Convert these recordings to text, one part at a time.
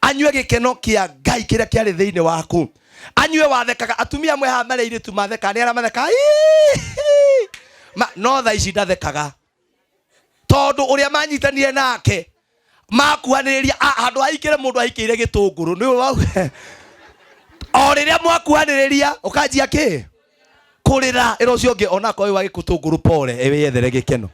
Anyue gĩkeno kĩa Ngai kĩrĩa kĩarĩ thĩinĩ waku. Anyue wathekaga. Atumia amwe haha marĩ airĩtu mathekaga, nĩ arĩa mathekaga "Ii!" Ma, no thaa ici ndathekaga tondũ ũrĩa manyitanire nake makuhanĩrĩria handũ haikĩre mũndũ ahikĩire gĩtũngũrũ nĩ wau o rĩrĩa mwakuhanĩrĩria ũkanjia kĩ kũrĩra ĩra ũcio ũngĩ onakorwo wĩ wa gĩtũngũrũ pole wĩyethere gĩkeno.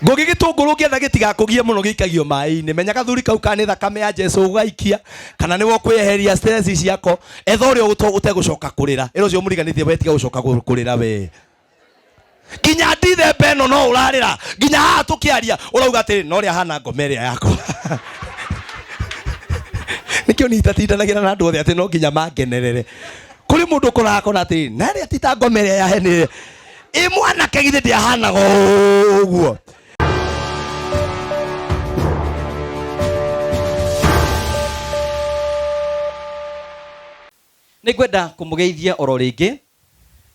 Ngũgĩ gĩtũngũrũ ũngĩenda gĩtigakũgie mũno gĩikagio maĩ-inĩ. Menya gathuri kau kana nĩ thakame ya Jesu ũgaikia kana nĩwe ũkwĩyeheria stress ciako. Etha ũrĩa ũtegũcoka kũrĩra. Ĩra ũcio mũriganĩtie we tiga gũcoka kũrĩra we. Nginya ndithemba ĩno no ũrarĩra. Nginya haha tũkĩaria ũrauga atĩrĩ no ũrĩa ahana ngoma ĩrĩa yakwa. Nĩkĩo niĩ itatindanagĩra na andũ othe atĩ no nginya mangenerere. Kũrĩ mũndũ ũkoraga akona atĩrĩ na ĩrĩa ti ta ngoma ĩrĩa ya hene ĩ mwanake githĩ ndĩahanaga ũguo. Nĩ ngwenda kũmũgeithia oro rĩngĩ.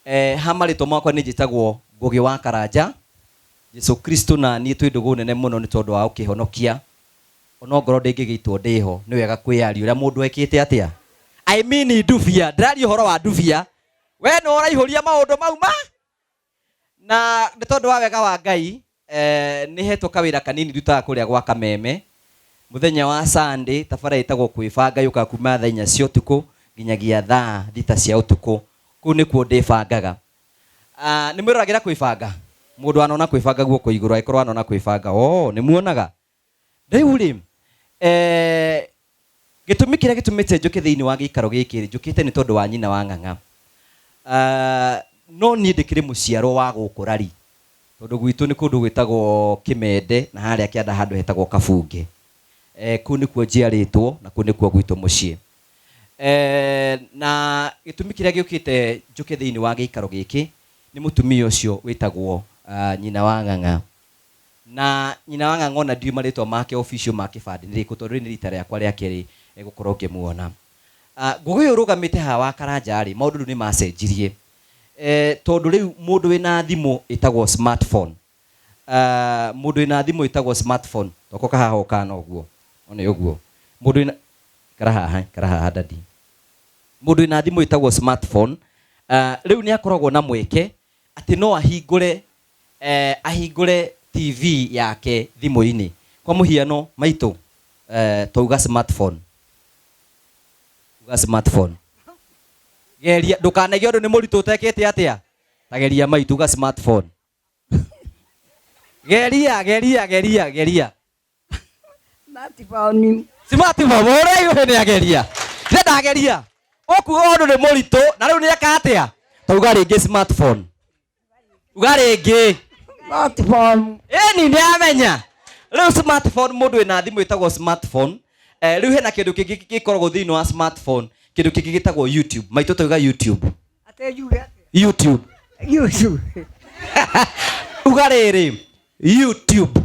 Eh, ha marĩtwa makwa nĩ njĩtagwo Ngũgĩ wa Karanja. Jesu Kristo na niĩ twĩ ndũgũ nene mũno nĩ tondũ wa gũkĩhonokia. Onongorwo ndĩngĩgĩitwo ndĩho, nĩ wega kwĩyaria ũrĩa mũndũ ekĩte atĩa. I mean ndubia, ndĩraria ũhoro wa ndubia. We nĩwe ũraihũria maũndũ mau ma na nĩ tondũ wa wega wa Ngai eh, nĩ hetwo kawĩra kanini ndutaga kũrĩa gwa Kameme mũthenya wa Sunday tabara ĩtagwo kwĩbanga yũkaga kuma thaa inya cia ũtukũ nginyagia thaa thita cia ũtukũ kũu nĩkuo ndĩbangaga. Ah, nĩ mwĩroragĩra kwĩbanga? Mũndũ anona kwĩbanga guoko igũrũ angĩkorwo anona kwĩbanga. Oh, nĩ muonaga? Rĩu rĩ, eh, gĩtũmi kĩrĩa gĩtũmĩte njũke thĩinĩ wa gĩikaro gĩkĩ rĩ, njũkĩte nĩ tondũ wa nyina wa Ng'ang'a. Ah, no niĩ ndĩkĩrĩ mũciarwo wa gũkũ Rari, tondũ gwitũ nĩ kũndũ gwĩtagwo Kĩmende na harĩa kĩanda handũ hetagwo Kabunge. Eh, kũu nĩkuo njiarĩtwo na kũu nĩkuo gwitũ mũciĩ. Eh, na gĩtũmi kĩrĩa gĩũkĩte njũke thĩinĩ wa gĩikaro gĩkĩ nĩ mũtumia ũcio wĩtagwo ah, nyina wa Ng'ang'a. Na nyina wa Ng'ang'a ona ndiũĩ marĩtwa make official ma kĩbandĩ nĩ rĩkũ tondũ rĩrĩ nĩ rita rĩakwa rĩa kerĩ gũkorwo ngĩmuona. Ngũgĩ ũyũ ũrũgamĩte haha wa Karanja rĩ, maũndũ rĩu nĩ macenjirie tondũ rĩu mũndũ wĩna thimũ ĩtagwo smartphone, mũndũ wĩna thimũ ĩtagwo smartphone, toka haha ũkana ũguo, one ũguo, mũndũ wĩna, ikara haha, ikara haha daddy. Mũndũ wĩna thimũ ĩtagwo smartphone, rĩu nĩ akoragwo na mweke atĩ no ahingũre eh, ahingũre TV yake thimũ-inĩ. Kwa mũhiano maitũ eh, twauga smartphone. Uga smartphone. Geria ndũkanaigue ũndũ nĩ mũritũ ũtekĩte atĩa? Ta geria maitũ uga smartphone. Geria, geria, geria, geria. Smartphone. Smartphone, ũrĩa iũhĩ nĩ ageria. Nĩ ndageria. Ũkuga ũndũ nĩ mũritũ na rĩu nĩ eka atĩa? Tauga rĩngĩ smartphone. Uga rĩngĩ. Smartphone. Ĩni nĩ amenya. Rĩu smartphone mũndũ wĩna thimũ ĩtagwo smartphone. Eh, rĩu hena kĩndũ kĩngĩ gĩkoragwo thĩinĩ wa smartphone, kĩndũ kĩngĩ gĩtagwo YouTube. Maitũ tauga YouTube. Atĩ njuge atĩa? YouTube. YouTube. Uga rĩrĩ, YouTube.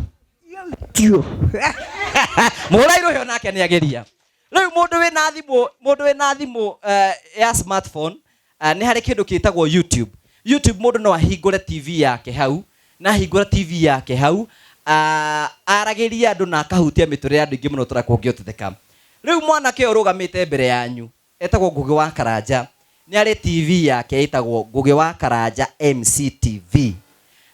YouTube. Mũhũra irũhĩ onake nĩ ageria. Rĩu mũndũ wĩna thimũ, mũndũ wĩna thimũ eh, ya smartphone eh, nĩ harĩ kĩndũ kĩtagwo YouTube. YouTube mũndũ no ahingũre TV yake hau, na ahingũra TV yake hau ah, aragĩrie andũ na akahutia mĩtũrĩre ya andũ aingĩ mũno tũrĩa kũngĩhoteka. Rĩu mwanake ũyũ ũrũgamĩte mbere yanyu etagwo Ngũgĩ wa Karanja, nĩ arĩ TV yake ĩtagwo Ngũgĩ wa Karanja MCTV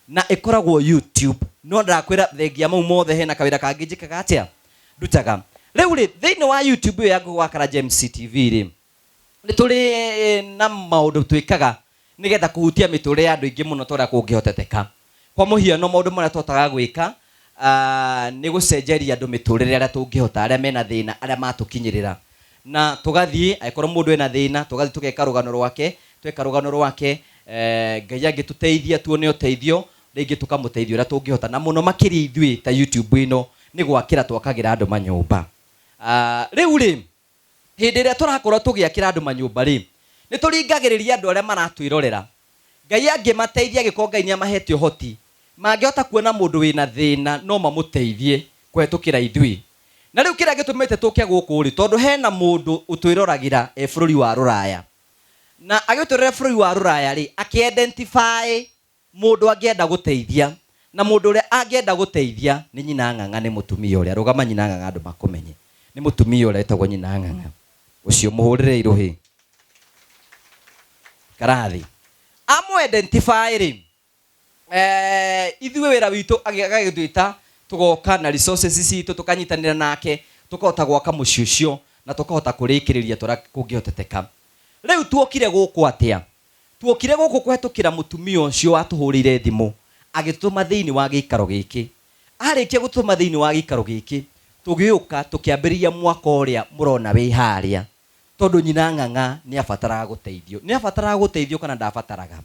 na ĩkoragwo YouTube. No ndakwĩra thengia mau mothe hena kawĩra kangĩ njĩkaga atĩa? Ndutaga. Rĩu rĩ, thĩinĩ wa YouTube ĩyo ya Ngũgĩ wa Karanja MCTV rĩ, nĩ tũrĩ na maũndũ twĩkaga nĩgetha kũhutia mĩtũrĩre ya andũ aingĩ mũno ta ũrĩa kũngĩhoteteka. Kwa mũhiano maũndũ marĩa tũhotaga gwĩka nĩ gũcenjeria andũ mĩtũrĩre arĩa tũngĩhota, arĩa mena thĩna, arĩa matũkinyĩrĩra. Na tũgathiĩ, angĩkorwo mũndũ ena thĩna, tũgathiĩ tũgeka rũgano rwake, tweka rũgano rwake, Ngai angĩtũteithia tuone ũteithio, rĩngĩ tũkamũteithia ũrĩa tũngĩhota. Na mũno makĩria ithuĩ ta YouTube ĩno, nĩ gwakĩra twakagĩra andũ manyũmba. Rĩu rĩ, Hĩndĩ ĩrĩa tũrakorwo tũgĩakĩra andũ manyũmba-rĩ, nĩ tũringagĩrĩria andũ arĩa maratwĩrorera. Ngai angĩmateithia angĩkorwo Ngai nĩ amahete ũhoti, mangĩhota kuona mũndũ wĩna thĩna no mamũteithie kũhetũkĩra ithuĩ. Na rĩu kĩrĩa gĩtũmĩte tũke gũkũ-rĩ, tondũ hena mũndũ ũtwĩroragĩra e bũrũri wa rũraya. Na agĩtwĩrorera bũrũri wa rũraya-rĩ, akĩ identify Mũndũ angĩenda gũteithia, na mũndũ ũrĩa angĩenda gũteithia nĩ nyina ng'ang'a nĩ mũtumia ũrĩa. Rũgama nyina ng'ang'a andũ makũmenye. Nĩ mũtumia ũrĩa wĩtagwo nyina Ng'ang'a. Ũcio mũhũrĩre irũhĩ. Karathi. Amũ identify rĩ, ithuĩ wĩra witũ agagĩtwĩta tũgoka na resources citũ tũkanyitanĩra nake tũkahota gwaka mũciĩ ũcio na tũkahota kũrĩkĩrĩria tũrĩa kũngĩhoteteka. Rĩu tuokire gũkũ atĩa? Tuokire gũkũ kũhetũkĩra mũtumia ũcio watũhũrĩire thimũ agĩtũtũma thĩinĩ wa gĩikaro gĩkĩ. Arĩkia gũtũtũma thĩinĩ wa gĩikaro gĩkĩ, tũgĩũka tũkĩambĩrĩria mwako ũrĩa mũrona wĩ harĩa, tondũ nyina Ng'ang'a nĩ abataraga gũteithio. Nĩ abataraga gũteithio kana ndabataraga?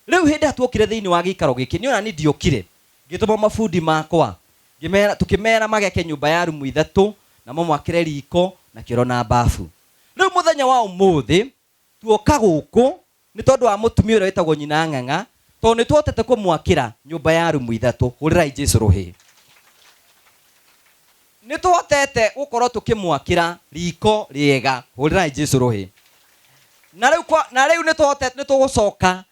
Rĩu hĩndĩ ĩrĩa tuokire thĩinĩ wa gĩikaro gĩkĩ, niĩ ona niĩ ndiokire, ngĩtũma mabundi makwa, ngĩmera, tũkĩmera magĩake nyũmba ya rumu ithatũ, na mamwakĩre riko, na kĩoro na bafu. Rĩu mũthenya wa ũmũthĩ, tuoka gũkũ, nĩ tondũ wa mũtumia ũrĩa wĩtagwo nyina Ng'ang'a, tondũ nĩ tuhotete kũmwakĩra nyũmba ya rumu ithatũ. Hũrĩrai Jesu rũhĩ. Nĩ tuhotete gũkorwo tũkĩmwakĩra riko rĩega. Hũrĩrai Jesu rũhĩ. Na rĩu kwa, na rĩu nĩ tuhotete, nĩ tũgũcoka,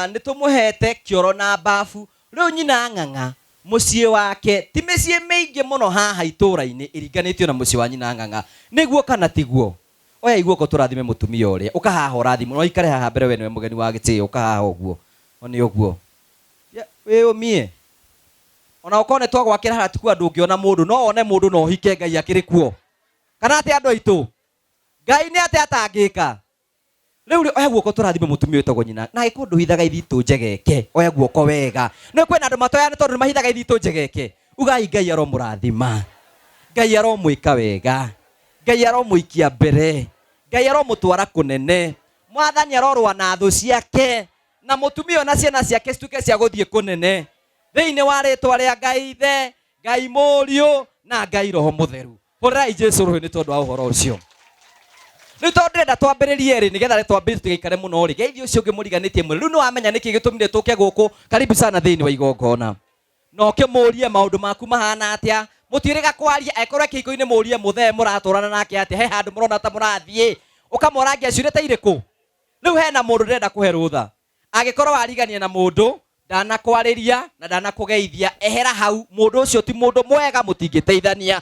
nĩ tũmũhete kĩoro na bafu. Rĩu nyina Ng'ang'a mũciĩ wake ti mĩciĩ mĩingĩ mũno haha itũũra-inĩ ĩringanĩtio na mũciĩ wa nyina Ng'ang'a. Nĩguo kana tiguo? Oya iguoko tũrathime mũtumia ũrĩa. Ũka haha ũrathimwo. No ũikare haha mbere we nĩwe mũgeni wa gĩtĩo. Ũka haha ũguo. O nĩ ũguo. Wĩyũmie. Ona ũkorwo nĩ twagwakĩra haha tikuga ndũngĩona mũndũ. No wone mũndũ na ũhike Ngai akĩrĩ kuo. Kana atĩ andũ aitũ? Ngai nĩ atĩ atangĩka. Rĩu rĩ, oya guoko tũrathime mũtumia wĩtagwo nyina. Na angĩkorwo ndũhithaga ithitũ njegeke, oya guoko wega. Nĩ kwĩna andũ matoyaga nĩ tondũ nĩ mahithaga ithitũ njegeke. Ugai Ngai aromũrathima. Ngai aromwĩka wega. Ngai aromũikia mbere. Ngai aromũtwara kũnene. Mwathani arorũa na thũ ciake. Na mũtumia ũyũ na ciana ciake cituĩke cia gũthiĩ kũnene. Thĩinĩ wa rĩtwa rĩa Ngai Ithe, Ngai Mũriũ, na Ngai Roho Mũtheru. Hũrĩrai Jesu rũhĩ nĩ tondũ wa ũhoro ũcio. Rĩu tondũ ndĩrenda twambĩrĩrie rĩ, nĩgetha twambĩrĩrie tũtigaikare mũno rĩ, geithia ũcio ũngĩ mũriganĩtie mwĩre, rĩu nĩ wamenya nĩkĩ gĩtũmire tũke gũkũ, karibu sana thĩinĩ wa igongona. Na ũkĩmũrie maũndũ maku mahana atĩa, mũtiĩrĩga kwaria, angĩkorwo e kĩhiko-inĩ mũrie mũthee mũratũrana nake atĩa, he handũ mũrona ta mũrathiĩ, ũkamũrangia ciũria ta irĩkũ. Rĩu hena mũndũ ndĩrenda kũhe rũtha. Angĩkorwo warigania na mũndũ, ndanakwarĩria na ndanakũgeithia, ehera hau, mũndũ ũcio ti mũndũ mwega, mũtingĩteithania.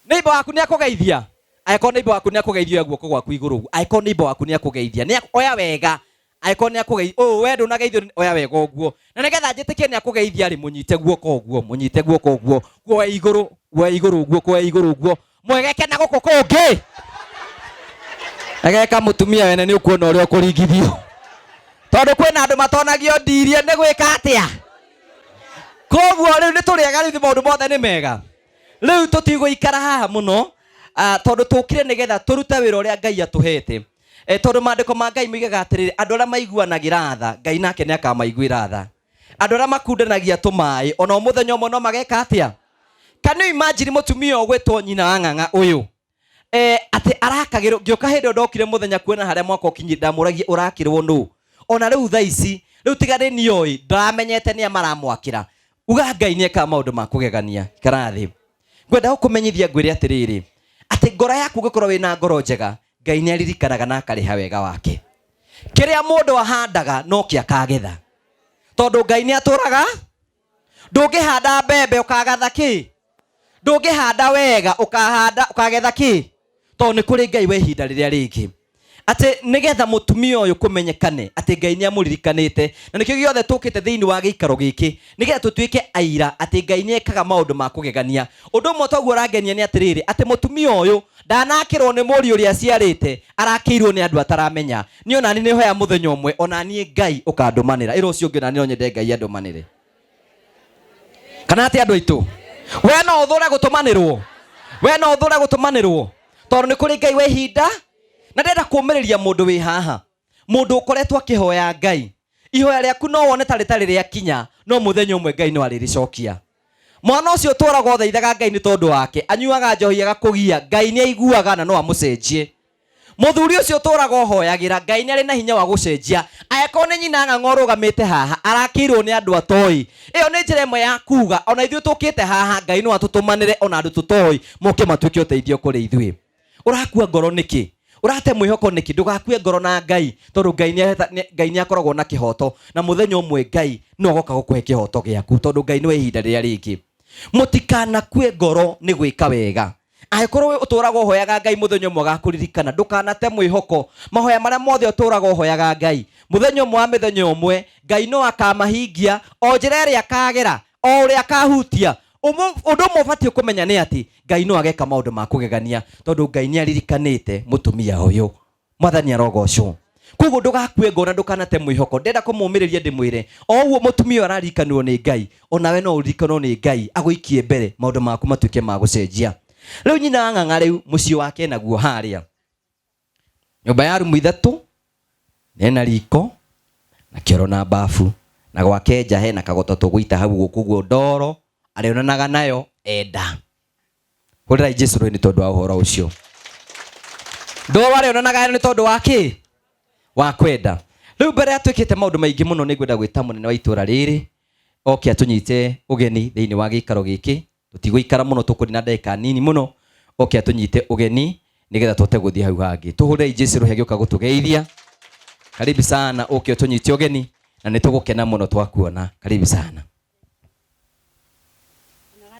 Neighbor waku nĩ akũgeithia? Angĩkorwo neighbor waku nĩ akũgeithia, oya guoko gwaku igũrũ ũguo. Angĩkorwo neighbor waku nĩ akũgeithia, nĩ oya wega. Angĩkorwo nĩ akũgeithia, ũũ we ndũnageithio, oya wega ũguo. Na nĩgetha njĩtĩkie nĩ akũgeithia rĩ, mũnyite guoko ũguo, mũnyite guoko ũguo, kuoe igũrũ, kuoe igũrũ ũguo, kuoe igũrũ ũguo. Mwegeke na gũkũ kũngĩ. Egeka mũtumia wene nĩ ũkuona ũrĩa ũkũringithio. Tondũ kwĩna andũ matonagio ndirie nĩ gwĩka atĩa. Koguo rĩu nĩ tũrĩega, rĩu maũndũ mothe nĩ mega. Rĩu tũtigũikara haha mũno, tondũ tũkire nĩgetha tũrute wĩra ũrĩa Ngai atũhete. Tondũ maandĩko ma Ngai moigaga atĩrĩrĩ, andũ arĩa maiguanagĩra tha, Ngai nake nĩ akamaiguĩra tha. Andũ arĩa makundanagia tũmaĩ, ona mũthenya ũmwe no mageka atĩa? Can you imagine mũtumia ũgwĩtwo nyina wa Ng'ang'a ũyũ? Atĩ arakagĩrwo, ngĩũka hĩndĩ ĩyo ndokire mũthenya kuona harĩa mwaka ũkinyire, ndamũragia ũrakĩrwo nũ? Ona rĩu thaa ici, rĩu tiga nĩ niĩ, ndaramenyete nĩa maramwakĩra. Uga Ngai nĩ ekaga maũndũ ma kũgegania. Ikara thĩ. Ngwenda gũkũmenyithia ngwĩre atĩrĩrĩ, atĩ ngoro yaku ũngĩkorwo wĩna ngoro njega, Ngai nĩ aririkanaga na akarĩha wega wake. Kĩrĩa mũndũ ahandaga no kĩo akagetha. Tondũ Ngai nĩ atũraga, ndũngĩhanda mbembe ũkagatha kĩ? Ndũngĩhanda wega ũkahanda ũkagetha kĩ? Tondũ nĩ kũrĩ Ngai wa ihinda rĩrĩa rĩngĩ. Atĩ nĩgetha mũtumia ũyũ kũmenyekane atĩ Ngai nĩ amũririkanĩte, na nĩkĩo gĩothe tũkĩte thĩinĩ wa gĩikaro gĩkĩ, nĩgetha tũtuĩke aira atĩ Ngai nĩ ekaga maũndũ ma kũgegania. Ũndũ ũmwe toguo ũrangenia nĩ atĩrĩrĩ, atĩ mũtumia ũyũ ndanakĩrwo nĩ mũriũ ũrĩa aciarĩte, arakĩirwo nĩ andũ ataramenya. Niĩ ona niĩ nĩhoya mũthenya ũmwe ona niĩ Ngai ũkandũmanĩra. Ĩra ũcio ũngĩ ona niĩ no nyende Ngai andũmanĩre. Kana atĩ andũ aitũ, we no ũthũre gũtũmanĩrwo? We no ũthũre gũtũmanĩrwo? Tondũ nĩ kũrĩ Ngai wa ihinda. Na ndĩrenda kũũmĩrĩria mũndũ wĩ haha, mũndũ ũkoretwo akĩhoya Ngai. Ihoya rĩaku no wone ta rĩtarĩ rĩakinya, no mũthenya ũmwe Ngai no arĩrĩcokia. Mwana ũcio ũtũraga ũthaithaga Ngai nĩ tondũ wake, anyuaga njohi agakũgia, Ngai nĩ aiguaga na no amũcenjie. Mũthuri ũcio ũtũraga ũhoyagĩra, Ngai nĩ arĩ na hinya wa gũcenjia. Angĩkorwo nĩ nyina Ng'ang'a ũrũgamĩte haha, arakĩirwo nĩ andũ atoĩ. Ĩyo nĩ njĩra ĩmwe ya kuga, ona ithuĩ tũkĩte haha, Ngai no atũtũmanĩre ona andũ tũtoĩ, moke matuĩke ũteithio kũrĩ ithuĩ. Ũrakua ngoro nĩkĩ? Ũrate mwĩhoko nĩkĩ? Ndũgakue ngoro na Ngai, tondũ Ngai Ngai nĩ akoragwo na kĩhoto, na mũthenya ũmwe Ngai no agoka gũkũhe kĩhoto gĩaku, tondũ Ngai nĩ wa ihinda rĩrĩa rĩngĩ. Mũtikanakue ngoro nĩ gwĩka wega. Angĩkorwo we ũtũraga ũhoyaga Ngai mũthenya ũmwe agakũririkana, ndũkanate mwĩhoko. Mahoya marĩa mothe ũtũraga ũhoyaga Ngai, mũthenya ũmwe wa mĩthenya ũmwe Ngai no akamahingia, o njĩra ĩrĩa akagera, o ũrĩa akahutia. Ũndũ ũmwe ũbatiĩ kũmenya nĩ atĩ Ngai no ageka maũndũ ma kũgegania, tondũ Ngai nĩ aririkanĩte mũtumia ũyũ. Mwathani arogocwo. Koguo ndũgakue ngoro na ndũkanate mwĩhoko. Ndĩrenda kũmũmĩrĩria ndĩmwĩre, o ũguo mũtumia ũyũ araririkanwo nĩ Ngai, onawe no ũririkanwo nĩ Ngai, agũikie mbere, maũndũ maku matuĩke ma gũcenjia. Rĩu nyina wa Ng'ang'a rĩu mũciĩ wake naguo harĩa nyũmba ya rumu ithatũ, ena riko na kĩoro na bafu, na gwake nja hena kagoto tũgũita hau ũguo, koguo ndoro arĩonanaga nayo enda. Hũrĩrai Jesu rũhĩ nĩ tondũ wa ũhoro ũcio. Ndoro arĩonanaga nayo nĩ tondũ wa kĩ? Wa kwenda. Rĩu mbere ya twĩkĩte maũndũ maingĩ mũno, nĩ ngwenda gwĩta mũnene wa itũra rĩrĩ oke atũnyite ũgeni thĩinĩ wa gĩikaro gĩkĩ. Tũtigũikara mũno, tũkũrĩ na ndagĩka nini mũno. Oke atũnyite ũgeni nĩgetha tũhote gũthiĩ hau hangĩ. Tũhũrĩrei Jesu rũhĩ agĩũka gũtũgeithia. Karibu sana, ũke ũtũnyite ũgeni na nĩ tũgũkena mũno twakuona. Karibu sana.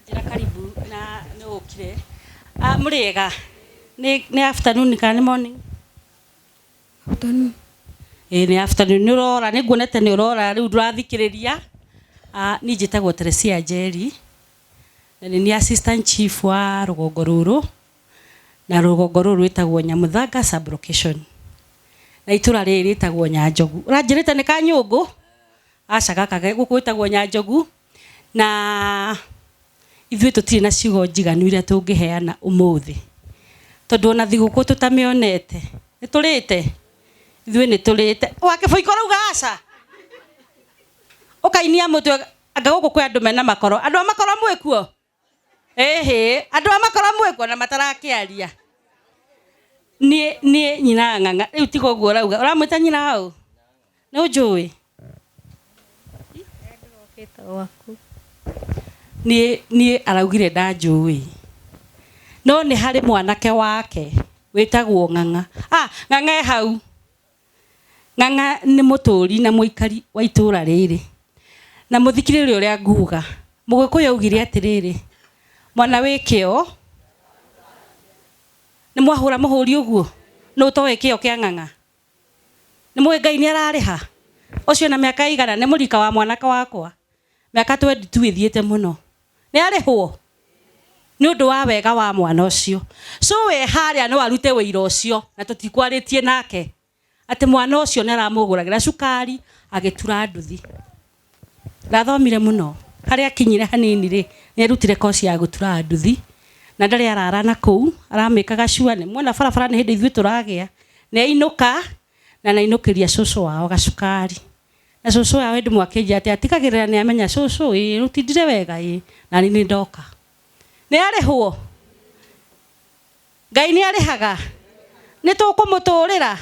Njĩra karibu na nĩ ũkire. Mũrĩega? Nĩ afternoon kana nĩ morning? Afternoon. Ĩĩ nĩ afternoon. Nĩ ũrora, nĩ nguonete nĩ ũrora rĩu ndũrathikĩrĩria. Niĩ njĩtagwo Teresia Njeri na nĩ niĩ assistant chief wa rũgongo rũrũ, na rũgongo rũrũ rwĩtagwo Nyamuthanga sub-location, na itũra rĩrĩ rĩtagwo Nyanjogu. Ũranjĩrĩte nĩ Kanyũngũ? Aca, gaka gũkũ gwĩtagwo Nyanjogu, na ithuĩ tũtirĩ na ciugo njiganu iria tũngĩheana ũmũthĩ, tondũ ona thigũkũ tũtamĩonete. Nĩ tũrĩte? Ithuĩ nĩ tũrĩte. Wa kĩbũiko ũrauga aca? Ũkainia mũtwe. Anga gũkũ kwĩ andũ mena makoro? Andũ a makoro mwĩkuo? Ĩhĩ, andũ a makoro mwĩkuo na matarakĩaria. Niĩ niĩ nyina wa Ng'ang'a. Rĩu tiga ũguo ũrauga. Ũramwĩta nyina wa ũ? Nĩ ũnjũĩ? Ndĩrokĩte gwaku. Niĩ niĩ araugire ndanjũĩ. No nĩ harĩ mwanake wake wĩtagwo Ng'ang'a. Ng'ang'a e hau. Ng'ang'a nĩ mũtũri na mũikari wa itũra rĩrĩ. Na mũthikĩrĩrie ũrĩa nguga. Mũgĩkũyũ augire atĩrĩrĩ, mwana wĩ kĩo, nĩ mwahũra mũhũri ũguo? Nũ ũtoĩ kĩo kĩa Ng'ang'a? Nĩ mũĩ Ngai nĩ ararĩha? Ũcio na mĩaka igana nĩ mũrika wa mwanake wakwa. Mĩaka 22 ĩthiĩte mũno. Nĩ arĩhwo? Nĩ ũndũ wa wega wa mwana ũcio. So we harĩa no arute wĩira ũcio na tũtikwarĩtie nake. Atĩ mwana ũcio nĩ aramũgũragĩra cukari agĩtura nduthi. Ndathomire mũno. Harĩa akinyire hanini rĩ, nĩ arutire koci ya gũtura nduthi. Na ndarĩ arara na kũu, aramĩkaga cua, nĩ muona barabara nĩ hĩndĩ ithuĩ tũragĩa. Nĩ ainũka na nĩ ainũkĩria cũcũ wao gacukari. Na cũcũ wao hĩndĩ ĩmwe akĩnjĩra atĩ atigagĩrĩra nĩ amenya cũcũ ĩĩ rũtindire wega ĩĩ na niĩ nĩ ndoka. Nĩ arĩhwo? Ngai nĩ arĩhaga? Nĩ tũkũmũtũrĩra?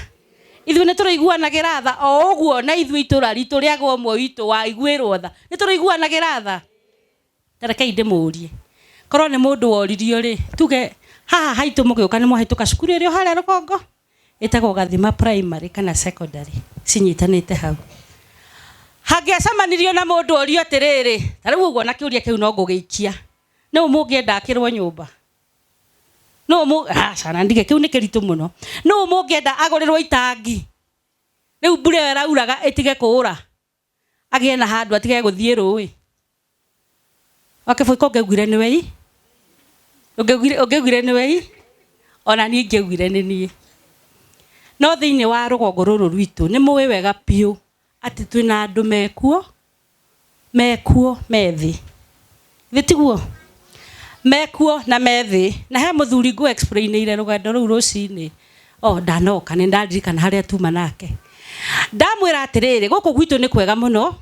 Ithuĩ nĩ tũrĩiguanagĩra tha o ũguo na ithuĩ itũra ritũ rĩaga ũmwe witũ waiguĩrwo tha. Nĩ tũrĩiguanagĩra tha? Ta rekei ndĩmũrie. Korwo nĩ mũndũ woririo rĩ, tuge haha haitũ mũgĩũka nĩ mwahĩtũka cukuru ĩrĩa harĩa rũgongo ĩtagwo Gathima Primary kana Secondary, cinyitanĩte hau. Hangĩacemanirio na mũndũ orio atĩrĩrĩ, ta rĩu ũguo na kĩũria kĩu no ngũgĩikia. Nũ mũngĩenda akĩrwo nyũmba? Nũ mũ aca na ndige kĩu nĩ kĩritũ mũno. Nũ mũngĩenda agũrĩrwo itangi? Rĩu mbura ĩyo ĩrauraga ĩtige kũũra. Agĩe na handũ atige gũthiĩ rũĩ. Wakĩbũika ũngĩaugire nĩwe ii? Ũngĩaugire nĩwe ii? Ona niĩ ingĩaugire nĩ niĩ. No thĩinĩ wa rũgongo rũrũ rwitũ nĩ mũĩ wega biũ atĩ twĩna andũ mekuo, mekuo me thĩ. Githĩ tiguo? Mekuo na me thĩ. Na he mũthuri ngũ explainĩire rũgendo rũu rũcinĩ. Oh, ndanoka nĩ ndaririkana harĩa tuma nake. Ndamwĩra atĩrĩrĩ, gũkũ gwitũ nĩ kwega mũno.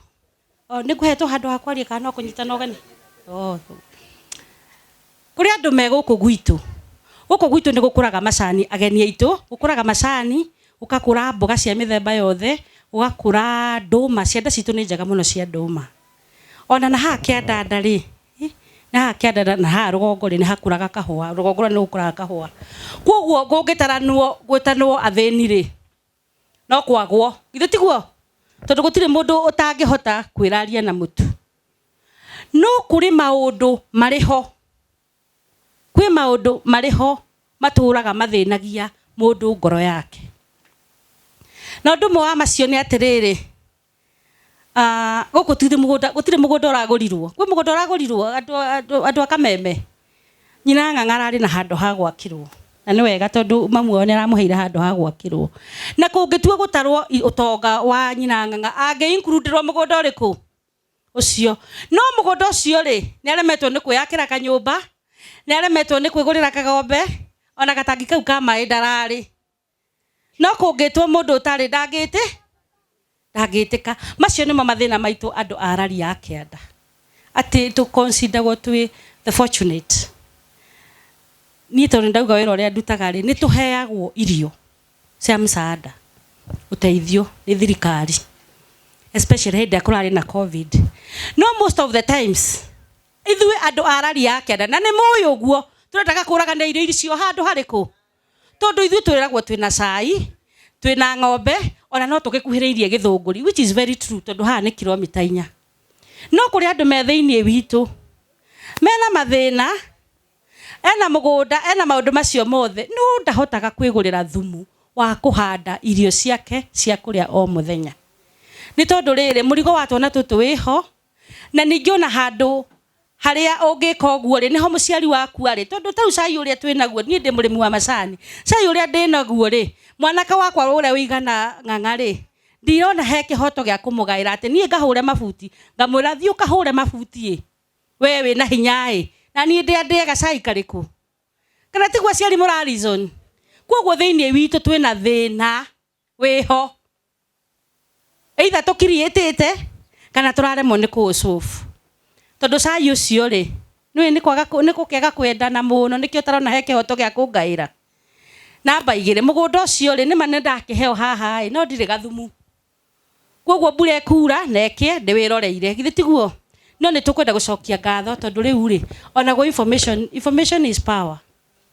Oh, nĩ ngũhetwo handũ ha kwaria kana no kũnyitana ũgeni? Oh. Kũrĩ andũ me gũkũ gwitũ. Gũkũ gwitũ nĩ gũkũraga macani, ageni aitũ, gũkũraga macani, gũgakũra mboga cia mĩthemba yothe, gũgakũra ndũma, cianda citũ nĩ njega mũno cia ndũma. Ona na haha kĩandanda rĩ, na haha kĩandanda na haha rũgongo rĩ, nĩ hakũraga kahũa, rũgongo rũrĩa nĩ gũkũraga kahũa. Koguo kũngĩtaranwo gwĩtanwo athĩni rĩ, no kwagwo, githĩ tiguo? Tondũ gũtirĩ mũndũ ũtangĩhota kwĩraria na mũtu. No kũrĩ maũndũ marĩ ho, kwĩ maũndũ marĩ ho matũraga mathĩnagia mũndũ ngoro yake. Na ũndũ ũmwe wa macio nĩ atĩrĩrĩ, gũkũ tirĩ mũgũnda, gũtirĩ mũgũnda ũragũrirwo. Kwĩ mũgũnda ũragũrirwo andũ, andũ, andũ a Kameme? Nyina Ng'ang'a ararĩ na handũ ha gwakĩrwo. Na nĩ wega tondũ mamu wao nĩ aramũheire handũ ha gwakĩrwo. Na kũngĩtua gũtarwo ũtonga wa nyina Ng'ang'a, angĩ include-rwo mũgũnda ũrĩkũ? Ũcio. No mũgũnda ũcio rĩ, nĩ aremetwo nĩ kwĩyakĩra kanyũmba, nĩ aremetwo nĩ kwĩgũrĩra kagombe, ona gatangi kau ka maĩ ndararĩ. No kũngĩtwo mũndũ ũtarĩ ndangĩtĩ, ndangĩtĩka. Macio nĩmo mathĩna maitũ andũ a Raria ya Kĩanda. Atĩ tũ consider-gwo twĩ the fortunate. Niĩ tondũ nĩndauga wĩra ũrĩa ndutaga rĩ, nĩ tũheagwo irio cia msaada, ũteithio nĩ thirikari, especially hĩndĩ ĩrĩa kũrarĩ na Covid. No most of the times, ithuĩ andũ a Raria ya Kĩanda, na nĩ mũĩ ũguo, tũrendaga kũraganĩra irio icio handũ harĩkũ? Tondũ ithuĩ twĩragwo twĩna cai, twĩna ng'ombe, ona no tũgĩkuhĩrĩirie Gĩthũngũri, which is very true, tondũ haha nĩ kilomita 4. No kũrĩ andũ me thĩiniĩ witũ, mena mathĩna, ena mũgũnda, ena maũndũ macio mothe, no ndahotaga kwĩgũrĩra thumu wa kũhanda irio ciake cia kũrĩa o mũthenya. Nĩ tondũ rĩrĩ, mũrigo wa twana tũtũ wĩho, na ningĩ ona handũ harĩa ũngĩka ũguo rĩ, nĩho mũciari waku arĩ. Tondũ ta rĩu cai ũrĩa twĩnaguo, niĩ ndĩ mũrĩmi wa macani, cai ũrĩa ndĩnaguo rĩ, mwanake wakwa ũrĩa ũigana Ng'ang'a rĩ, ndirona he kĩhoto gĩa kũmũgaĩra atĩ niĩ ngahũre mabuti, ngamwĩra thiĩ ũkahũre mabuti ĩ, we wĩna hinya ĩ, na niĩ ndĩandĩe gacai karĩkũ? Kana tiguo aciari mũra reason? Koguo thĩiniĩ witũ twĩna thĩna wĩho, either tũkiriĩtĩte kana tũraremwo nĩ kũũsolve. Tondũ cai ũcio rĩ, nĩũĩ nĩ kwaga, nĩ gũkĩaga kwendana mũno, nĩkĩo ũtarona he kĩhoto gĩa kũngaĩra. Namba 2, mũgũnda ũcio rĩ, nĩma nĩndakĩheo haha ĩ, no ndirĩ gathumu. Koguo mbura ĩkura na ĩkĩe ndĩwĩroreire, githĩ tiguo? No nĩ tũkwenda gũcokia ngatho tondũ rĩu rĩ, onaguo information, information is power.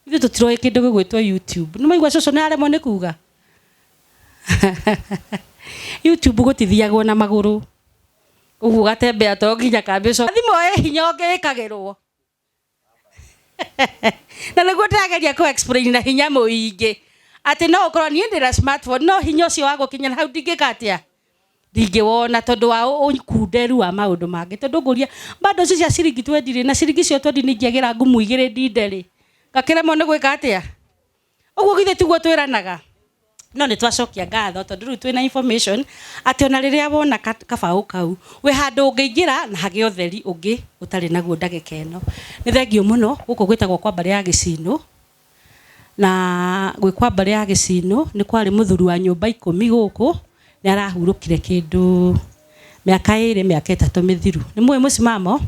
Ithuĩ tũtiroĩ kĩndũ gĩgwĩtwo YouTube. Nĩ mwaigua cũcũ nĩ aremwo nĩ kuga? YouTube gũtithiagwo na magũrũ. Ũguo ũgatembea to nginya kambĩ ũcoke. Thimũ ĩ hinya ũngĩkagĩrwo. Na nĩguo ndĩrageria kũ explain na hinya mũingĩ. Atĩ no ũkorwo niĩ ndĩna smartphone, no hinya ũcio wa gũkinya hau ndingĩka atĩa? Ndingĩwona tondũ wa ũkunderu wa maũndũ mangĩ. Tondũ ngũria bado icio cia ciringi 20 rĩ, na ciringi icio 20 nĩ ingĩagĩra ngumu 2 ndinde rĩ, ngakĩremwo nĩ gwĩka atĩa? Ũguo githĩ tiguo twĩranaga? No nĩ twacokia ngatho tondũ rĩu twĩna information atĩ ona rĩrĩa wona kabaũ kau, wĩ handũ ũngĩingĩra na hagĩe ũtheri ũngĩ ũtarĩ naguo ndagĩka ĩno. Nĩ thengiũ mũno, gũkũ gwĩtagwo kwa mbarĩ ya Gĩcinũ, na gwĩ kwa mbarĩ ya Gĩcinũ nĩ kwarĩ mũthuri wa nyũmba 10 gũkũ, nĩ arahurũkire kĩndũ mĩaka 2, mĩaka 3 mĩthiru. Nĩ mũĩ mũcimamo?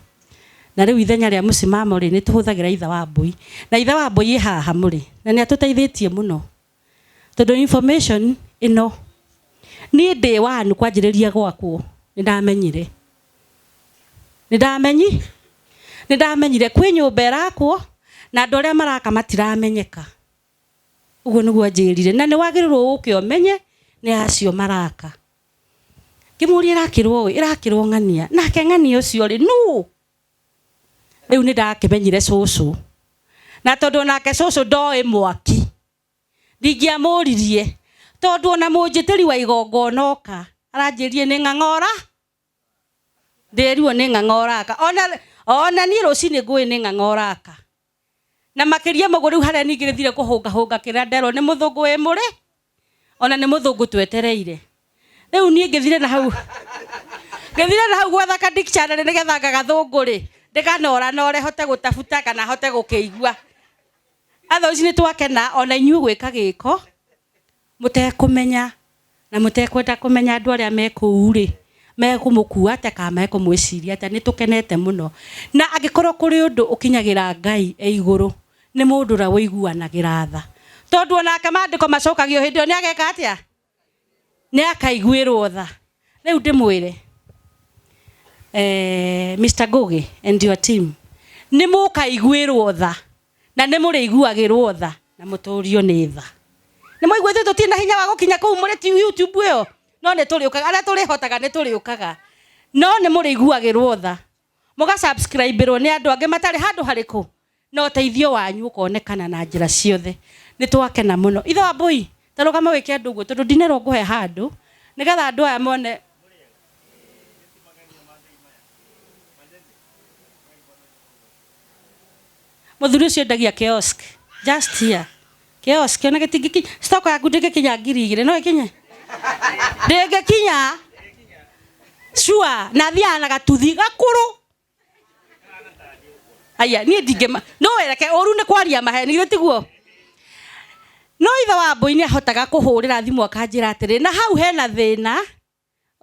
Na rĩu ithenya rĩa mũcimamo rĩ, nĩ tũhũthagĩra itha wa mbũi. Na itha wa mbũi ĩ haha mũrĩ, na nĩ atũteithĩtie mũno. Tondũ information ĩno, niĩ ndĩ wanu kwanjĩrĩria gwakwo, nĩ ndamenyire. Nĩ ndamenyi? Nĩ ndamenyire kwĩ nyũmba ĩrakwo, na andũ arĩa maraka matiramenyeka. Ũguo nĩguo anjĩrire. Na nĩ wagĩrĩirwo ũke ũmenye nĩ acio maraka. Ngĩmũria ĩrakĩrwo ĩ, ĩrakĩrwo ng'ania. Nake ng'ania ũcio rĩ, nũ? Rĩu nĩ ndakĩmenyire cũcũ. Na tondũ onake cũcũ ndoĩ mwaki, ndingĩamũririe. Tondũ ona mũnjĩtĩri wa igongona oka, aranjĩrire nĩ ng'ang'ora? Ndĩrirwo nĩ ng'ang'a ũraka. Ona niĩ rũcinĩ ngũĩ nĩ ng'ang'a ũraka. Na makĩria mũguo rĩu harĩa ningĩ rĩthire kũhũngahũnga kĩrĩa nderwo nĩ mũthũngũ wĩ mũrĩ, ona nĩ mũthũngũ twetereire. Rĩu niĩ ngĩthire na hau, ngĩthire na hau gwetha ka dictionary nĩgetha ngagathũngũ rĩ, ndĩkanoranore hote gũtabuta kana hote gũkĩigua. Otherwise nĩ twakena ona inyuĩ gwĩka gĩko, mũtekũmenya na mũtekwenda kũmenya andũ arĩa me kũu rĩ, mekũmũkua atĩa kana mekũmwĩciria atĩa. Nĩ tũkenete mũno. Na angĩkorwo kũrĩ ũndũ ũkinyagĩra Ngai e igũrũ, nĩ mũndũ ũrĩa ũiguanagĩra tha. Tondũ onake maandĩko macokagio hĩndĩ ĩyo nĩ ageka atĩa? Nĩ akaiguĩrwo tha. Rĩu ndĩmwĩre, Mr. Ngugi and your team, nĩ mũkaiguĩrwo tha na nĩ mũrĩiguagĩrwo tha na mũtũrio nĩ tha. Nĩ mwaigua ithuĩ tũtirĩ na hinya wa gũkinya kũu mũrĩ ti YouTube ĩyo, no nĩ tũrĩũkaga, arĩa tũrĩhotaga nĩ tũrĩũkaga, no nĩ mũrĩiguagĩrwo tha. Mũga subscribe-rwo nĩ andũ angĩ matarĩ handũ harĩkũ na ũteithio wanyu ũkonekana na njĩra ciothe. Nĩ twakena mũno. Ithe wa Mbũi, ta rũgama wĩke andũ ũguo tondũ ndinerwo ngũhe handũ nĩgetha andũ aya mone. Mũthuri ũcio endagia kiosk just here. Kiosk ona gĩtingĩkinya stock yaku ndĩngĩkinya 2000 no ĩkinye? Ndĩngĩkinya. Sure, na athiaga na gatuthi gakũrũ. Aya, niĩ ndingĩma no wereke ũru nĩ kwaria maheni githĩ tiguo? No ithe wa Mbũi nĩ ahotaga kũhũrĩra thimũ akanjĩra atĩrĩ, na hau hena thĩna,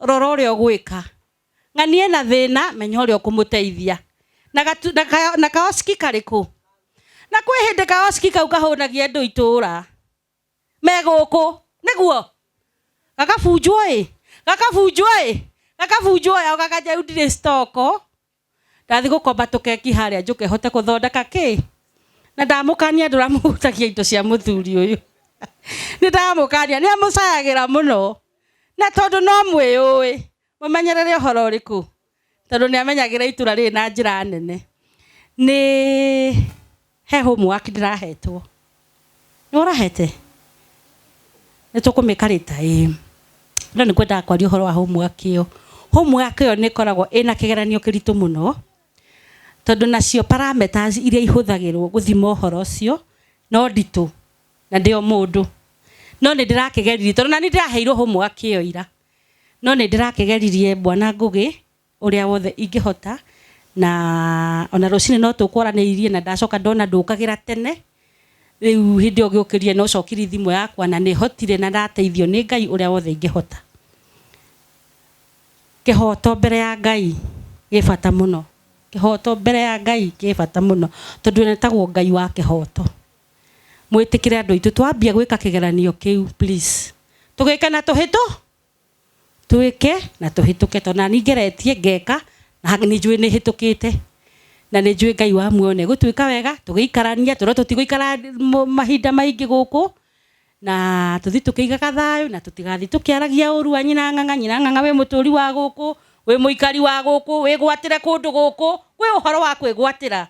rora ũrĩa ũgwĩka. Ng'anie na thĩna, menya ũrĩa ũkũmũteithia. Na gatu, na, ka, na kaoski karĩkũ? Na kwĩ hĩndĩ kaoski kau kahũnagia andũ itũra. Me gũkũ, nĩguo? Gakabunjwo ĩ, gakabunjwo ĩ, gakabunjwo ĩ, o gakanja rĩu ndirĩ stoko. Ndathi gũkomba tũkeki harĩa njũke hote kũthondeka kĩ. Na ndamũkania ndũramũhutagia indo cia mũthuri ũyũ. Nĩ ndamũkania, nĩ amũcayagĩra mũno. Na tondũ no mwĩyũĩ, mũmenyerere ũhoro ũrĩkũ? Tondũ nĩ amenyagĩra itũra rĩrĩ na njĩra nene. Nĩ he homework ndĩrahetwo. Nĩ ũrahete? Nĩ tũkũmĩka rĩta ĩĩ. No nĩ ngwendaga kwaria ũhoro wa homework ĩyo. Homework ĩyo nĩ ĩkoragwo ĩna kĩgeranio kĩritũ mũno, tondũ nacio parameters iria ihũthagĩrwo gũthima ũhoro ũcio no nditũ na ndĩ o mũndũ. No nĩ ndĩrakĩgeririe, tondũ nani ndĩraheirwo homework ĩyo ira. No nĩ ndĩrakĩgeririe Bwana Ngũgĩ ũrĩa wothe ingĩhota, na ona rũcinĩ no tũkwaranĩirie na ndacoka ndona ndũkagĩra tene. Rĩu hĩndĩ ĩyo ngĩũkĩrire no cokirie thimũ yakwa na nĩ hotire na ndateithio nĩ Ngai ũrĩa wothe ingĩhota. Kĩhoto mbere ya Ngai gĩ bata mũno. Kĩhoto mbere ya Ngai gĩ bata mũno tondũ etagwo Ngai wa kĩhoto. Mwĩtĩkĩre andũ aitũ twambia gwĩka kĩgeranio kĩu please. Tũgĩke na tũhĩtũ? Twĩke na tũhĩtũke tondũ nani ngeretie ngeka na nĩ njũĩ nĩ hĩtũkĩte. Na nĩ njũĩ Ngai wa muoyo nĩ egũtwĩka wega tũgĩikarania tondũ tũtigũikara mahinda maingĩ gũkũ na tũthiĩ tũkĩigaga thayũ na tũtigathiĩ tũkĩaragia ũru wa nyina ng'ang'a. Nyina ng'ang'a wĩ mũtũri wa gũkũ, wĩ mũikari wa gũkũ, wĩgwatĩre kũndũ gũkũ, kwĩ ũhoro wa kwĩgwatĩra.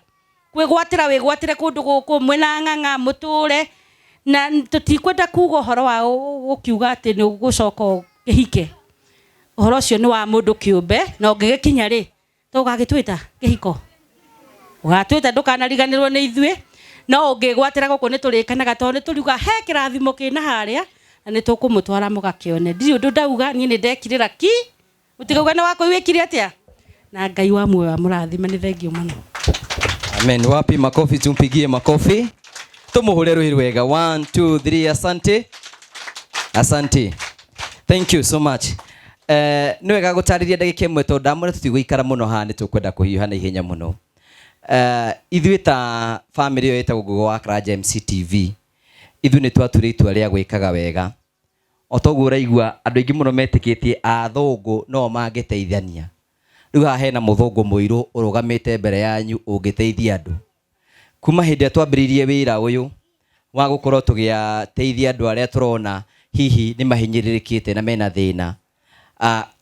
Kwĩgwatĩra wĩgwatĩre kũndũ gũkũ mwĩna ng'ang'a mũtũre na tũtikwenda kuga ũhoro wa gũkiuga atĩ nĩ ũgũcoka ũkĩhike. Ũhoro ũcio nĩ wa mũndũ kĩũmbe na ũngĩgĩkinya rĩ tũgagĩtwĩta kĩhiko. Ũgatwĩta ndũkanariganĩrwo nĩ ithuĩ, no ũngĩgwatĩra gũkũ nĩ tũrĩkenaga tondũ nĩ tũriuga he kĩrathimo kĩna harĩa na nĩ tũkũmũtwara mũgakĩone. Ndirĩ ũndũ ndauga, niĩ nĩ ndekirĩra ki. Mũtikauga nĩ wakwa wĩkire atĩa? Na Ngai wa muoyo amũrathime, nĩ thengio mũno. Amen. Wapi makofi, tumpigie makofi. Tumuhure rwĩ rwega. 1 2 3, asante. Asante. Thank you so much. Nĩ wega gũtarĩria ndagĩka ĩmwe tondũ ndamwĩra tũtigũikara mũno haha, nĩ tũkwenda kũhiũha na ihenya mũno. Ithuĩ ta family ĩyo ĩtagwo Ngũgĩ wa Karanja MCTV, ithuĩ nĩ twatuire itua rĩa gwĩkaga wega. O toguo ũraigua andũ aingĩ mũno metĩkĩtie athũngũ no mangĩteithania. Rĩu haha hena mũthũngũ mũirũ ũrũgamĩte mbere yanyu ũngĩteithia andũ. Kuma hĩndĩ ĩrĩa twambĩrĩirie wĩra ũyũ wa gũkorwo tũgĩteithia andũ arĩa tũrona hihi nĩ mahinyĩrĩrĩkĩte na mena thĩna.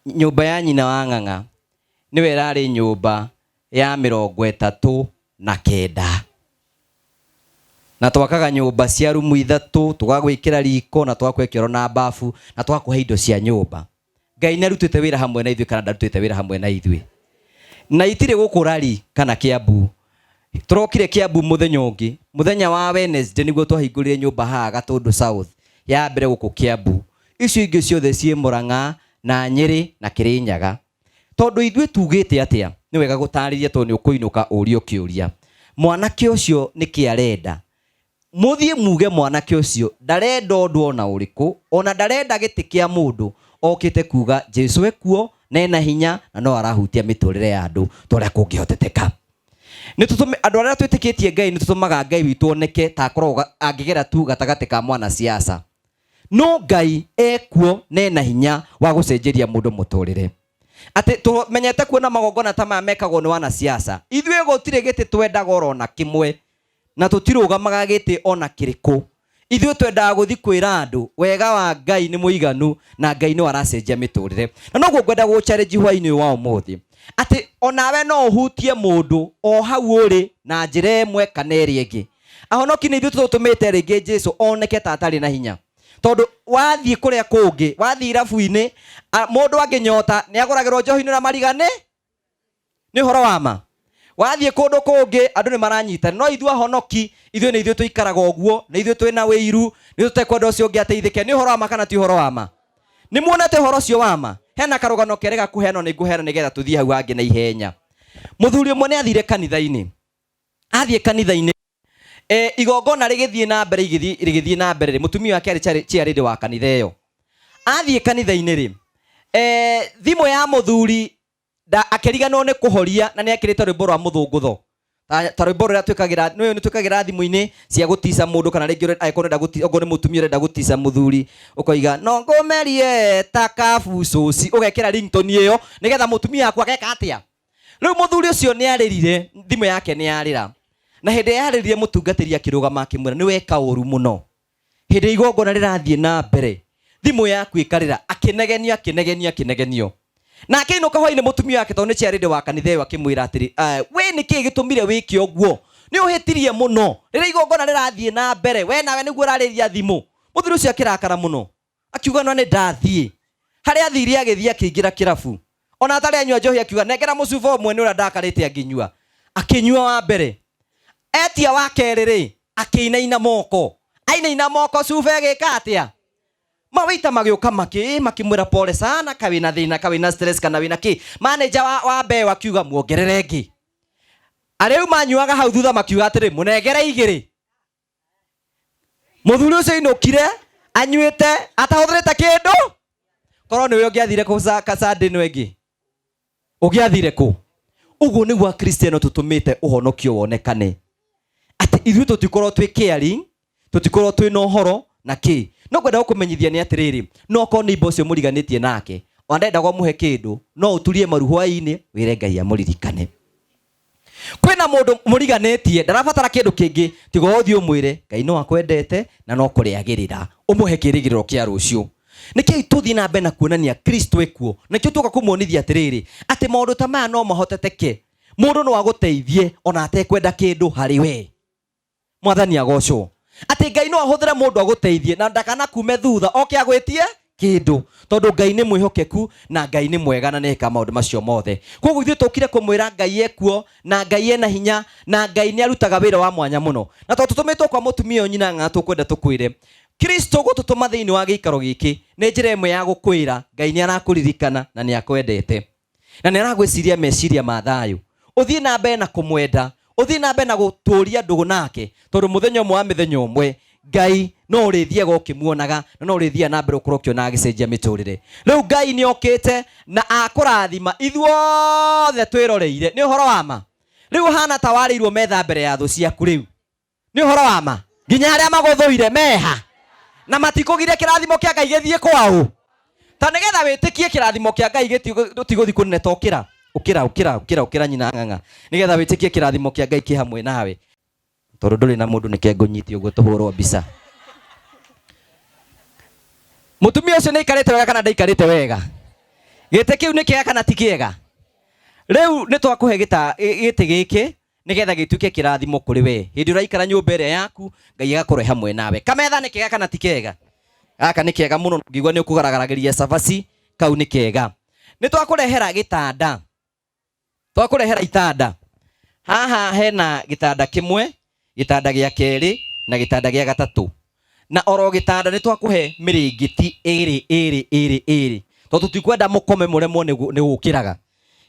Nyũmba ya nyina wa ng'ang'a nĩwe ĩrarĩ nyũmba ya 39. Na twakaga nyũmba cia rumu 3, tũgagwĩkĩra riko na tũgakũhe kĩoro na bafu na tũgakũhe indo cia nyũmba. Ngai nĩ arutĩte wĩra hamwe na ithuĩ kana ndarutĩte wĩra hamwe na ithuĩ. Na itirĩ gũkũ Rari kana Kiambu. Tũrokire Kiambu mũthenya ũngĩ, mũthenya wa Wednesday nĩguo twahingũrire nyũmba haha Gatũndũ South ya mbere gũkũ Kiambu. Icio ingĩ ciothe ciĩ Murang'a na Nyĩrĩ na Kĩrĩnyaga. Tondũ ithuĩ tugĩte atĩa, nĩ wega gũtarĩria tondũ nĩ ũkũinũka ũrio kĩũria. Mwanake ũcio nĩkĩ arenda? Mũthiĩ muge mwanake ũcio ndarenda ũndũ ona ũrĩkũ, ona ndarenda gĩtĩ kĩa mũndũ, okĩte kuga Jesu ekuo na ena hinya na no arahutia mĩtũrĩre ya andũ ta ũrĩa kũngĩhoteteka. Andũ arĩa twĩtĩkĩtie Ngai nĩ tũtũmaga Ngai witũ oneke ta akoragwo angĩgera tu gatagatĩ ka mwanasiasa. No Ngai ekuo na ena hinya wa gũcenjeria mũndũ mũtũrĩre. Atĩ tũmenyete kuona magongona ta maya mekagwo nĩ wanasiasa. Ithuĩ gũtirĩ gĩtĩ twendaga oro na kĩmwe, na tũtirũgamaga gĩtĩ ona kĩrĩkũ. Ithuĩ twendaga gũthiĩ kwĩra andũ wega wa Ngai nĩ mũiganu na Ngai no aracenjia mĩtũrĩre. Na noguo ngwenda gũ challenge hwainĩ ũyũ wa ũmũthĩ atĩ onawe no ũhutie mũndũ o hau ũrĩ na njĩra ĩmwe kana ĩrĩa ĩngĩ. Ahonoki nĩ ithuĩ tũtũmĩte rĩngĩ Jesu oneke ta atarĩ na hinya. Tondũ wathiĩ kũrĩa kũngĩ, wathiĩ irabu-inĩ, mũndũ angĩnyota nĩ agũragĩrwo njohi-inĩ na marigane. Nĩ ũhoro wa ma. Wathiĩ kũndũ kũngĩ andũ nĩ maranyitana, no ithuĩ ahonoki ithuĩ nĩ ithuĩ tũikaraga ũguo, nĩ ithuĩ twĩna wĩiru, nĩ ithuĩ tũtekwenda ũcio ũngĩ ateithĩke. Nĩ ũhoro wa ma kana ti ũhoro wa ma? Nĩ muonete ũhoro ũcio wa ma? Hena karũgano kerĩ gakũheanwo nĩ ngũheana nĩgetha tũthiĩ hau hangĩ na ihenya. Mũthuri ũmwe nĩ athire kanitha-inĩ. Athiĩ kanitha-inĩ, igongona rĩgĩthiĩ na mbere, rĩgĩthiĩ na mbere rĩ, mũtumia wake arĩ chairlady wa kanitha ĩyo. Athiĩ kanitha-inĩ rĩ, thimũ ya mũthuri da akĩriganĩrwo nĩ kũhoria na nĩ ekĩrĩte rwĩmbo rwa mũthũngũtho. Ta rwĩmbo rũrĩa twĩkagĩra, nĩ ũyũ nĩ twĩkagĩra thimũ-inĩ cia gũtica mũndũ, kana rĩngĩ angĩkorwo ũrenda okorwo nĩ mũtumia ũrenda gũtica mũthuri, ũkoiga no ngũmerie ta kabucũci, ũgekĩra ringtone ĩyo nĩgetha mũtumia waku ageka atĩa. Rĩu mũthuri ũcio nĩ arĩrire, thimũ yake nĩ yarĩra. Na hĩndĩ ĩrĩa yarĩrire mũtungatĩri akĩrũgama akĩmwĩra nĩ weka ũru mũno. Hĩndĩ ĩrĩa igongona rĩrathiĩ na mbere, thimũ yaku ĩkarĩra, akĩnegenio, akĩnegenio, akĩnegenio. Na akĩinũka hwainĩ mũtumia wake tondũ nĩ chairlady wa kanitha ĩyo akĩmwĩra atĩrĩ, we nĩ kĩĩ gĩtũmire wĩke ũguo? Nĩ ũhĩtirie mũno. Rĩrĩa igongona rĩrathiĩ na mbere, we nawe nĩguo ũrarĩria thimũ. Mũthuri ũcio akĩrakara mũno. Akiuga no nĩ ndathiĩ. Harĩa athire agĩthiĩ akĩingĩra kĩrabu. Ona atarĩ anyua njohi akiuga nengera mũcuba ũmwe nĩ ũrĩa ndakarĩte angĩnyua. Akĩnyua wa mbere. Etia wa kerĩ rĩ, akĩinaina moko. Ainaina moko cuba ĩgĩka atĩa? Mawaita magĩũka makĩmwĩra pole sana, ka wĩna thĩna, ka wĩna stress, kana wĩna kĩ. Manager wa Mbeo akiuga muongerere ĩngĩ. Arĩu manyuaga hau thutha makiuga atĩrĩ, mũnengere igĩrĩ. Mũthuri ũcio ainũkire anyuĩte atahũthĩrĩte kĩndũ. Korwo nĩwe ũngĩathire kũ Sunday ĩno ĩngĩ, ũngĩathire kũ? Ũguo nĩguo Akristiano tũtũmĩte ũhonokio wonekane, atĩ ithuĩ tũtikorwo twĩ caring, tũtikorwo twĩ na ũhoro na kĩ. No ngwenda gũkũmenyithia nĩ atĩrĩrĩ, no okorwo nĩ imba ũcio mũriganĩtie nake, ona ndendaga ũmũhe kĩndũ, no ũturie maru hwaĩ-inĩ wĩre Ngai amũririkane. Kwĩna mũndũ mũriganĩtie ndarabatara kĩndũ kĩngĩ tiga ũthiĩ ũmwĩre Ngai no akwendete na no kũrĩagĩrĩra, ũmũhe kĩrĩgĩrĩro kĩa rũciũ. Nĩkĩo tũthiĩ na mbere na kuonania Kristo ekuo, nakĩo tuoka kũmuonithia atĩrĩrĩ, atĩ maũndũ ta maya no mahoteteke. Mũndũ no agũteithie ona atekwenda kĩndũ harĩ we. Mwathani agocwo. Atĩ Ngai no ahũthĩre mũndũ agũteithie na ndakanakume thutha oke agwĩtie kĩndũ, tondũ Ngai nĩ mwĩhokeku na Ngai nĩ mwega na nĩekaga maũndũ macio mothe. Koguo ithuĩ tũkire kũmwĩra Ngai ekuo na Ngai ena hinya na Ngai nĩ arutaga wĩra wa mwanya mũno. Na tondũ tũtũmĩtwo kwa mũtumia ũyũ nyina ng'a, tũkwenda tũkwĩre Kristo gũtũtũma thĩinĩ wa gĩikaro gĩkĩ nĩ njĩra ĩmwe ya gũkwĩra Ngai nĩ arakũririkana na nĩ akwendete na nĩ aragwĩciria meciria ma thayũ. Ũthiĩ na mbere na kũmwenda, ũthiĩ na mbere na gũtũria ndũgũ nake, tondũ mũthenya ũmwe wa mĩthenya ũmwe Ngai no ũrĩthiaga ũkĩmuonaga na no ũrĩthiaga na mbere ũkorwo ũkĩona agĩcenjia mĩtũrĩre. Rĩu Ngai nĩ okĩte na akũrathima ithuothe twĩroreire. Nĩ ũhoro wa ma. Rĩu ũhana ta warĩirwo metha mbere ya thũ ciaku rĩu. Nĩ ũhoro wa ma. Nginya arĩa magũthũire meha na matikũgiria kĩrathimo kĩa Ngai gĩthiĩ kwao. Ta nĩgetha wĩtĩkie kĩrathimo kĩa Ngai gĩtigũthiĩ kũnene, ta ũkĩra, ũkĩra, ũkĩra, ũkĩra, ũkĩra nyina ng'ang'a. Nĩgetha wĩtĩkie kĩrathimo kĩa Ngai kĩ hamwe nawe. Tondũ ndũrĩ na mũndũ nĩke ngũnyite ũguo tũhũrwo mbica. Mũtumia ũcio nĩ aikarĩte wega kana ndaikarĩte wega? Gĩtĩ kĩu nĩ kĩega kana ti kĩega? Rĩu nĩ twakũhe gĩtĩ gĩkĩ nĩgetha gĩtuĩke kĩrathimo kũrĩ we. Hĩndĩ ũraikara nyũmba ĩrĩa yaku, Ngai agakorwo e hamwe nawe. Kametha nĩ kega kana ti kega? Gaka nĩ kega mũno, ngĩigua nĩ ũkũgaragaragĩria cabaci, kau nĩ kega. Nĩ twakũrehera gĩtanda. Twakũrehera itanda. Haha hena gĩtanda kĩmwe, gĩtanda gĩa kerĩ na gĩtanda gĩa gatatũ. Na oro gĩtanda nĩ twakũhe mĩrĩngĩti ĩrĩ, ĩrĩ, ĩrĩ, ĩrĩ. Tondũ tũtikwenda mũkome mũremwo nĩ gũkĩraga.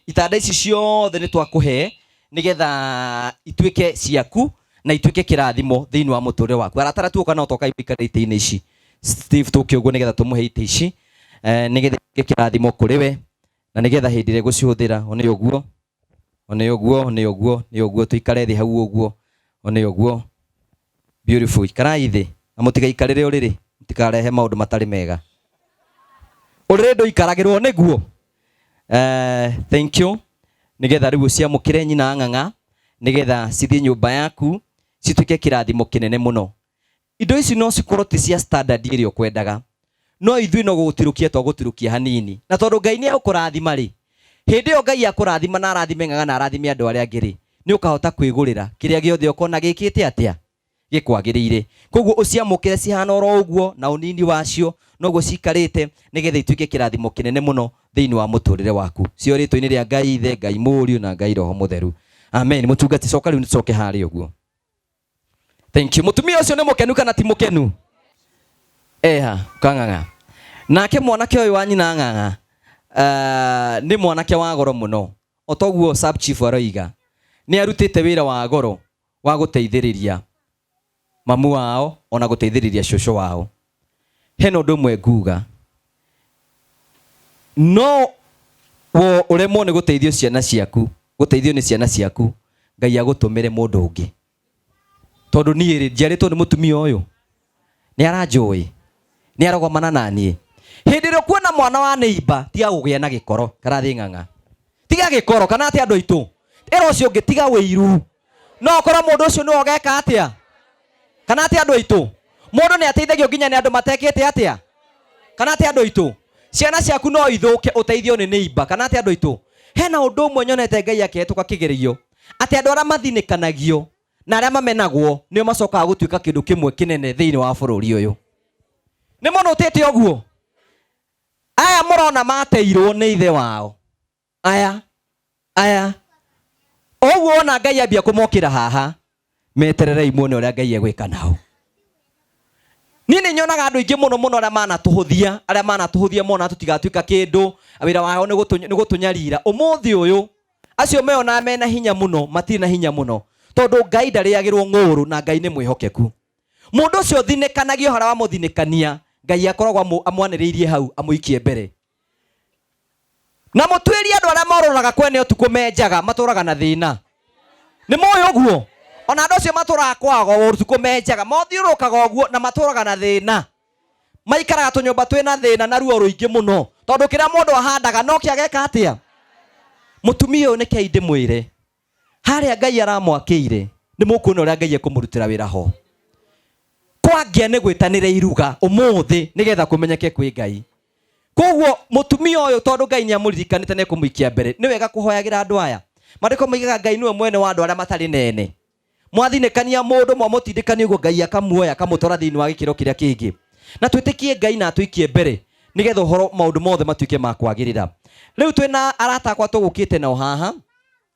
Itanda ici ciothe nĩ twakũhe nĩgetha ituĩke ciaku na ituĩke kĩrathimo thĩinĩ wa mũtũrĩre waku. Arata arĩa tuoka nao tokai mũikare itĩ-inĩ ici. Steve tũke ũguo nĩgetha tũmũhe itĩ ici, nĩgetha ituĩke kĩrathimo kũrĩ we na nĩgetha hĩndĩ ĩrĩa egũcihũthĩra, one ũguo, one ũguo, one ũguo, nĩ ũguo, tũikare thĩ hau ũguo, one ũguo. Beautiful. Ikarai thĩ na mũtigaikarĩre ũrĩrĩ, mũtikarehe maũndũ matarĩ mega. Ũrĩrĩ ndũikaragĩrwo nĩguo. Thank you. Nĩgetha rĩu ũciamũkĩre nyina ng'ang'a, nĩgetha cithiĩ nyũmba yaku, cituĩke kĩrathimo kĩnene mũno. Indo ici no cikorwo ti cia standard ĩrĩa ũkwendaga, no ithuĩ no gũgũtirũkia twagũtirũkia hanini, na tondũ Ngai nĩ egũkũrathima rĩ, hĩndĩ ĩyo Ngai akũrathima na arathime ng'ang'a na arathime andũ arĩa angĩ rĩ, nĩ ũkahota kwĩgũrĩra kĩrĩa gĩothe ũkona gĩkĩte atĩa gĩkwagĩrĩire. Koguo ũciamũkĩre cihana oro ũguo na ũnini wacio noguo cikarĩte, nĩgetha ituĩke kĩrathimo kĩnene mũno thĩinĩ wa mũtũrĩre waku. Cio rĩtwa-inĩ rĩa Ngai Ithe, Ngai Mũriũ na Ngai Roho Mũtheru, amen. Mũtungati, coka rĩu nĩtũcoke harĩa ũguo. Thank you. Mũtumia ũcio nĩ mũkenu kana ti mũkenu? Eha kang'ang'a. Nake mwanake ũyũ wa nyina ng'ang'a, nĩ mwanake wa goro mũno. O toguo sub chief aroiga, nĩ arutĩte wĩra wa goro wa gũteithĩrĩria mamu wao ona gũteithĩrĩria cũcũ wao. Hena ũndũ ũmwe nguga, no wo ũremwo nĩ gũteithio ciana ciaku, gũteithio nĩ ciana ciaku, Ngai agũtũmĩre mũndũ ũngĩ. Tondũ niĩ rĩ, njiarĩtwo nĩ mũtumia ũyũ, nĩ aranjũĩ, nĩ arogomana na niĩ. Hĩndĩ ĩrĩa ũkuona mwana wa neighbor, tiga kũgĩa na gĩkoro, karathiĩ ng'ang'a. Tiga gĩkoro, kana atĩ andũ aitũ. Ĩra ũcio ũngĩ, tiga wĩiru. No okorwo mũndũ ũcio nĩwe ũgeka atĩa? Kana atĩ andũ aitũ? Mũndũ nĩ ateithagio nginya nĩ andũ matekĩte atĩa? Kana atĩ andũ aitũ? Ciana ciaku no ithũke ũteithio nĩ neighbor, kana atĩ andũ aitũ? Hena ũndũ ũmwe nyonete Ngai akĩhetũka kĩgerio, atĩ andũ arĩa mathinĩkanagio na arĩa mamenagwo nĩo macokaga gũtuĩka kĩndũ kĩmwe kĩnene thĩinĩ wa bũrũri ũyũ. Nĩ mũnũtĩte ũguo? Aya mũrona mateirwo nĩ ithe wao. Aya, aya. Ũguo wona Ngai ambia kũmokĩra haha, metererei muone ũrĩa Ngai egwĩka nao. Niĩ nĩ nyonaga andũ aingĩ mũno mũno arĩa manatũhũthia, arĩa manatũhũthia mona tũtigatuĩka kĩndũ, wĩra wao nĩ gũtũnyarira. Ũmũthĩ ũyũ, acio meyonaga mena hinya mũno, matirĩ na hinya mũno, tondũ Ngai ndarĩagĩrwo ng'ũũrũ na Ngai nĩ mwĩhokeku. Mũndũ ũcio ũthinĩkanagio harĩa wamũthinĩkania, Ngai akoragwo amwanĩrĩirie hau amũikie mbere. Na mũtuĩrie andũ arĩa morũraga kwene ũtukũ menjaga, matũraga na thĩna. Nĩ mũĩ ũguo? Ona andũ acio matũraga kwago ũtukũ menjaga, mothiũrũrũkaga ũguo na matũraga na thĩna. Maikaraga tũnyũmba twĩna thĩna na ruo rũingĩ mũno, tondũ kĩrĩa mũndũ ahandaga no kĩageka atĩa? Mũtumia ũyũ nĩkĩi ndĩmwĩre, harĩa Ngai aramwakĩire, nĩ mũkuona ũrĩa Ngai ekũmũrutĩra wĩra ho. Kwangĩa nĩ gwĩtanĩra iruga ũmũthĩ nĩgetha kũmenyeke kwĩ Ngai. Koguo mũtumia ũyũ tondũ Ngai nĩ amũririkanĩte na ekũmũikia mbere, nĩ wega kũhoyagĩra andũ aya. Maandĩko moigaga Ngai nĩwe mwene wa andũ arĩa matarĩ nene. Mwathinĩkania mũndũ, mwamũtindĩkania ũguo, Ngai akamuoya akamũtwara thĩinĩ wa gĩkĩro kĩrĩa kĩngĩ. Na twĩtĩkie Ngai na atũikie mbere nĩgetha ũhoro maũndũ mothe matuĩke ma kwagĩrĩra. Rĩu twĩna arata akwa tũgũkĩte nao haha.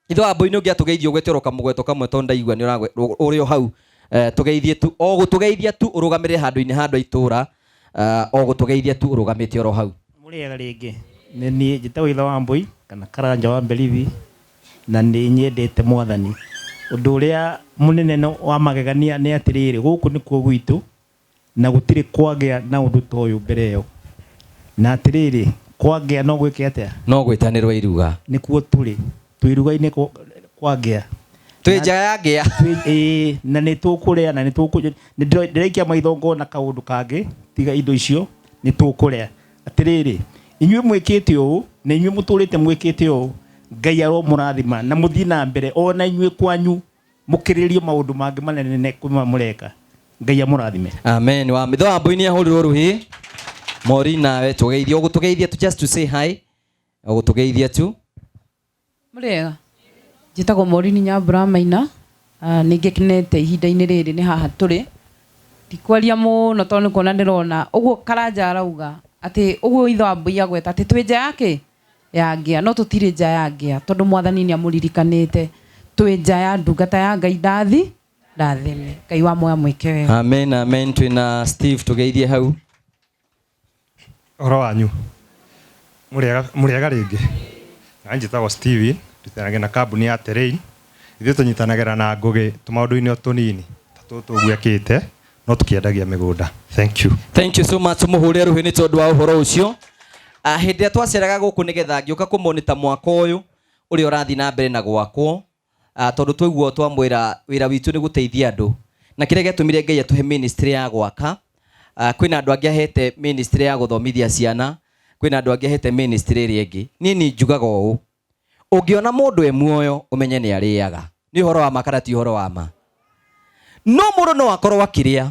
Ithe wa Mbũi nĩ ũngĩatũgeithia ũgwete oro kamũgweto kamwe tondũ ndaigua nĩ ũrĩ o hau. Tũgeithie tu, o gũtũgeithia tu ũrũgamĩrĩre handũ-inĩ ha andũ a itũũra, o gũtũgeithia tu ũrũgamĩte oro hau. Mũrĩega rĩngĩ. Nĩ niĩ njĩtagwo Ithe wa Mbũi kana Karanja wa Mberithi na nĩ nyendete Mwathani. Ũndũ ũrĩa mũnene na wa magegania nĩ atĩrĩrĩ, gũkũ nĩkuo gwitũ na gũtirĩ kwagĩa na ũndũ ta ũyũ mbere ĩyo. Na atĩrĩrĩ, kwagĩa no gwĩke atĩa? No gwĩtanĩrwo iruga. Nĩkuo tũrĩ. Twĩ iruga-inĩ kwangĩa. Twĩ nja ya ngĩa. Ĩĩ, na nĩ tũkũrĩa na nĩ tũkũnyua. Ndĩraikia maitho ngona kaũndũ kangĩ tiga indo icio, nĩ tũkũrĩa. Atĩrĩrĩ, inyuĩ mwĩkĩte ũũ na inyuĩ mũtũrĩte mwĩkĩte ũũ, Ngai aromũrathima na mũthiĩ na mbere o na inyuĩ kwanyu mũkĩrĩrie maũndũ mangĩ manene kwĩ maya mũreka. Ngai amũrathime. Amen. Wa mitho wa Mbũi nĩ ahũrirwo rũhĩ. Mori nawe tũgeithie, ũgũtũgeithia tu just to say hi. Ũgũtũgeithia tu. Mũrĩega. Njĩtagwo Maureen Nyambura Maina. Nĩ ngenete ihinda-inĩ rĩrĩ nĩ haha tũrĩ. Ndikwaria mũno tondũ nĩ kuona ndĩrona ũguo Karanja arauga atĩ ũguo ithe wa Mbũi agweta atĩ twĩ nja ya kĩ? Ya ngĩa. No tũtirĩ nja ya ngĩa tondũ Mwathani nĩ amũririkanĩte. Twĩ nja ya ndungata ya Ngai ndathi ndathime. Ngai wa muoyo amwĩke wega. Amen, amen. Twĩna Steve tũgeithie hau. Ũhoro wanyu? Mũrĩega, mũrĩega rĩngĩ. Na njĩtagwo Steven, ndutanagia na kambuni ya Terrain. Ithuĩ tũnyitanagĩra na Ngũgĩ tũmaũndũ-inĩ o tũnini ta tũtũ ũguo ekĩte, no tũkĩendagia mĩgũnda. Thank you. Thank you so much. Mũhũre rũhĩ nĩ tondũ wa ũhoro ũcio. Hĩndĩ ĩrĩa twaceraga gũkũ nĩgetha ngĩũka kũmonita mwako ũyũ ũrĩa ũrathiĩ na mbere na gwakwo, tondũ twaigua twamwĩra wĩra witũ nĩ gũteithia andũ, na kĩrĩa gĩatũmire Ngai atũhe ministry ya gwaka, kwĩna andũ angĩ ahete ministry ya gũthomithia ciana, kwĩna andũ angĩ ahete ministry ĩrĩa ĩngĩ. Niĩ nĩ njugaga ũũ, ũngĩona mũndũ e muoyo ũmenye nĩ arĩaga. Nĩ ũhoro wa ma kana ti ũhoro wa ma? No mũndũ no akorwo akĩrĩa,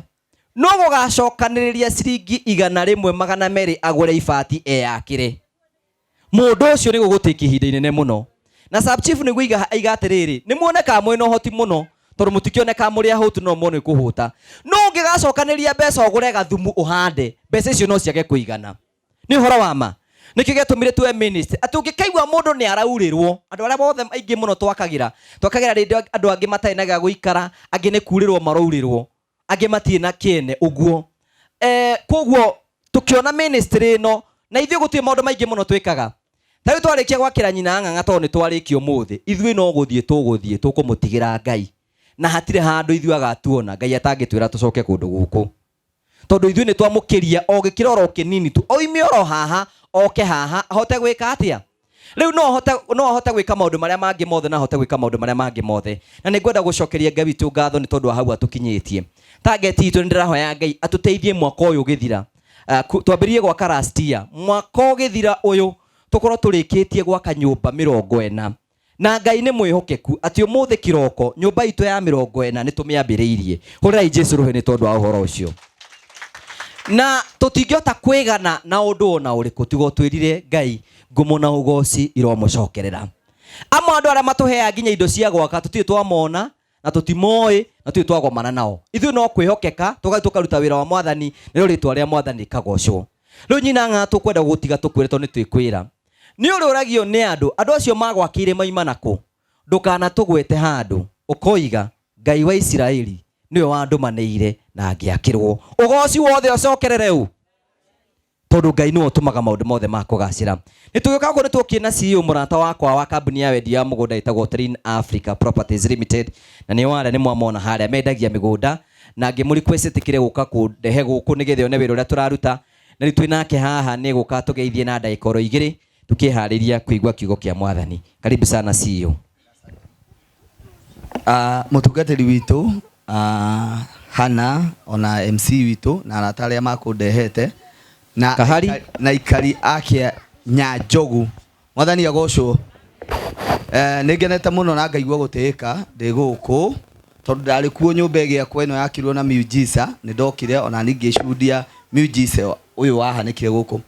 No gũgacokanĩrĩria ciringi 100 200 agũre ibati eyakĩre. Mũndũ ũcio nĩ gũgũtĩkia ihinda inene mũno. Na sub chief nĩguo aiga aiga atĩrĩrĩ, nĩ muonekaga mwĩna ũhoti mũno tondũ mũtikĩonekaga mũrĩ ahũtu no muone kũhũta. No ũngĩgacokanĩrĩria mbeca ũgũre gathumu ũhande, mbeca icio no ciage kũigana. Nĩ ũhoro wa ma. Nĩkĩo gĩatũmire tuoe ministry atĩ ũngĩkaigua mũndũ nĩ araurĩrwo, andũ arĩa othe aingĩ mũno twakagĩra, twakagĩra rĩndĩ andũ angĩ matarĩ na gĩa gũikara, angĩ nĩ kurĩrwo maraurĩrwo, angĩ matirĩ na kĩene ũguo. Koguo tũkĩona ministry ĩno na ithuĩ gũtirĩ maũndũ maingĩ mũno twĩkaga. Ta rĩu twarĩkia gwakĩra nyina Ng'ang'a tondũ nĩ twarĩkia ũmũthĩ, ithuĩ no gũthiĩ tũgũthiĩ tũkũmũtigĩra Ngai. Na hatirĩ handũ ithuĩ agatuona Ngai atangĩtwĩra tũcoke kũndũ gũkũ. Tondũ ithuĩ nĩ twamũkĩria o gĩkĩro oro kĩnini tu, oime oro haha, oke haha, ahote gwĩka atĩa? Rĩu no ahote gwĩka maũndũ marĩa mangĩ mothe na ahote gwĩka maũndũ marĩa mangĩ mothe. Na nĩ ngwenda gũcokeria Ngai witũ ngatho nĩ tondũ wa hau atũkinyĩtie. Target itũ nĩ ndĩrahoya Ngai atũteithie mwaka ũyũ ũgĩthira. Twambĩrĩrie gwaka last year. Mwaka ũgĩthira ũyũ tũkorwo tũrĩkĩtie gwaka nyũmba 40. Na Ngai nĩ mwĩhokeku atĩ ũmũthĩ kĩroko nyũmba itũ ya 40 nĩ tũmĩambĩrĩirie. Hũrĩrai Jesũ rũhĩ nĩ tondũ wa ũhoro ũcio. Na tũtingĩhota kwĩgana na ũndũ ona ũrĩkũ tiga ũtwĩrire Ngai ngumo na ũgoci iromũcokerera. Amwe andũ arĩa matũheaga nginya indo cia gwaka tũtirĩ twamona na tũtimoĩ na tũtirĩ twagomana nao. Ithuĩ no kwĩhokeka tũgathiĩ tũkaruta wĩra wa mwathani nĩrĩo rĩtwa rĩa mwathani rĩkagocwo. Rĩu nyina Ng'ang'a tũkwenda gũgũtiga tũkwĩre tondũ nĩ twĩkwĩra. Nĩ ũrĩ ũragio nĩ andũ, andũ acio magwakĩire maima nakũ? Ndũkanatũgwete handũ ũkoiga Ngai wa Isiraeli nĩwe wandũmanĩire na ngĩakĩrwo. Ũgoci wothe ũcokerere ũ? Tondũ Ngai nĩwe ũtũmaga maũndũ mothe ma kũgacĩra. Nĩ tũgĩũka gũkũ nĩ tuokire na CEO mũrata wakwa wa kambuni ya wendia wa mũgũnda ĩtagwo Train Africa Properties Limited, na nĩo arĩa nĩ mwamona harĩa mendagia mĩgũnda, na ngĩmũ request ĩtĩkĩre gũka kũndehe gũkũ nĩgetha one wĩra ũrĩa tũraruta. Na rĩu twĩ nake haha nĩ gũka tũgeithie na ndagĩka oro igĩrĩ tukĩharĩria kũigua kiugo kĩa mwathani. Karibu sana CEO. Mũtungatĩri witũ Hana ona MC witũ na arata arĩa makũndehete na Kahari. Na ikari ake Nyanjogu, mwathani agocwo. Nĩ ngenete mũno na ngaigua gũtĩĩka ndĩ gũkũ tondũ ndarĩ kuo nyũmba ĩgĩakwo ĩno yakirwo na miujiza. Nĩ ndokire ona niĩ ngĩcundia miujiza ũyũ wahanĩkire gũkũ.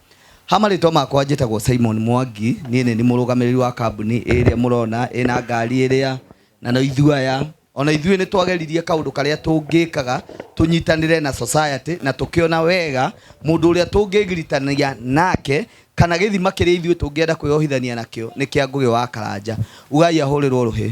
Ha marĩtwa makwa njĩtagwo Simon Mwangi, niĩ nĩ mũrũgamĩrĩri wa kambuni ĩrĩa mũrona ĩna ngari ĩrĩa na no ithuĩ aya ona ithuĩ nĩ twageririe kaũndũ karĩa tũngĩkaga tũnyitanĩre na society na tũkĩona wega mũndũ ũrĩa tũngĩgiritania nake kana gĩthima kĩrĩa ithuĩ tũngĩenda kwĩyohithania nakĩo nĩ kĩa Ngũgĩ wa Karanja. Ugai ahũrĩrwo rũhĩ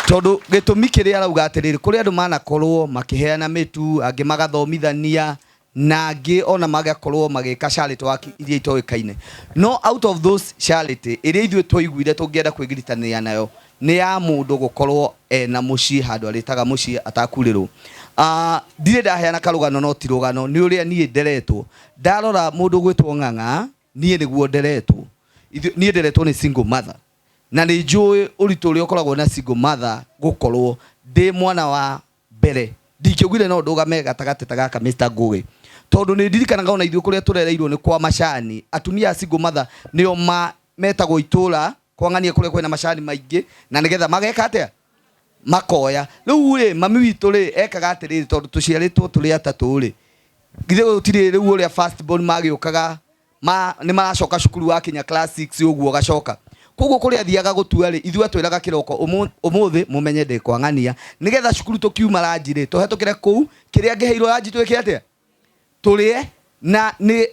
tondũ gĩtũmi kĩrĩa arauga atĩrĩrĩ, kũrĩ andũ manakorwo makĩheana mĩtu, angĩ magathomithania na angĩ ona magakorwo magĩka charity work iria itoĩkaine, no out of those charity ĩrĩa ithuĩ twaiguire tũngĩenda kwĩgiritania nayo nĩ ya mũndũ gũkorwo ena mũciĩ handũ arĩtaga mũciĩ atakurĩrwo. Ndirĩ ndaheana karũgano no ti rũgano, nĩ ũrĩa niĩ nderetwo. Ndarora mũndũ ũgwĩtwo Ng'ang'a, niĩ nĩguo nderetwo. Niĩ nderetwo nĩ single mother na nĩ njũĩ ũritũ ũrĩa ũkoragwo na single mother. Gũkorwo ndĩ mwana wa mbere ndingĩaugire no ndũgame gatagatĩ ta gaka Mr. Ngũgĩ, tondũ nĩ ndirikanaga ona ithuĩ kũrĩa tũrereirwo nĩ kwa macani, atumia a single mother nĩo ma metagwo itũra kwang'ania kũrĩa kwĩna macani maingĩ na nĩgetha mageka atĩa, makoya. Rĩu rĩ, mami witũ rĩ ekaga atĩrĩrĩ, tondũ tũciarĩtwo tũrĩ atatũ rĩ, githĩ gũtirĩ rĩu ũrĩa first born magĩũkaga ma nĩ maracoka cukuru wakinya class 6 ũguo ũgacoka koguo kũrĩa athiaga gũtua rĩ, ithuĩ atwĩraga kĩroko ũmũthĩ mũmenye ndĩ kwang'ania nĩgetha cukuru tũkiuma ranji rĩ tũhetũkĩre kũu, kĩrĩa ngĩheirwo ranji twĩke atĩa, tũrĩe. Na nĩ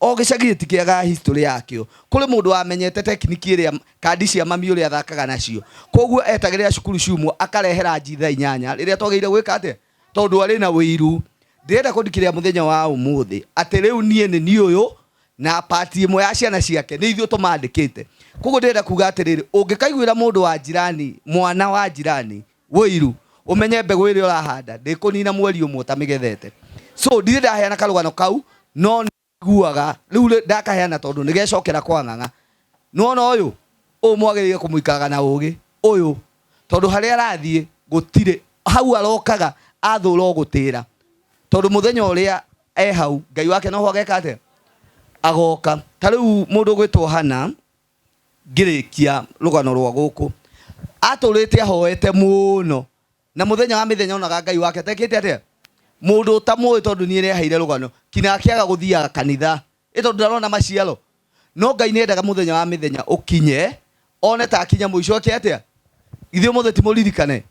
o gĩcagi gĩtikĩagaga history yakĩo. Kũrĩ mũndũ wamenyete technique ĩrĩa kandi cia mami ũrĩa athakaga nacio, koguo etagĩrĩra cukuru ciumwo akarehera nji thaa 8 rĩrĩa twagĩrĩire gwĩka atĩa, tondũ arĩ na wĩiru. Ndĩrenda kũndikĩrĩra mũthenya wa ũmũthĩ atĩ rĩu niĩ nĩ niĩ ũyũ na pati ĩmwe ya ciana ciake nĩ ithuĩ tũmandĩkĩte. Koguo ndĩrenda kuga atĩrĩrĩ, ũngĩkaiguĩra mũndũ wa jirani, mwana wa jirani wĩiru, ũmenye mbegũ ĩrĩa ũrahanda ndĩkũnina mweri ũmwe ũtamĩgethete. So ndirĩ ndaheana karũgano kau no nĩiguaga rĩu ndakaheana tondũ nĩgecokera kwa Ng'ang'a. Nĩwona ũyũ ũyũ mwagĩrĩire kũmũikaraga na ũgĩ ũyũ, tondũ harĩa arathiĩ gũtirĩ hau arokaga athũra ũgũtĩra, tondũ mũthenya ũrĩa e hau Ngai wake noho ageka atĩa, agoka. Ta rĩu mũndũ ũgwĩtwo Hana, ngĩrĩkia rũgano rwa gũkũ, atũrĩte ahoete mũno. Na mũthenya wa mĩthenya onaga Ngai wake atekĩte atĩa? Mũndũ ũtamũĩ tondũ niĩ nĩaheire rũgano kinya akĩaga gũthiaga kanitha ĩ tondũ ndarona maciaro. No Ngai nĩendaga mũthenya wa mĩthenya ũkinye one ta akinya mũico ake atĩa? Ithuĩ ũmũthĩ timũririkane.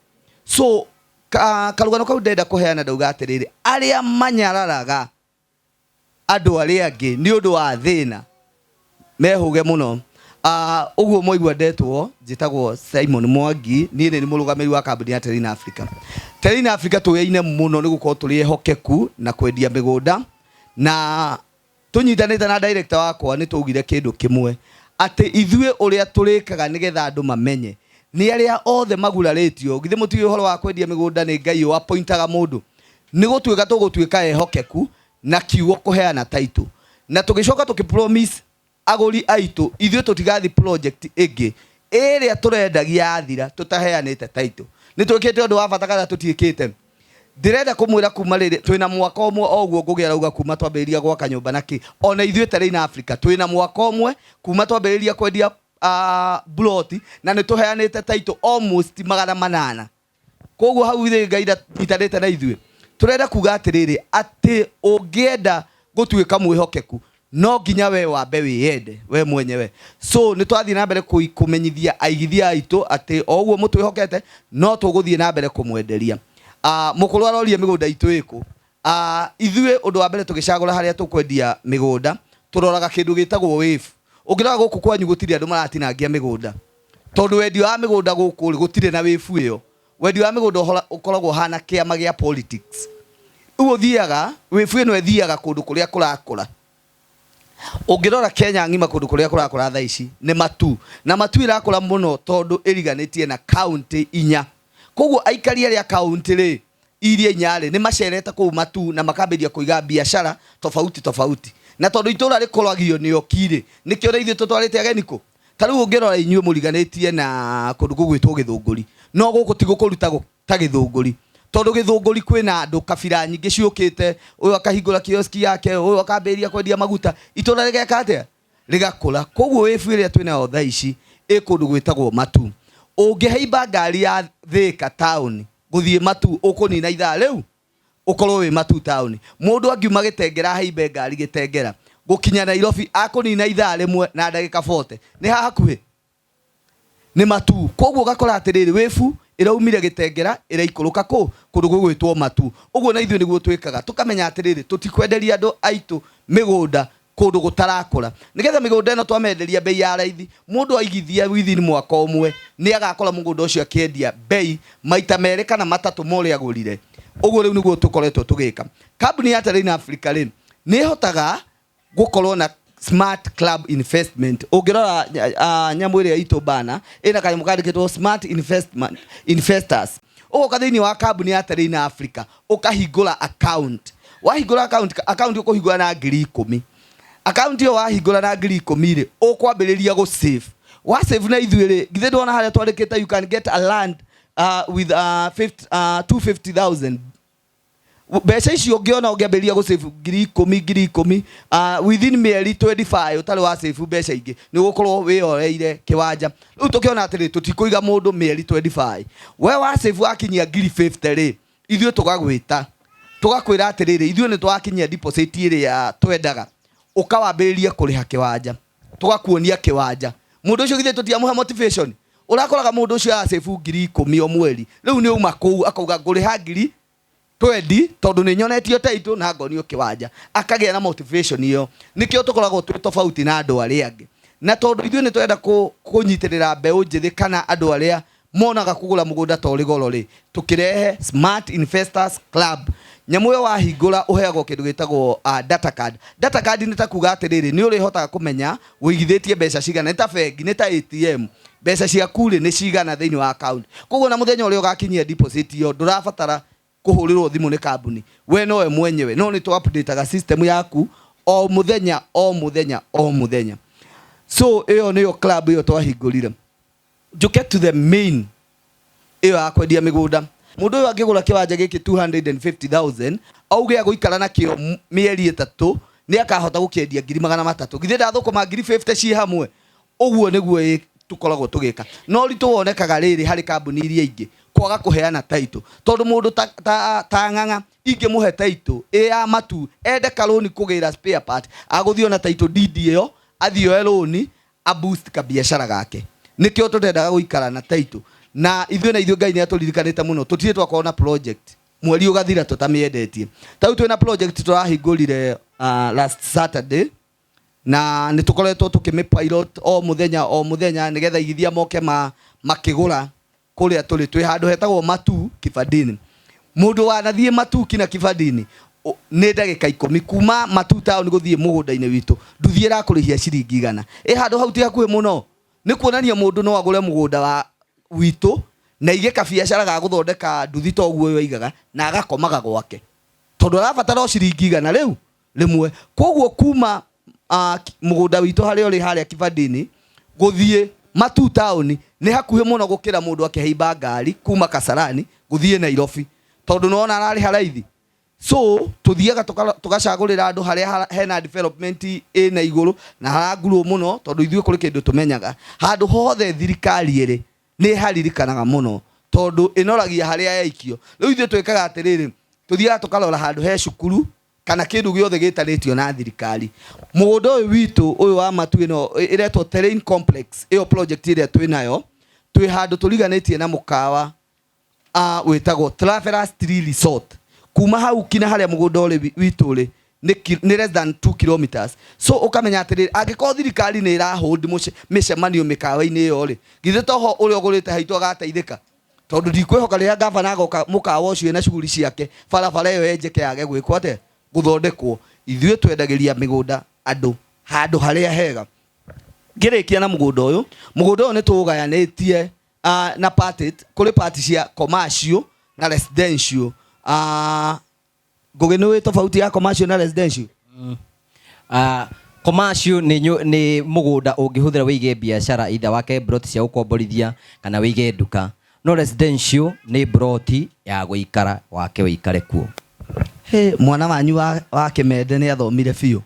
So karũgano kau ndenda kũheana ndauga atĩrĩrĩ, arĩa manyararaga andũ arĩa angĩ nĩ ũndũ wa thĩna mehũge mũno. Ũguo mwaigua ndetwo, njĩtagwo Simon Mwangi, niĩ nĩ mũrũgamĩrĩri wa kambuni ya Terrain Africa. Terrain Africa tũyaine mũno nĩ gũkorwo tũrĩ ehokeku na kwendia mĩgũnda, na tũnyitanĩte na director wakwa nĩ twaugire kĩndũ kĩmwe, atĩ ithuĩ ũrĩa tũrĩkaga nĩgetha andũ mamenye nĩ arĩa othe magurarĩtio. Githĩ mũtiũĩ ũhoro wa kwendia mĩgũnda nĩ Ngai ũappointaga mũndũ? Nĩ gũtuĩka tũgũtuĩka ehokeku na kiugo kũheana title, na tũgĩcoka tũkĩ-promise agũri aitũ ithuĩ tũtigathi project ĩngĩ ĩrĩa tũrendagia yathira tũtaheanĩte title. Nĩ twĩkĩte ũndũ wa bata kana tũtiĩkĩte? Ndĩrenda kũmwĩra kuma rĩrĩ twĩna mwaka ũmwe o ũguo Ngũgĩ arauga kuma twambĩrĩria gwaka nyũmba na kĩ, ona ithuĩ Terrain Africa twĩna mwaka ũmwe kuma twambĩrĩria kwendia ploti, na nĩ tũheanĩte title almost 800. Koguo hau ithuĩ Ngai ndanyitanĩte na ithuĩ. Tũrenda kuga atĩrĩrĩ, atĩ ũngĩenda gũtuĩka mwĩhokeku no nginya we wambe wĩyende we mwenyewe. So nĩ twathiĩ na mbere kũmenyithia aigithia aitũ atĩ o ũguo mũtwĩhokete no tũgũthiĩ na mbere kũmwenderia. Mũkũrũ aroria mĩgũnda itũ ĩkũ. Ithuĩ ũndũ wa mbere tũgĩcagũra harĩa tũkwendia mĩgũnda tũroraga kĩndũ gĩtagwo wave. Ũngĩrora gũkũ kwanyu gũtirĩ andũ maratinangia mĩgũnda, tondũ wendia wa mĩgũnda gũkũ rĩ gũtirĩ na wave ĩyo. Wendia wa mĩgũnda ũkoragwo ũhana kĩama gĩa politics. Rĩu ũthiaga wave ĩno ĩthiaga kũndũ kũrĩa kũrakũra. Ũngĩrora Kenya ng'ima kũndũ kũrĩa kũrakũra thaa ici nĩ Matu, na Matu ĩrakũra mũno tondũ ĩriganĩtie na kaunti inya. Koguo aikari arĩa kaunti rĩ iria inya rĩ nĩ macerete kũu Matu na makambĩrĩria kũiga biacara tofauti tofauti. Na tondũ itũra rĩkũragio nĩ oki rĩ, nĩkĩo na ithuĩ tũtwarĩte ageni kũ? Ta rĩu ũngĩrora inyuĩ mũriganĩtie na kũndũ gũgwĩtwo Gĩthũngũri, no gũkũ ti gũkũruta ta Gĩthũngũri, tondũ Gĩthũngũri kwĩna andũ kabira nyingĩ ciũkĩte, ũyũ akahingũra kioski yake, ũyũ akambĩrĩria kwendia maguta, itũra rĩgeka atĩa? Rĩgakũra. Koguo wĩbu ĩrĩa twĩnayo thaa ici ĩ kũndũ gwĩtagwo Matu. Ũngĩhaimba ngari ya Thĩka town gũthiĩ Matu ũkũnina ithaa rĩu ũkorwo wĩ Matu town. Mũndũ angiuma Gĩtengera ahaimbe ngari Gĩtengera gũkinya Nairobi akũnina ithaa rĩmwe na ndagĩka 40. Nĩ ha hakuhĩ? Nĩ Matu. Koguo ũgakora atĩrĩrĩ, wĩbu ĩraumire Gĩtengera ĩraikũrũka kũ? Kũndũ gũgwĩtwo Matu. Ũguo na ithuĩ nĩguo twĩkaga, tũkamenya atĩrĩrĩ, tũtikwenderia andũ aitũ mĩgũnda kũndũ gũtarakũra, nĩgetha mĩgũnda ĩno twamenderia bei ya raithi, mũndũ aigithia within mwaka ũmwe nĩ agakora mũgũnda ũcio akĩendia bei maita merĩ kana matatũ ma ũrĩa agũrire. Ũguo rĩu nĩguo tũkoretwo tũgĩka. Kambuni ya Terrain Africa rĩ nĩ ĩhotaga gũkorwo na Smart Club Investment. Ũngĩrora nyamũ ĩrĩa itũ bana ĩna kanyamũ kandĩkĩtwo Smart Investment Investors. Ũgoka thĩinĩ wa kambuni ya Terrain Africa ũkahingũra account. Wahingũra account, account ũkũhingũra na 10,000. Account ĩyo wahingũra na 10,000 rĩ, ũkwambĩrĩria gũ save. Wa save na ithuĩ rĩ, githĩ ndwona harĩa twandĩkĩte you can get a land with 250,000. Mbeca icio ũngĩona ũngĩambĩrĩria gũ save 10,000, 10,000, within mĩeri 25 ũtarĩ wa save mbeca ingĩ, nĩ ũgũkorwo wĩyoeire kĩwanja. Rĩu tũkĩona atĩrĩ, tũtikũiga mũndũ mĩeri 25. We wa save wakinyia 50,000 rĩ, ithuĩ tũgagwĩta, tũgakwĩra atĩrĩrĩ, ithuĩ nĩ twakinyia deposit ĩrĩa twendaga, ũkawambĩrĩria kũrĩha kĩwanja, tũgakuonia kĩwanja. Mũndũ ũcio githĩ tũtiamũhe motivation? Ũrakoraga mũndũ ũcio arasave 10,000 o mweri, rĩu nĩ auma kũu akauga ngũrĩha 20,000 tondũ nĩ nyonetio title na ngonio kĩwanja, akagĩa na motivation ĩyo. Nĩkĩo tũkoragwo twĩ tofauti na andũ arĩa angĩ. Na tondũ ithuĩ nĩ tũrenda kũnyitĩrĩra mbeũ njĩthĩ kana andũ arĩa monaga kũgũra mũgũnda ta ũrĩ goro rĩ, tũkĩrehe Smart Investors Club. Nyamũ ĩyo wahingũra ũheagwo kĩndũ gĩtagwo data card. Data card nĩ ta kuga atĩrĩrĩ, nĩ ũrĩhotaga kũmenya ũigithĩtie mbeca cigana, nĩ ta bengi, nĩ ta ATM, mbeca ciaku rĩ nĩ cigana thĩinĩ wa account. Koguo na mũthenya ũrĩa ũgakinyia deposit ĩyo ndũrabatara kũhũrĩrwo thimũ nĩ kambuni, we nowe mwenyewe, no nĩ tũ updateaga system yaku o mũthenya o mũthenya o mũthenya. So ĩyo nĩyo club ĩyo twahingũrire. Njũke to the main ĩyo ya kwendia mĩgũnda. Mũndũ ũyũ angĩgũra kĩwanja gĩkĩ 250,000 auge agũikara nakĩo mĩeri 3 nĩ akahota gũkĩendia 300,000. Githĩ ndathũkũma 50,000 ciĩ hamwe? Ũguo nĩguo tũkoragwo tũgĩka. No ũritũ wonekaga rĩrĩ harĩ kambuni iria ingĩ. Kwaga kũheana title, tondũ mũndũ ta, ta, ta Ng'ang'a ingĩmũhe title ĩ ya matu, ende karũni kũgĩra spare part, agũthiĩ ona title deed ĩyo, athiĩ oe rũni a boost kabiacara gake. Nĩkĩo tũtendaga gũikara na title. Na ithuĩ na ithuĩ Ngai nĩ atũririkanĩte mũno, tũtirĩ twakorwo na project mweri ũgathira tũtamĩendetie. Ta rĩu twĩna project tũrahingũrire last Saturday, na nĩ tũkoretwo tũkĩmĩ pilot o mũthenya o mũthenya, nĩgetha igithia moke ma makĩgũra kũrĩa tũrĩ. Twĩ handũ hetagwo Matu Kibandini. Mũndũ wanathiĩ Matu kina Kibandini, nĩ ndagĩka 10 kuma Matu town gũthiĩ mũgũnda-inĩ witũ, nduthi ĩrakũrĩhia ciringi 100. Ĩ handũ hau ti hakuhĩ mũno? Nĩ kuonania mũndũ no agũre mũgũnda wa witũ na aige kabiacara ga gũthondeka nduthi ta ũguo ũyũ aigaga, na agakomaga gwake, tondũ arabatara o ciringi 100 rĩu rĩmwe. Koguo kuma mũgũnda witũ harĩa ũrĩ harĩa Kibandini gũthiĩ Matu town nĩ hakuhĩ mũno gũkĩra mũndũ akĩhaimba ngari kuma Kasarani gũthiĩ Nairobi, tondũ nĩwona ararĩha raithi. So tuthiaga tũgacagũrĩra andũ harĩa hena development ĩna igũrũ na harangurwo mũno, tondũ ithuĩ kũrĩ kĩndũ tũmenyaga, handũ hothe thirikari ĩrĩ nĩ haririkanaga mũno, tondũ ĩnoragia harĩa yaikio. Rĩu ithuĩ twĩkaga atĩrĩrĩ, tũthiaga tũkarora handũ he cukuru kana kĩndũ gĩothe gĩtanĩtio na thirikari. Mũgũnda ũyũ witũ ũyũ wa Matu, ĩno ĩretwo Terrain Complex, ĩyo project ĩrĩa twĩ nayo, twĩ handũ tũriganĩtie na mũkawa wĩtagwo Travelers Tree Resort. Kuma hau kinya harĩa mũgũnda ũrĩ witũ ũrĩ nĩ less than 2 kilometers. So ũkamenya atĩrĩrĩ, angĩkorwo thirikari nĩ ĩra hold mĩcemanio mĩkawa-inĩ ĩyo rĩ, githĩ toho ũrĩa ũgũrĩte haitũ agateithĩka? Tondũ ndikwĩhoka rĩrĩa gavana agoka mũkawa ũcio na shughuli ciake, barabara ĩyo yenjeke yage gwĩkwo atĩa, gũthondekwo. Ithuĩ twendagĩria mĩgũnda andũ handũ harĩa hega. Ngĩrĩkia na mũgũnda ũyũ, mũgũnda ũyũ nĩ tũũgayanĩtie na part, kũrĩ part cia commercial na residential. Ngũgĩ, nĩ wĩ tofauti ya commercial na residential? Commercial nĩ mũgũnda ũngĩhũthĩra wĩige biacara, either wake plot cia gũkomborithia kana wĩige nduka, no residential nĩ plot ya gũikara, wake wĩikare kuo. He, mwana wanyu wa kĩmende nĩ athomire biũ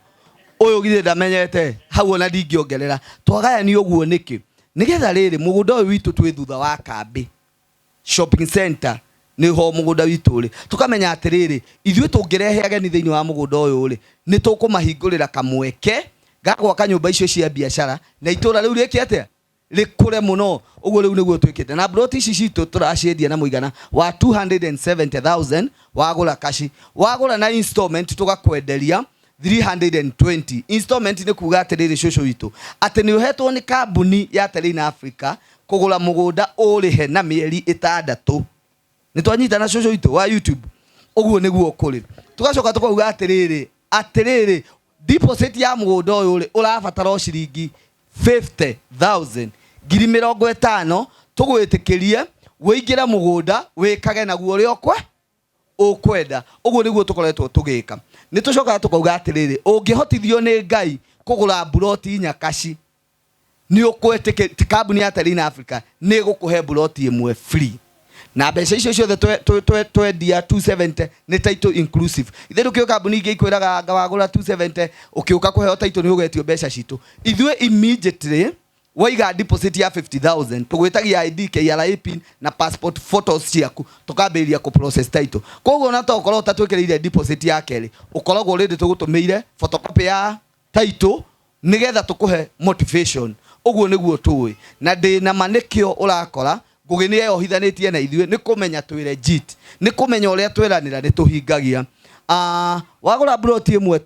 ũyũ, githĩ ndamenyete hau? Ona ndingĩongerera. Twagayani ũguo nĩkĩ? Nĩgetha rĩrĩ, mũgũnda ũyũ witũ twĩ thutha wa kambĩ shopping center, nĩho mũgũnda witũ ũrĩ. Tũkamenya atĩrĩrĩ, ithuĩ tũngĩrehe ageni thĩinĩ wa mũgũnda ũyũ rĩ, nĩ tũkũmahingũrĩra kamweke ga gwaka nyũmba icio cia biacara, na itũra rĩu rĩke atĩa? Rĩkũre mũno. Ũguo rĩu nĩguo twĩkĩte na plot ici citũ. Tũraciendia na mũigana wa 270,000 wagũra kaci. Wagũra na installment tũgakwenderia 320. Installment nĩ kuga atĩrĩrĩ, cũcũ witũ, atĩ nĩ ũhetwo nĩ kambuni ya Terrain Africa kũgũra mũgũnda, ũrĩhe na mĩeri 6. Nĩ twanyitana, cũcũ witũ wa YouTube? Ũguo nĩguo kũrĩ. Tũgacoka tũkauga atĩrĩrĩ, deposit ya mũgũnda ũyũ rĩ, ũrabatara o ciringi 50,000, 50,000, tũgwĩtĩkĩrie wĩingĩre mũgũnda, wĩkage naguo ũrĩa ũkwe ũkwenda. Ũguo nĩguo tũkoretwo tũgĩka. Nĩ tũcokaga tũkauga atĩrĩrĩ, ũngĩhotithio nĩ Ngai kũgũra mburoti nyakaci, nĩ ũkwĩtĩkĩ kambuni ya Terrain Africa nĩ ĩgũkũhe mburoti ĩmwe free. Na mbeca icio ciothe twendia 270 nĩ title inclusive. Ithe ndũkĩũĩ kambuni ingĩ ikwĩraga anga wagũra 270, ũkĩũka kũheo title nĩ ũgetio mbeca citũ. Ithuĩ immediately waiga deposit ya 50,000, tũgwĩtagia ID, KRA PIN na passport photos ciaku, tũkambĩrĩria kũ process title. Koguo ona to ũkorwo ũtatwĩkĩrĩire deposit ya kerĩ, ũkoragwo already tũgũtũmĩire photocopy ya title nigetha tũkũhe motivation. Ũguo nĩguo tũĩ, na ndĩ na ma nĩkĩo ũrakora Ngũgĩ nĩ eyohithanĩtie na ithuĩ, nĩ kũmenya twĩ legit, nĩ kũmenya ũrĩa tweranĩra nĩ tũhingagia. Wagũra mburoti ĩmwe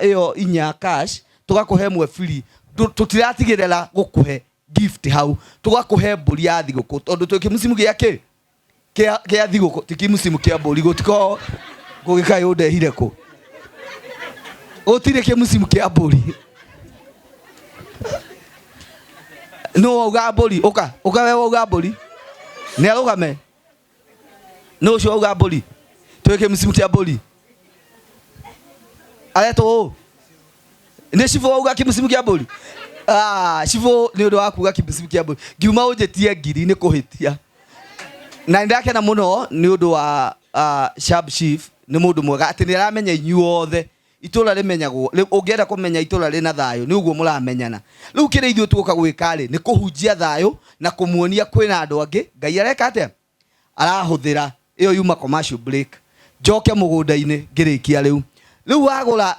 ĩyo inya cash, tũgakũhe ĩmwe free. Tũtiratigĩrĩra gũkũhe gift hau, tũgakũhe mbũri ya thigũkũ, tondũ twĩ kĩmũcimu gĩa kĩ kĩa thigũkũ, ti kĩmũcimu kĩa mbũri. Gũtikorwo Ngũgĩ kaĩ ũndehire kũ? Gũtirĩ kĩmũcimu kĩa mbũri. Nũ wauga mbũri? Ũka, ũka we wauga mbũri, nĩ arũgame. Nũ ũcio wauga mbũri? Twĩ kĩmũcimu kĩa mbũri, aretwo ũ? Nĩ cibũ wauga kĩmũcimu kĩa mbũri. Ah, cibũ, nĩ ũndũ wa kuga kĩmũcimu kĩa mbũri, ngiuma ũnjĩtie ngiri nĩ kũhĩtia. Na nĩ ndakena mũno nĩ ũndũ wa Sharp Chief, nĩ mũndũ mwega atĩ nĩ aramenya inyuothe. Itũra rĩmenyagwo, ũngĩenda kũmenya itũra rĩna thayũ nĩ ũguo mũramenyana. Rĩu kĩrĩa ithuĩ tuoka gwĩka rĩ, nĩ kũhunjia thayũ na kũmuonia kwĩna andũ angĩ Ngai areka atĩa. Arahũthĩra ĩyo yuma commercial break, njoke mũgũnda-inĩ ngĩrĩkia. Rĩu wagũra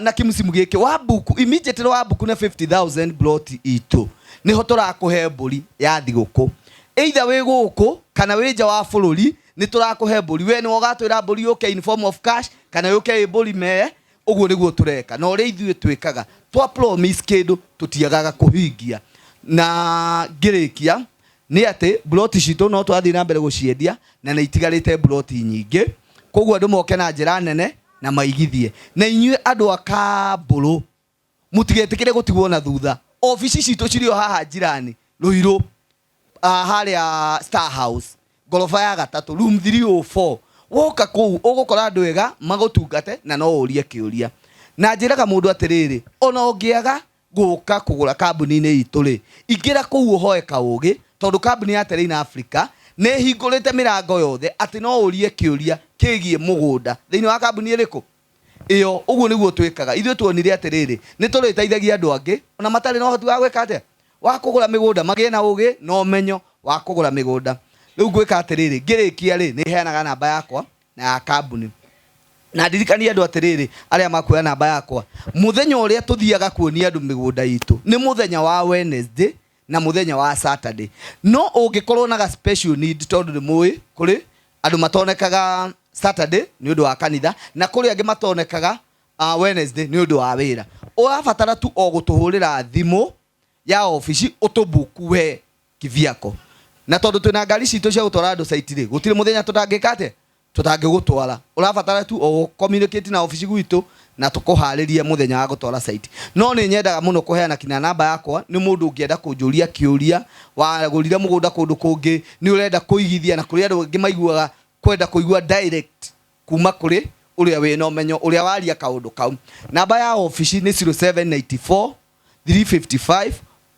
na kĩmũcimu gĩkĩ wa buku immediately, wa buku na 50,000 plot itũ, nĩho tũrakũhe mbũri ya thigũkũ, either wĩ gũkũ kana wĩ nja wa bũrũri. Nĩ tũrakũhe mbũri. We nĩwe ũgatwĩra mbũri yũke in form of cash kana yũke ĩ mbũri mee. Ũguo nĩguo tũreka, na ũrĩa ithuĩ twĩkaga, twa promise kĩndũ tũtiagaga kũhingia. Na ngĩrĩkia nĩ atĩ ploti citũ no tũrathiĩ na mbere gũciendia, na nĩ itigarĩte ploti nyingĩ. Koguo andũ moke na njĩra nene na maigithie. Na inyuĩ andũ a Kambũrũ, mũtigetĩkĩre gũtigwo na thutha. Obici citũ cirĩ o haha njirani Ruiru, harĩa Star House, ngoroba ya gatatũ, room 304. Woka kũu ũgũkora andũ ega magũtungate, na no ũrie kĩũria. Na njĩraga mũndũ atĩrĩrĩ, ona ũngĩaga gũka kũgũra kambuni-inĩ itũ rĩ, ingĩra kũu ũhoe kaũgĩ, tondũ kambuni ya Terrain Africa nĩ ĩhingũrĩte mĩrango yothe atĩ no ũrie kĩũria kĩgiĩ mũgũnda thĩinĩ wa kambuni ĩrĩkũ ĩyo. Ũguo nĩguo twĩkaga ithuĩ. Tuonire atĩrĩrĩ, nĩ tũrĩteithagia andũ angĩ ona matarĩ na ũhoti wa gwĩka atĩa, wa kũgũra mĩgũnda, magĩe na ũgĩ na ũmenyo wa kũgũra mĩgũnda. Rĩu ngwĩka atĩrĩrĩ, ngĩrĩkia rĩ, nĩ heanaga namba yakwa na ya kambuni, na ndirikanie andũ atĩrĩrĩ, arĩa makuoya namba yakwa, mũthenya ũrĩa tũthiaga kuonia andũ mĩgũnda itũ nĩ mũthenya wa Wednesday na mũthenya wa Saturday. No ũngĩkorwo na ga special need, tondũ nĩ mũĩ kũrĩ andũ matonekaga Saturday nĩ ũndũ wa kanitha, na kũrĩ angĩ matonekaga Wednesday nĩ ũndũ wa wĩra, ũrabatara tu o gũtũhũrĩra thimũ ya obici ũtũbuku we kivyako. Na tondũ twĩna ngari citũ cia gũtwara andũ site rĩ, gũtirĩ mũthenya tũtangĩka atĩa, tũtangĩgũtwara. Ũrabatara tu o communicate na obici gwitũ na tũkũharĩrie mũthenya wa gũtwara site. No nĩ nyendaga mũno kũheana kinya namba yakwa nĩ mũndũ ũngĩenda kũnjũria kĩũria, wagũrire mũgũnda kũndũ kũngĩ, nĩ ũrenda kũigithia, na kũrĩ andũ angĩ maiguaga kwenda kũigua direct kuma kũrĩ ũrĩa wĩna ũmenyo, ũrĩa waria kaũndũ kau. Namba ya obici nĩ 0794 355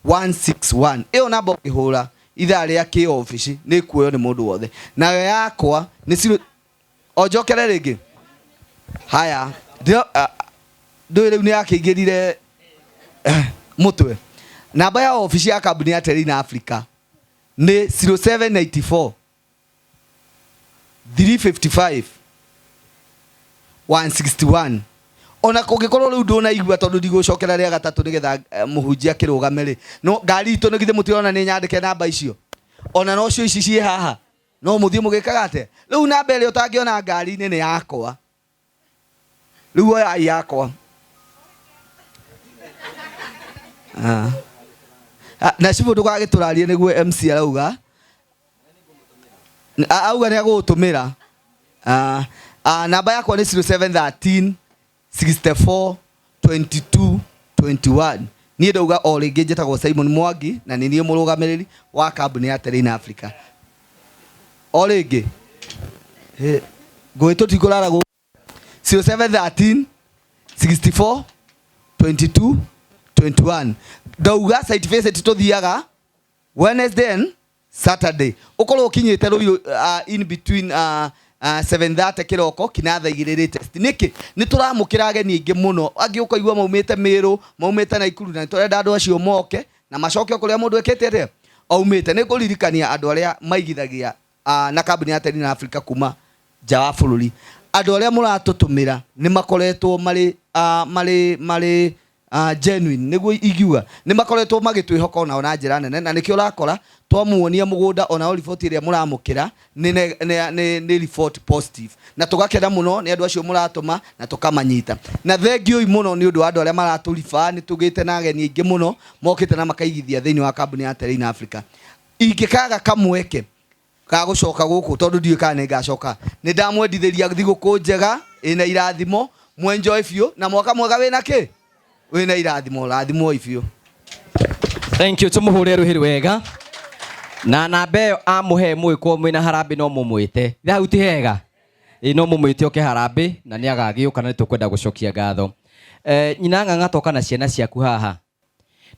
161. Ĩyo namba ũngĩhũra ithaa rĩa kĩobici nĩ kuoywo nĩ mũndũ wothe. Nayo yakwa nĩ zero o njokere rĩngĩ haya. Ndũĩ rĩu nĩ yakĩingĩrire mũtwe. Namba ya obici ya kambuni ya Terrain Africa nĩ 0794 355 161. Ona kũngĩkorwo rĩu ndũnaigua, tondũ ndigũcokera rĩa gatatũ nĩgetha mũhunjia akĩrũgame rĩ, no ngari itũ nĩ githĩ mũtirona nĩ nyandĩke namba icio? Ona nocio ici ciĩ haha, no mũthiĩ mũgĩkaga atĩa. Rĩu namba ĩrĩa ũtangĩona ngari-inĩ nĩ yakwa. Rĩu oyai yakwa. Ah. Ah, na cibũ ndũgagĩtũrarie nĩguo MC arauga. Auga nĩ agũgũtũmĩra. Ah, ah, namba yakwa nĩ 0713 64 22 21. Niĩ ndauga o rĩngĩ, njĩtagwo Simon Mwangi, na nĩ niĩ mũrũgamĩrĩri wa kambuni ya Terrain Africa. O rĩngĩ, ngũĩ tũtikũrara gũkũ. 0713 64 22 21. Ndauga site visit tũthiaga Wednesday and Saturday. Ũkorwo ũkinyĩte Ruiru in between 7:30 kĩroko kinya thaa 2 latest. Nĩkĩ? Nĩ tũramũkĩra ageni aingĩ mũno, angĩ ũkaigua maumĩte Mĩrũ, maumĩte Naikuru, na nĩ tũrenda andũ acio moke na macoke o kũrĩa mũndũ ekĩte atĩa, aumĩte. Nĩ ngũririkania andũ arĩa maigithagia na kambuni ya Terrain Africa kuma nja wa bũrũri, andũ arĩa mũratũtũmĩra nĩ makoretwo marĩ genuine, nĩguo ingiuga. Nĩ makoretwo magĩtwĩhoka onao na njĩra nene, na nĩkĩo ũrakora twamuonia mũgũnda, onao riboti ĩrĩa mũramũkĩra nĩ report positive, na tũgakena mũno nĩ andũ acio mũratũma na tũkamanyita. Na thengiũi mũno nĩ ũndũ wa andũ arĩa maratũriba. Nĩ tũgĩte na ageni aingĩ mũno mokĩte na makaigithia thĩinĩ wa kambuni ya Terrain Africa. Ingĩkaga kamweke ga gũcoka gũkũ, tondũ ndiũĩ kana nĩ ngacoka, nĩ ndamwendithĩria thigũkũ njega ĩna irathimo. Mwenjoy biũ na mwaka mwega wĩna kĩ, wĩna irathimo. Rathimwoi biũ. Thank you. Tumuhure rũhĩ wega na namba ĩyo amũhe. Mũgĩkorwo mwĩna harambĩ no mũmwĩte hau, ti hega? Ĩ, no mũmwĩte oke harambĩ na nĩ agagĩũka, na nĩ tũkwenda gũcokia ngatho. Nyina Ng'ang'a, toka na ciana ciaku haha.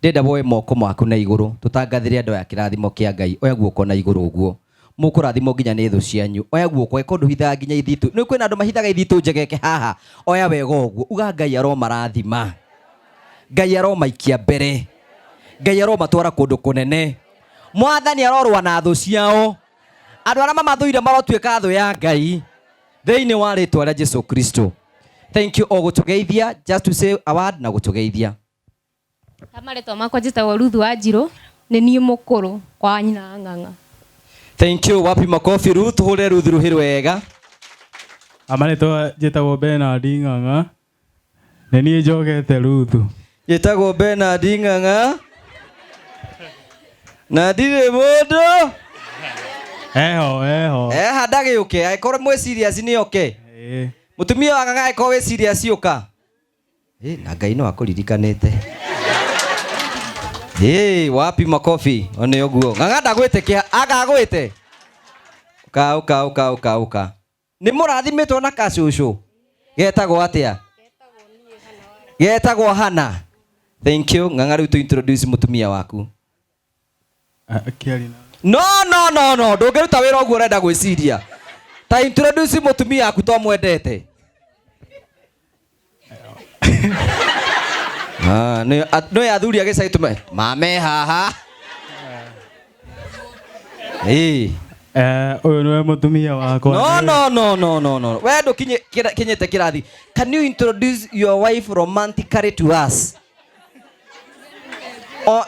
Ndĩrenda woe moko maku na igũrũ tũtangathĩre andũ aya kĩrathimo kĩa Ngai. Oya guoko na igũrũ ũguo. Mũkũrathimwo nginya nĩ thũ cianyu. Oya guoko, eka ũndũ hithaga nginya ithitũ. Nĩ kwĩna andũ mahithaga ithitũ njegeke haha. Oya wega ũguo. Uga Ngai aromarathima. Ngai aromaikia mbere. Ngai aromatwara kũndũ kũnene. Mwathani arorũa na thũ ciao. Andũ arĩa mamathũire marotuĩka thũ ya Ngai thĩinĩ wa rĩtwa rĩa Jesu Kristo. Thank you o gũtũgeithia, just to say a word na gũtũgeithia. Marĩtwa makwa njĩtagwo Ruth Wanjirũ, nĩ niĩ mũkũrũ kwa nyina wa Ng'ang'a. Thank you. Wapi makofi Ruth, hũre Ruth rũhĩ rwega. Amarĩtwa njĩtagwo Bernard Ng'ang'a, nĩ niĩ njogete Ruthu. Njĩtagwo Bernard Ng'ang'a na ndirĩ mũndũ. Eho eho. Eha ndagĩũke angĩkorwo mwĩ serious nĩ oke. Ĩĩ. Mũtumia wa Ng'ang'a angĩkorwo wĩ serious ũka. Na Ngai no akũririkanĩte. Wapi makofi one ũguo. Ng'ang'a ndagwĩte kĩa agagwĩte. Ũka ũka ũka ũka ũka. Nĩ mũrathimĩtwo na kacũcũ. Getagwo atĩa? Getagwo Hana. Thank you. Ng'ang'a rĩu tũ introduce mũtumia waku. Akĩaria na No no no no, ndũngĩruta wĩra ũguo ũrenda gwĩciria. Ta introduce mũtumia waku to mwendete. Ah, nĩ nĩ athuri a gĩcagi tũme mame haha. Ĩĩ. Ũyũ nĩwe mũtumia wakwa. No no no no no no. We ndũkinye kinyĩte kĩrathi. Can you introduce your wife romantically to us? O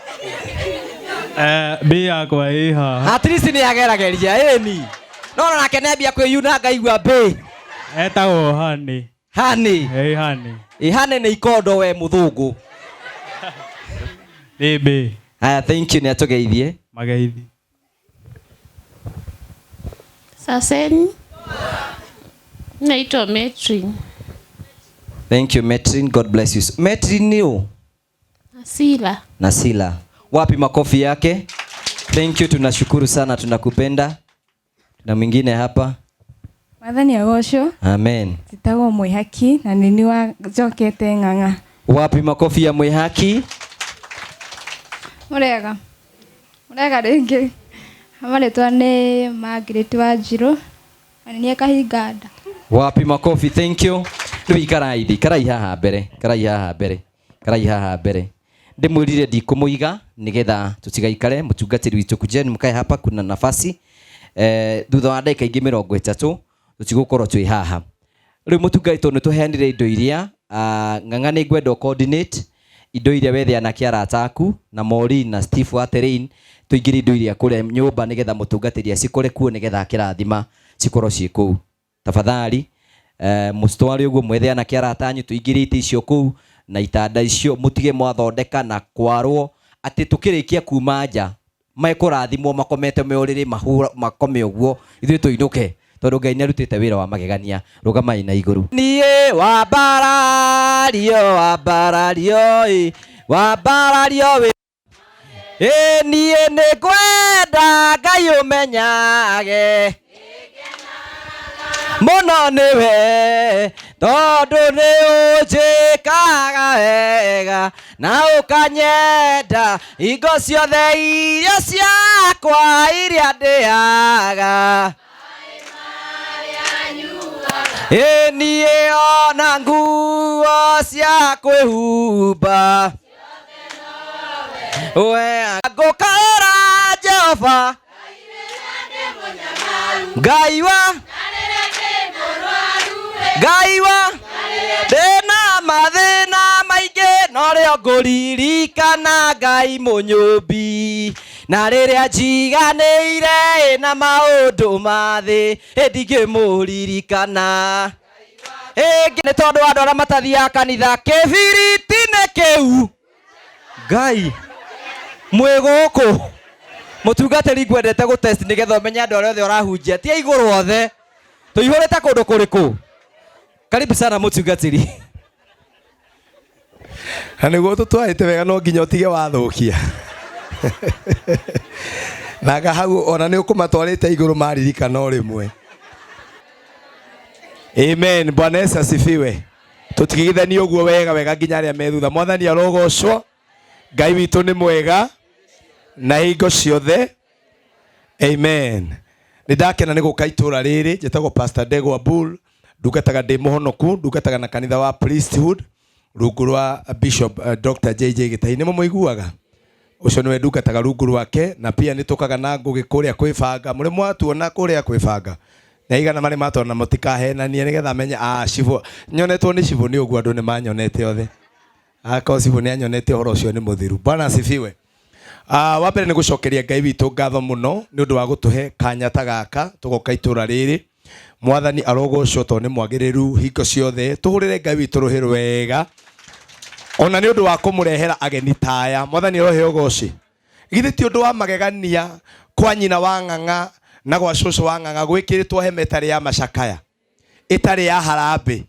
Mbĩ yakwa ĩ haha. At least nĩ agerageria ĩni. No no nake nĩambia kwĩyuna ngaigua mbĩ. Etagwo Honey. Honey. Ĩ Honey. Ĩ Honey nĩ ikondo we mũthũngũ. Nĩ mbĩ. Aya, thank you, nĩ atũgeithie. Mageithi. Saseni. Naitwa Metrin. Thank you Metrin, God bless you. Metrin ni ũ? Nasila. Nasila. Wapi makofi yake? Thank you, tunashukuru sana, tunakupenda. Na mwingine hapa. Mwathani agocwo. Amen. Njĩtagwo Mwĩhaki na nĩ niĩ wa njokete Ng'ang'a. Wapi makofi ya Mwĩhaki? Mũrega. Mũrega rĩngĩ. Marĩtwa nĩ Margaret Wanjirũ na nĩ niĩ kahinga nda. Wapi makofi, thank you. Rĩu ikarai thĩ, ikarai haha mbere, ikarai haha mbere, ikarai haha mbere. Ndĩmwĩrire ndikũmũiga nĩgetha tũtigaikare. Mũtungatĩri witũ kujeni mkae hapa, kuna nafasi. Thutha wa ndagĩka ingĩ 30 tũtigũkorwo twĩ haha. Rĩu mũtungatĩri nĩ tũheanire indo iria, Ng'ang'a nĩ ngwenda coordinate indo iria wethe anake arata aku na Maureen na Steve wa Terrain, tũingĩrie indo iria kũrĩa nyũmba nĩgetha mũtungatĩri acikore kuo nĩgetha akĩrathima cikorwo ciĩ kũu. Tafadhali, mũcitware ũguo mwethe anake arata anyu, tũingĩrie itĩ icio kũu na itanda icio mũtige mwathondeka na kwarwo atĩ tũkĩrĩkia kuma nja mekũrathimwo makomete me ũrĩrĩ mahũra makome ũguo ithuĩ tũinũke tondũ Ngai nĩarutĩte wĩra wa magegania. Rũgamai na igũrũ. Niĩ wambarario, wambarario, ĩ, wambarario wĩ. Ĩ, niĩ nĩngwenda Ngai ũmenyage mũno nĩwe tondũ nĩ ũnjĩkaga wega na ũkanyenda hingo ciothe irio ciakwa iria ndĩaga. Ĩ, niĩ ona nguo cia kwĩhumba we ngũkaĩra Jehova Ngai wa Ngai wa ndĩna mathĩna maingĩ no rĩo ngũririkana Ngai mũnyũmbi na rĩrĩa njiganĩire na maũndũ ma thĩ ndingĩmũririkana. Ĩngĩ nĩ tondũ wa andũ arĩa matathiaga kanitha kĩbiriti-inĩ kĩu Ngai mwĩ gũkũ mũtungatĩri ngwendete gũtest nĩgetha ũmenye andũ arĩa othe ũrahunjia ti a igũrũ othe tũihũrĩte kũndũ kũrĩkũ. Karibu sana mũtungatĩri. Na nĩguo tũtwarĩte wega no nginya ũtige wathũkia. Naga hau ona nĩ ũkũmatwarĩte igũrũ maririkana o rĩmwe. Amen. Bwana Yesu asifiwe. Tũtigithanie ũguo wega wega nginya arĩa me thutha. Mwathani arogocwo. Ngai witũ nĩ mwega na hingo ciothe. Amen. Nĩ ndakena nĩ gũka itũra rĩrĩ. Njĩtagwo Pastor Ndegwa Bull. Ndungataga ndĩ mũhonoku, ndungataga na kanitha wa Priesthood rungu rwa Bishop Dr. JJ Gĩtahi. Nĩ mũmũiguaga? Ũcio nĩwe ndungataga rungu rwake na pia nĩ tũkaga na Ngũgĩ kũrĩa kwĩbanga. Mũrĩ mwatuona kũrĩa kwĩbanga? Nĩ aigana marĩ matona mũtikahenanie nĩgetha menye ah cibũ nyonetwo nĩ cibũ nĩ ũguo andũ nĩ manyonete othe. Akorwo cibũ nĩ anyonete ũhoro ũcio nĩ mũthiru. Bwana asifiwe. Wa mbere nĩ gũcokeria Ngai witũ ngatho mũno nĩ ũndũ wa gũtũhe kanya ta gaka tũgoka itũra rĩrĩ. Mwathani arogocwo tondũ nĩ mwagĩrĩru hingo ciothe. Tũhũrĩre Ngai witũ rũhĩ rwega ona nĩ ũndũ wa kũmũrehera ageni ta aya. Mwathani aroheo ũgoci. Githĩ ti ũndũ wa magegania kwa nyina wa Ng'ang'a na gwa cũcũ wa Ng'ang'a gwĩkĩrĩtwo hema ĩtarĩ ya macakaya, ĩtarĩ ya harambĩ.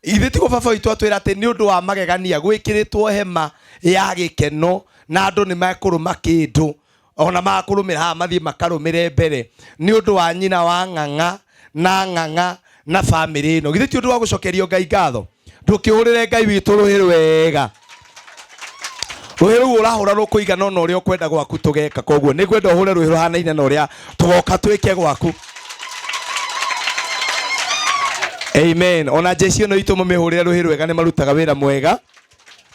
Ithe tiguo baba witũ atwĩra atĩ nĩ ũndũ wa magegania gwĩkĩrĩtwo hema ya gĩkeno na andũ nĩ mekũrũma kĩndũ ona makũrũmĩra haha mathiĩ makarũmĩre mbere nĩ ũndũ wa nyina wa Ng'ang'a na Ng'ang'a na bamĩrĩ ĩno. Githĩ ti ũndũ wa gũcokerio Ngai ngatho? Ndũkĩhũrĩre Ngai witũ rũhĩ rwega. Rũhĩ rũu ũrahũra rũkũigana ona ũrĩa ũkwenda gwaku tũgeka. Koguo nĩ ngwenda ũhũre rũhĩ rũhanaine na ũrĩa tũgoka twĩke gwaku. Amen. Ona jeshi ĩno itũ mũmĩhũrĩre rũhĩ rwega nĩ marutaga wĩra mwega.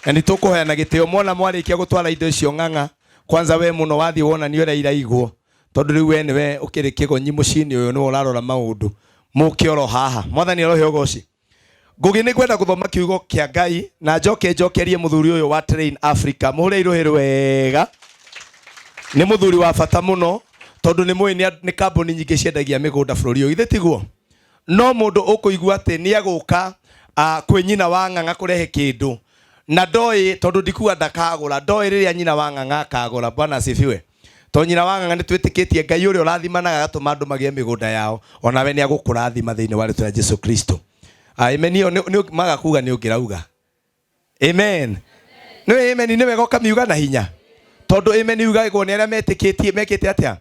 Na nĩ tũkũhoya na gĩtĩo mwona mwarĩkia gũtwara indo icio Ng'ang'a. Kwanza we mũno wathiĩ wonanie ũrĩa iraigwo. Tondũ rĩu we nĩwe ũkĩrĩ kĩgonyi mũciĩ-inĩ ũyũ nĩwe ũrarora maũndũ. Mũke oro haha. Mwathani arohe ũgoci. Ngũgĩ nĩ ngwenda gũthoma kiugo kĩa Ngai na njoke njokerie mũthuri ũyũ wa Train Africa. Mũhũre irũhĩ rwega. Nĩ mũthuri wa bata mũno tondũ nĩ mũĩ nĩ kambuni nyingĩ ciendagia mĩgũnda bũrũri ũyũ. Githĩ tiguo? No mũndũ ũkũigua atĩ nĩ egũka kwĩ nyina wa Ng'ang'a kũrehe kĩndũ na ndoĩ tondũ ndikuga ndakagũra, ndoĩ rĩrĩa nyina wa Ng'ang'a akagũra. Bwana asifiwe. Tondũ nyina wa Ng'ang'a nĩ twĩtĩkĩtie Ngai ũrĩa ũrathimanaga agatũma andũ magĩe mĩgũnda yao, onawe nĩ agũkũrathima thĩinĩ wa rĩtwa rĩa Jesu Kristo. Amen. Ĩyo maga kuga nĩ ũngĩrauga. Amen. Nĩ amen nĩ wega ũkamiuga na hinya. Tondũ amen yugagwo nĩ arĩa metĩkĩtie, mekĩte atĩa?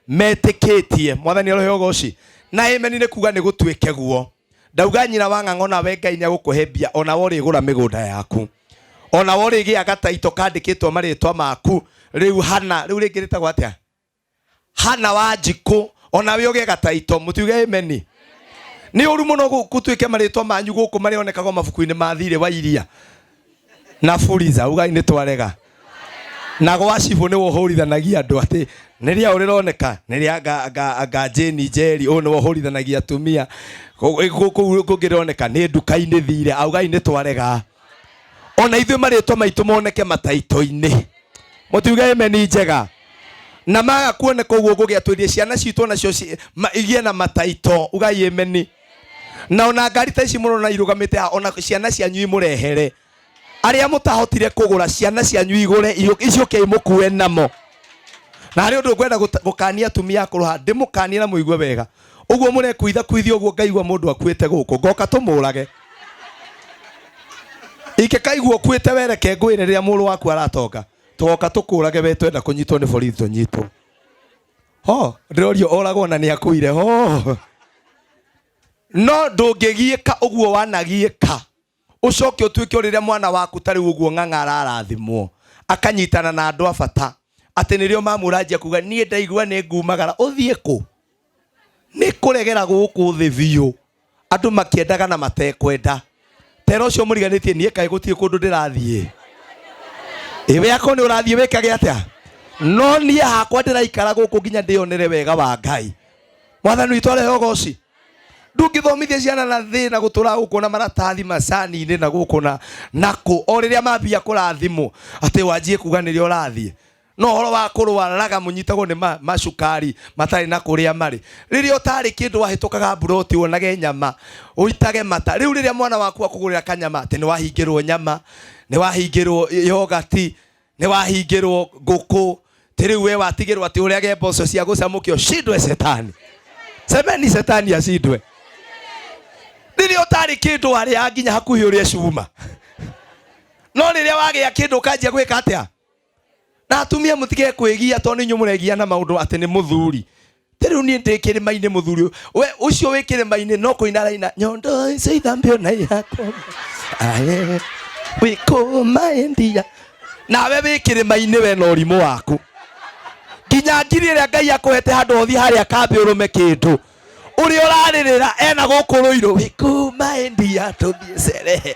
Metĩkĩtie. Mwathani arohe ũgoci. Na amen nĩ kuga nĩ gũtuĩke guo. Ndauga nyina wa Ng'ang'a onawe Ngai nĩ agũkũhe mbia, onawe ũrĩgũra mĩgũnda yaku. Onawe ũrĩgĩa gataito kandĩkĩtwo marĩtwa maku. Rĩu Hana, rĩu rĩngĩ rĩtagwo atĩa? Hana wa Njikũ, onawe ũgĩe gataito. Mũtiuge amen. Nĩ ũru mũno gũtuĩke marĩtwa manyu gũkũ marĩonekagwo mabuku-inĩ ma thirĩ wa iria na Fuliza. Ugai nĩ twarega. Na gwa cibũ nĩwe ũhũrithanagia andũ atĩ nĩ rĩa ũrĩroneka nĩ rĩa nga Jane Njeri, ũyũ nĩwe ũhũrithanagia atumia. Kũu kũngĩroneka nĩ nduka-inĩ thirĩ. Augai nĩ twarega. Ona ithuĩ marĩtwa maitũ moneke mataito-inĩ. Mũtiuge amen njega. Na maga kuoneka ũguo ngũgĩa twĩrie ciana citũ onacio igĩe na mataito. Ugai amen. Na ona ngari ta ici mũrona irũgamĩte haha, ona ciana cianyu imũrehere. Arĩa mũtahotire kũgũra, ciana cianyu igũre, icoke imũkue namo. Na harĩ ũndũ ngwenda gũkania atumia akũrũ haha, ndĩmũkanie na mũigue wega. Ũguo mũrekuitha kuithia ũguo ngaigua mũndũ akuĩte gũkũ, ngoka tũmũrage. Ingĩkaigua ũkuĩte wereke ngwĩre rĩrĩa mũrũ waku aratonga, tũgoka tũkũrage we twenda kũnyitwo nĩ borithi tũnyitwo. Ho, ndĩrorio oragwo na nĩ akuire. Ho. No ndũngĩgiĩka ũguo wanagiĩka. Ũcoke ũtuĩke o rĩrĩa mwana waku ta rĩu ũguo Ng'ang'a ararathimwo, akanyitana na andũ a bata, atĩ nĩrĩo mamũranjia kuga niĩ ndaigua nĩ ngumagara, ũthiĩ kũ? Nĩ kũregera gũkũ thĩ biũ. Andũ makĩendaga na matekwenda. Tera ũcio mũriganĩtie niĩ kaĩ gũtirĩ kũndũ ndĩrathiĩ. Ĩwe akorwo nĩ ũrathiĩ wĩkage atĩa? No niĩ hakwa ndĩraikara gũkũ nginya ndĩonere wega wa Ngai. Mwathani witũ arehe ũgoci. Ndũngĩthomithia ciana na thĩna gũtũra gũkũ na maratathi macani-inĩ na gũkũ na kũ. O rĩrĩa mambia kũrathimwo atĩ wanjie kuga nĩrĩo ũrathiĩ. No ũhoro wa kũrwaraga mũnyitagwo nĩ macukari matarĩ na kũrĩa marĩ. Rĩrĩa ũtarĩ kĩndũ wahĩtũkaga mburoti wonage nyama, ũitage mata. Rĩu rĩrĩa mwana waku akũgũrĩra kanyama atĩ nĩ wahingĩrwo nyama, nĩ wahingĩrwo yogati, nĩ wahingĩrwo ngũkũ, ti rĩu we watigĩrwo atĩ ũrĩage mboco cia gũcamũkio, shindwe setani. Semeni setani acindwe. Rĩrĩa ũtarĩ kĩndũ warĩaga nginya hakuhĩ ũrĩe cuma. No rĩrĩa wagĩa kĩndũ ũkanjia gwĩka atĩa? Na atumia mũtige kwĩgia tondũ nĩ inyuĩ mũregia na maũndũ atĩ nĩ mũthuri. Ti rĩu niĩ ndĩ kĩrĩma-inĩ mũthuri ũyũ. We ũcio wĩ kĩrĩma-inĩ no kũina araina nyondo icio ithambio na ihakwo. Aye, wĩkũma India. Nawe wĩ kĩrĩma-inĩ we na ũrimũ waku. Nginya ngiri ĩrĩa Ngai akũhete handũ hothiĩ harĩa kambĩ ũrũme kĩndũ. Ũrĩa ũrarĩrĩra ena gũkũ rũirũ wĩkũma India tũthiĩ cerehe.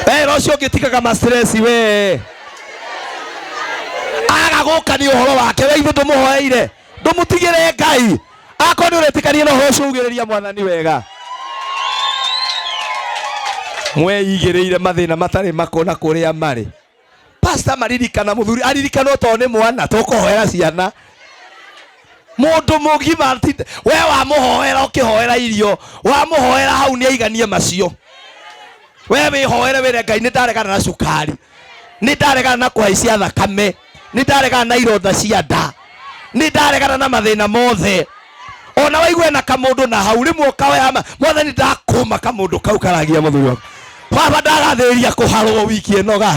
Wera ũcio ũngĩ tigaga ma stress we. Aga gũka nĩ ũhoro wake we ithe ndũmũhoeire ndũmũtigĩre Ngai akorwo nĩ ũretĩkania na ũhoro ũcio ugĩrĩria mwathani wega mweigĩrĩire mathĩna matarĩ makona kũrĩa marĩ pastor maririkana mũthuri aririkanwo tondũ nĩ mwana tũkũhoera ciana mũndũ mũgima we wamũhoera ũkĩhoera irio wamũhoera hau nĩ aiganie macio we wĩhoere wĩre Ngai nĩ ndaregana na cukari nĩ ndaregana na kũhaicia thakame nĩ ndaregana na ironda cia nda nĩ ndaregana na mathĩna mothe ona waigue na kamũndũ na hau rĩmwe ũkaoya mwathani ndakũma kamũndũ kau karagia mũthuri wakwa baba ndagathĩrĩria kũharwo wiki ĩno ga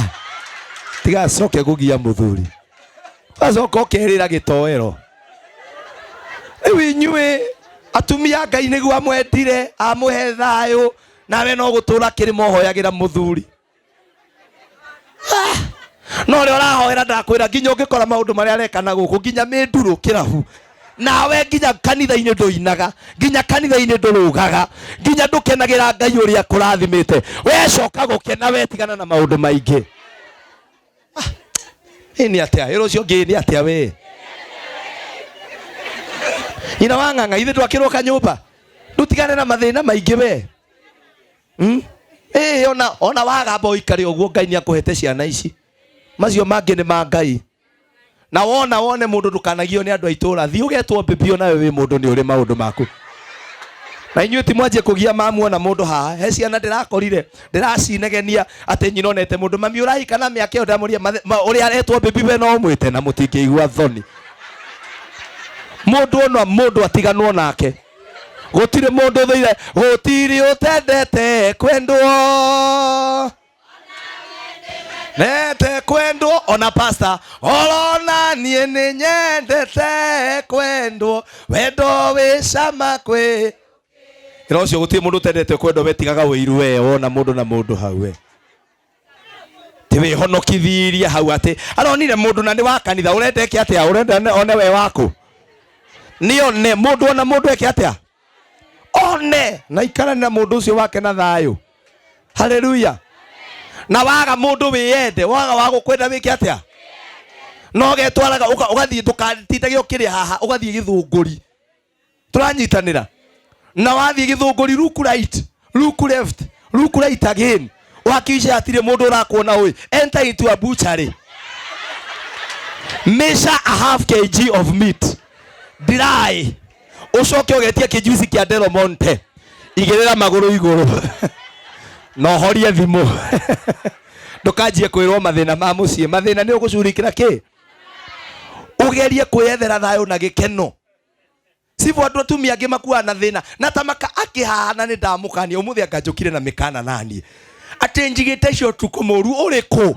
tigacoke kũgia mũthuri ũgacoka ũkerĩra gĩtoero rĩu inyuĩ atumia Ngai nĩguo amwendire amũhe thayũ nawe no gũtũra kĩrĩma ũhoyagĩra mũthuri no ũrĩa ũrahoera ndakwĩra nginya ũngĩkora maũndũ marĩa areka na gũkũ nginya mĩndurũ kĩrabu nawe nginya kanitha-inĩ ndũinaga nginya kanitha-inĩ ndũrũgaga nginya ndũkenagĩra Ngai ũrĩa akũrathimĩte we coka gũkena we tigana na maũndũ maingĩ ĩ nĩ atĩa ĩra ũcio ũngĩ nĩ atĩa we nyina wa ng'ang'a ithe ndwakĩrwo kanyũmba ndũtigane na mathĩna maingĩ we ĩ ona wagamba ũikare ũguo Ngai nĩ akũhete ciana ici macio mangĩ nĩ ma Ngai na wona wone mũndũ ndũkanagio nĩ andũ a itũra thiĩ ũgetwo mbĩmbio nawe wĩ mũndũ nĩ ũrĩ maũndũ maku na inyuĩ ti mwanjie kũgia mamuona mũndũ haha he ciana ndĩrakorire ndĩracinegenia atĩ nyina onete mũndũ mami ũrahika na mĩaka ĩyo ndamũria ũrĩa aretwo mbĩmbi we no ũmwĩte na mũtingĩigua thoni mũndũ ona mũndũ atiganwo nake gũtirĩ mũndũ ũthũire gũtirĩ ũtendete kwendwo nete kwendwo ona pastor orona niĩ nĩ nyendete kwendwo wendo wĩ cama kwĩ ĩra ũcio gũtirĩ mũndũ ũtendete kwendwo we tigaga ũiru we wona mũndũ na mũndũ hau we ti wĩhonokithirie hau atĩ aronire mũndũ na nĩ wa kanitha ũrenda eke atĩa ũrenda one we waku nĩ one mũndũ ona mũndũ eke atĩa one na ikarane na mũndũ ũcio wake na thayũ haleluya na waga mũndũ wĩyende waga wa gũkwenda wĩke atĩa no ũgetwaraga ũgathiĩ ndũgatindage ũkĩrĩa haha ũgathiĩ gĩthũngũri tũranyitanĩra na wathiĩ gĩthũngũri look right look left look right again wakiisha hatirĩ mũndũ ũrakuona ũĩ enter into a butchery measure a half kg of meat dry ũcoke ũgetie kĩjuici kĩa Del Monte igĩrĩra magũrũ igũrũ na ũhorie thimũ ndũkanjie kwĩrwo mathĩna ma mũciĩ mathĩna nĩ ũgũcurikĩra kĩ ũgerie kwĩyethera thayũ na gĩkeno sivyo andũ atumia angĩ makuaga na thĩna na ta maka akĩhana nĩ ndamũkania ũmũthĩ anga njũkire na mĩkana naniĩ atĩ njigĩte icio ũtukũ mũru ũrĩkũ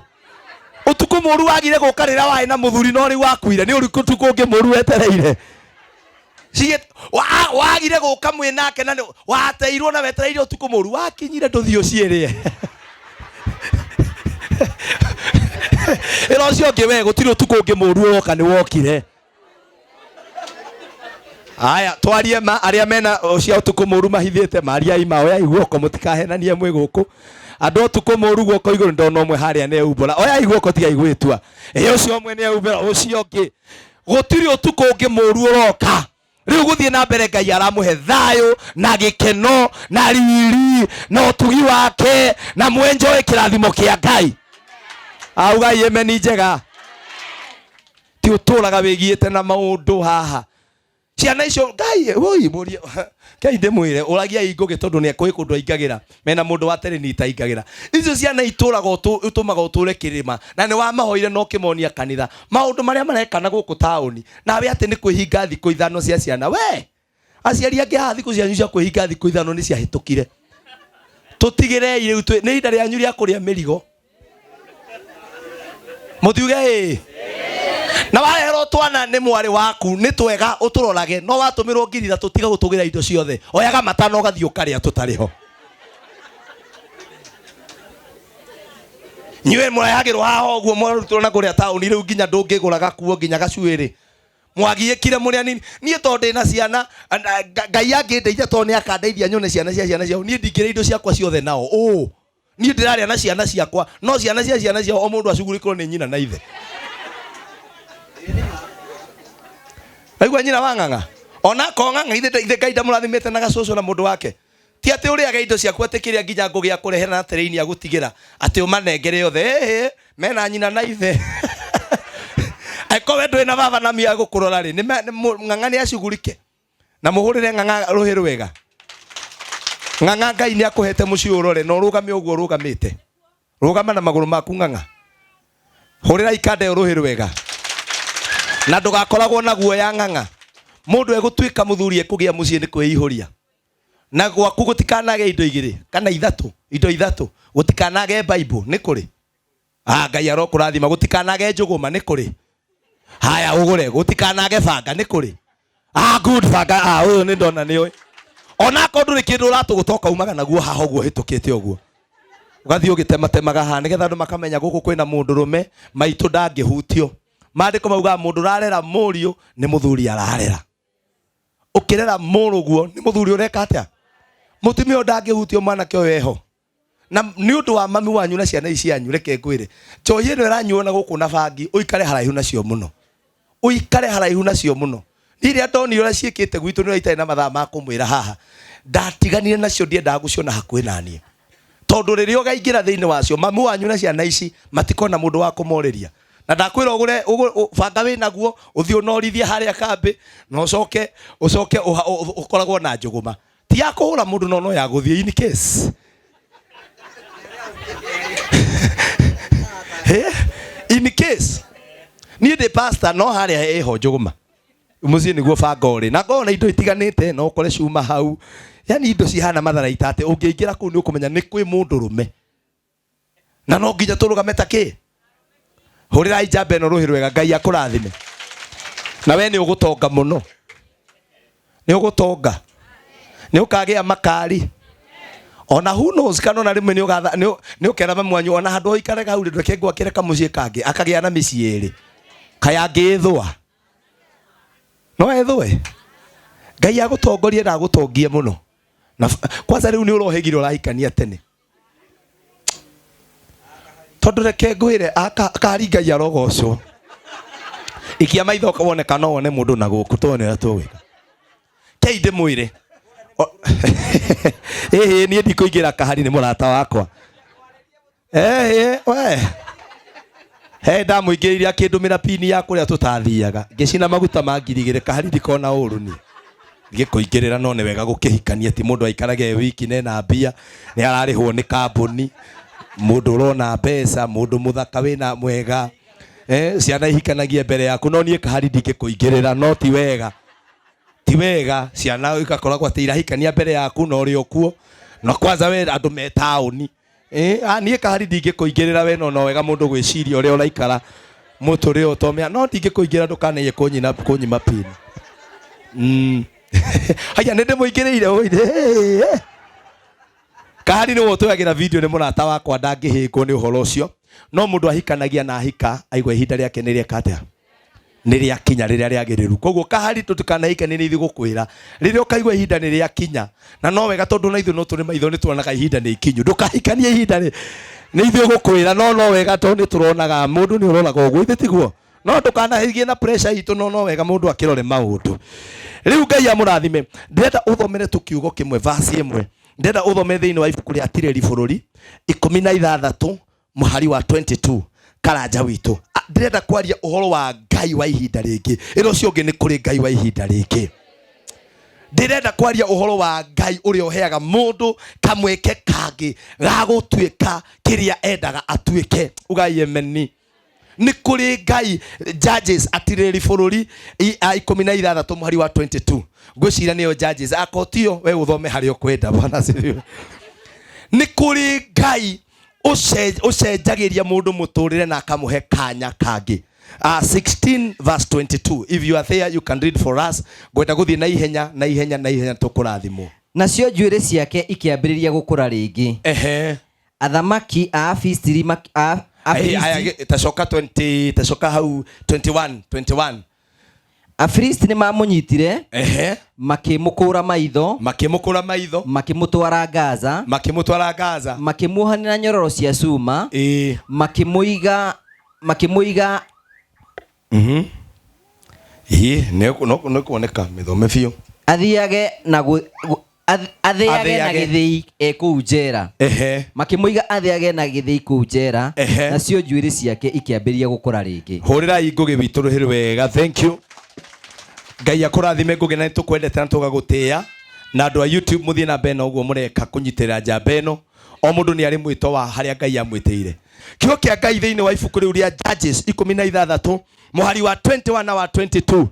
ũtukũ mũru wagire gũka rĩrĩa warĩ na mũthuri no rĩu wakuire nĩ ũrĩkũ ũtukũ ũngĩ mũru wetereire wagire gũka mwĩ nake na wateirwo na wetereire ũtukũ mũru wakinyire ndũthiĩ ũciĩrĩe ĩra ũcio ũngĩ we gũtirĩ ũtukũ ũngĩ mũru ũroka nĩ wokire aya twarie ma arĩa mena cia ũtukũ mũru mahithĩte mariai ma oyai guoko mũtikahenanie mwĩ gũkũ andũ ũtukũ mũru guoko igũrũ ndona ũmwe harĩa nĩ eumbũra oyai guoko tigai gwĩtua ĩ ũcio ũmwe nĩ eumbũra ũcio ũngĩ gũtirĩ ũtukũ ũngĩ mũru ũroka rĩu gũthiĩ na mbere Ngai aramũhe thayũ na gĩkeno na riri na ũtugi wake na mwenjoe kĩrathimo kĩa Ngai augai emeni njega ti ũtũraga wĩgiĩte na maũndũ haha ciana icio Ngai woi mũrie Ngai ndĩmwĩre ũragiai Ngũgĩ tondũ nĩ kwĩ kũndũ aingagĩra mena mũndũ wa tereni itaingagĩra icio ciana itũraga ũtũmaga ũtũre kĩrĩma na nĩ wamahoire na ũkĩmonia kanitha maũndũ marĩa mareka na gũkũ taũni nawe atĩ nĩ kwĩhinga thikũ ithano cia ciana we aciari angĩ haha thikũ cianyu cia kwĩhinga thikũ ithano nĩ ciahĩtũkire tũtigĩrei rĩu nĩ ihinda rĩanyu rĩa kũrĩa mĩrigo mũtiuge ĩ na wareherwo twana nĩ mwarĩ waku nĩ twega ũtũrorage no watũmĩrwo ngiri ithatũ tiga gũtũgĩra indo ciothe oyaga matano ũgathiĩ ũkarĩa tũtarĩ ho nyuĩ mũrehagĩrwo haha ũguo mwarutwo na kũrĩa taũni rĩu nginya ndũngĩgũra gakuo nginya gacuĩrĩ mwagiĩkire mũrĩ anini niĩ tondũ ndĩna ciana Ngai angĩndeithia tondũ nĩ akandeithia nyone ciana cia ciana ciao niĩ ndingĩrĩa indo ciakwa ciothe nao ũ niĩ ndĩrarĩa na ciana ciakwa no ciana cia ciana ciao o mũndũ acugurĩkĩrwo nĩ nyina na ithe Waigua nyina wa ng'ang'a ona akorwo ng'ang'a ithe ithe Ngai ndamũrathimĩte na gacũcũ na mũndũ wake ti atĩ ũrĩage indo ciaku atĩ kĩrĩa nginya ngũgĩa kũrehera na terĩini agũtigĩra atĩ ũmanengere othe ĩhĩ mena nyina na ithe angĩkorwo we ndũrĩ na baba na mami agũkũrora rĩ ng'ang'a nĩ acugurike na mũhũrĩre ng'ang'a rũhĩ rwega ng'ang'a Ngai nĩ akũhete mũciĩ ũrore na ũrũgame ũguo ũrũgamĩte rũgama na magũrũ maku ng'ang'a hũrĩra ikanda ĩyo rũhĩ rwega na ndũgakoragwo na guoya ng'ang'a mũndũ egũtuĩka mũthuri ekũgĩa mũciĩ nĩ kwĩihũria na gwaku gũtikanage indo igĩrĩ kana ithatũ indo ithatũ gũtikanage Bible nĩ kũrĩ ah Ngai arokũrathima gũtikanage njũgũma nĩ kũrĩ haya ũgũre gũtikanage banga nĩ kũrĩ ah good banga ah ũyũ nĩ ndona nĩ ũĩ ona akorwo ndũrĩ kĩndũ ũratũgũta ũkaumaga naguo haha ũguo hĩtũkĩte ũguo ũgathiĩ ũgĩtematemaga haha nĩgetha andũ makamenya gũkũ kwĩna mũndũrũme maitũ ndangĩhutio maandĩko maugaga mũndũ ũrarera mũriũ nĩ mũthuri ararera ũkĩrera mũrũguo nĩ mũthuri ũreka atĩa mũtumia ũyũ ndangĩhutio mwanake ũyũ eho na nĩ ũndũ wa mami wanyu na ciana ici cianyu reke ngwĩre njohi ĩno ĩranyuo na gũkũ na bangi ũikare haraihu nacio mũno ũikare haraihu nacio mũno niĩ rĩrĩa ndonire ũrĩa ciĩkĩte gwitũ nĩ itarĩ na mathaa ma kũmwĩra haha ndatiganire nacio ndiendaga gũciona hakuhĩ naniĩ tondũ rĩrĩa ũkaingĩra thĩinĩ wacio mami wanyu na ciana ici matikona mũndũ wa kũmorĩria na ndakwĩra ũgũre banga wĩ naguo ũthiĩ ũnorithie harĩa kambĩ na ũcoke ũcoke ũkoragwo na njũgũma ti ya kũhũra mũndũ no no ya gũthiĩ in case in case niĩ ndĩ pastor no harĩa ĩho njũgũma mũciĩ nĩguo banga ũrĩ na ngorwo na indo itiganĩte no ũkore cuma hau yani indo cihana matharaita atĩ ũngĩingĩra kũu nĩ ũkũmenya nĩ kwĩ mũndũrũme na no nginya tũrũgame ta kĩ hũrĩrai njamba ĩno rũhĩ rwega Ngai akũrathime na we nĩ ũgũtonga mũno nĩ ũgũtonga nĩ ũkagĩa makari ona who knows kana ona rĩmwe nĩ ũkera mami wanyu ona handũ ũikarega hau rĩ ndweke ngwakĩre kamũciĩ kangĩ akagĩa na mĩciĩ ĩrĩ kaya angĩthũa no ethũe Ngai agũtongorie na agũtongie mũno na kwanza rĩu nĩ ũrohĩgire ũrahikania tene tondũ reke ngwĩre akari Ngai arogocwo ikia maitho wone kana no wone mũndũ na gũkũ tuone ũrĩa tũgwĩka kei ndĩmwĩre ĩhĩ niĩ ndikũingĩra kahari nĩ mũrata wakwa ĩhĩ we he ndamũingĩrĩire akĩndũmĩra pini ya kũrĩa tũtathiaga ngĩcina maguta ma 2000 kahari ndikona ũru niĩ ngĩkũingĩrĩra no nĩ wega gũkĩhikania ti mũndũ aikarage e wiki nena mbia nĩ ararĩhwo nĩ kambuni mũndũ ũrona mbeca mũndũ mũthaka wĩna mwega ciana ihikanagie mbere yaku no niĩ kahari ndingĩkũingĩrĩra no ti wega ti wega ciana igakoragwo atĩ irahikania mbere yaku na ũrĩ o kuo na kwanza we andũ me taũni niĩ kahari ndingĩkũingĩrĩra we no wega mũndũ gwĩciria ũrĩa ũraikara mũtũrĩre ũtomea no ndingĩkũingĩra ndũkanaiye kũnyima pini haya nĩ ndĩmũingĩrĩire ũire kahari nĩwe ũtũyagĩra video nĩ mũrata wakwa ndangĩhĩngwo nĩ ũhoro ũcio no mũndũ ahikanagia na ahika aigua ihinda rĩake nĩ rĩeka atĩa nĩ rĩakinya rĩrĩa rĩagĩrĩru koguo kahari tũtikanahikanie nĩ ithuĩ gũkwĩra rĩrĩa ũkaigua ihinda nĩ rĩakinya na no wega tondũ na ithuĩ no tũrĩ maitho nĩ tuonaga ihinda nĩ ikinyu ndũkahikanie ihinda nĩ ithuĩ gũkwĩra no wega tondũ nĩ tũronaga mũndũ nĩ ũroraga ũguo ithe tiguo no ndũkanahigie na pressure itũ no wega mũndũ akĩrore maũndũ rĩu Ngai amũrathime ndĩrenda ũthomere tu kiugo kĩmwe verse ĩmwe ndĩrenda ũthome thĩinĩ wa ibuku rĩa Tirĩri bũrũri 16 mũhari wa 22 karanja witũ ndĩrenda kwaria ũhoro wa Ngai wa ihinda rĩngĩ ĩno ũcio ũngĩ nĩ kũrĩ Ngai wa ihinda rĩngĩ ndĩrenda kwaria ũhoro wa Ngai ũrĩa ũheaga mũndũ kamweke kangĩ ga gũtuĩka kĩrĩa endaga atuĩke ugai emeni nĩ kũrĩ Ngai Judges atirĩri bũrũri 16 mũhari wa 22 ngwĩciria nĩyo Judges akotio we ũthome harĩa ũkwenda bwana asifiwe nĩ kũrĩ Ngai ũcenjagĩria mũndũ mũtũrĩre na akamũhe kanya kangĩ 16 verse 22 if you are there you can read for us ngwenda gũthiĩ na ihenya na ihenya na ihenya tũkũrathimwo nacio njuĩrĩ ciake ikĩambĩrĩria gũkũra rĩngĩ athamaki a Afilisti tacoka 20 tacoka hau 21 Afilisti nĩ mamũnyitire makĩmũkũra maitho makĩmũtwara Gaza makĩmuohanĩra nyororo cia cuma makĩmũiga Ĩĩ, nĩ kuoneka mĩthome biũ. Athiage na athĩage na Athĩage. gĩthĩi e kũu njera. Ehe. Makĩmũiga athĩage na gĩthĩi kũu njera, Ehe. nacio njuĩrĩ ciake ikĩambĩrĩria gũkũra rĩngĩ. Hũrĩrai Ngũgĩ witũ rũhĩ wega. Thank you. Ngai akũrathime Ngũgĩ, na nĩtũkwendete na tũgagũtĩĩa. Na andũ a YouTube mũthiĩ na mbere na ũguo mũreka kũnyitĩrĩra njamba ĩno. O mũndũ nĩ arĩ mwĩto wa harĩa Ngai amwĩtĩire. Kiugo kĩa Ngai thĩinĩ wa ibuku rĩu rĩa Judges 16 mũhari wa 21 na wa 22.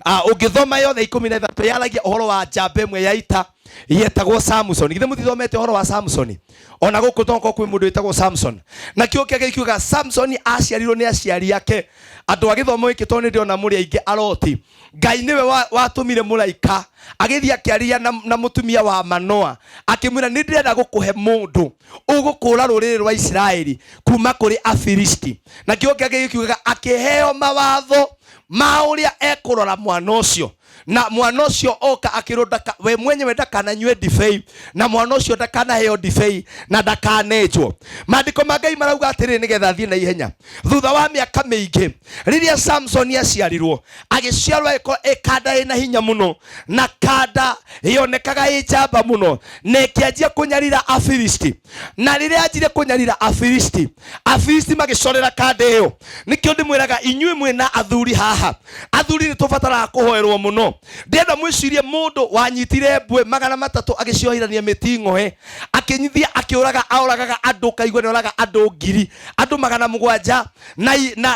Ũngĩthoma yothe 13 yaragia ũhoro wa njamba ĩmwe ya ita yetagwo Samson. Githĩ mũtithomete ũhoro wa Samson? Ona gũkũ tokorwo kwĩ mũndũ wĩtagwo Samson. Na kiugo kĩa Ngai kiugaga Samson aciarirwo nĩ aciari ake. Andũ a gĩthomo gĩkĩ tondũ nĩ ndĩrona mũrĩ aingĩ aroti. Ngai nĩwe watũmire mũraika agĩthiĩ akĩaria na mũtumia wa Manoa, akĩmwĩra nĩ ndĩrenda gũkũhe mũndũ ũgũkũũra rũrĩrĩ rwa Isiraeli kuma kũrĩ Afilisti. Na kiugo kĩa Ngai gĩkiugaga akĩheo mawatho ma ũrĩa ekũrora mwana ũcio, na mwana ũcio oka akĩrwo we mwenyewe ndakananyue ndibei, na mwana ũcio ndakanaheo ndibei na ndakanenjwo. Maandĩko ma Ngai marauga atĩrĩrĩ, nĩgetha thiĩ na ihenya. Thutha wa mĩaka mĩingĩ rĩrĩa Samson aciarirwo, agĩciarwo ĩ kanda ĩna hinya mũno, na kanda yonekaga ĩ njamba mũno, na ĩkĩanjia kũnyarira Afilisti. Na rĩrĩa anjire kũnyarira Afilisti, Afilisti magĩcorera kanda ĩyo. Nĩkĩo ndĩmwĩraga inyuĩ mwĩna athuri haha, athuri nĩ tũbataraga kũhoerwo mũno. Ndĩrenda mwĩcirie mũndũ wanyitire mbwe 300 agĩciohithania mĩting'oe, akĩnyithia akĩũraga, aũragaga andũ, kaigua nĩ oraga andũ ngiri, andũ 700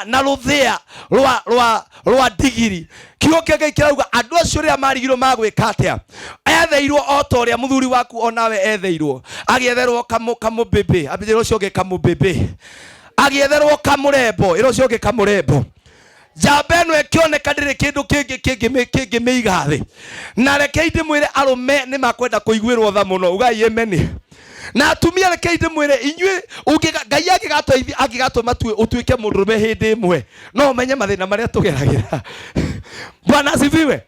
na rũthĩa rwa ndigiri. Kiugo kĩa Ngai kĩrauga andũ acio rĩrĩa marigirwo magwĩka atĩa, etheirwo o ta ũrĩa mũthuri waku onawe etheirwo, agĩetherwo kamũbĩbĩ, ambĩrĩria ũcio ũngĩ kamũbĩbĩ, agĩetherwo kamũrembo, ĩra ũcio ũngĩ kamũrembo. Njamba ĩno ĩkĩoneka ndĩrĩ kĩndũ kĩngĩ kĩngĩmĩiga thĩ. Na rekei ndĩmwĩre arũme nĩ makwenda kũiguĩrwo tha mũno, ugai ameni. Na atumia rekei ndĩmwĩre inyuĩ, Ngai angĩgatũma ũtuĩke mũndũrũme hĩndĩ ĩmwe, no ũmenye mathĩna marĩa tũgeragĩra. Bwana asifiwe.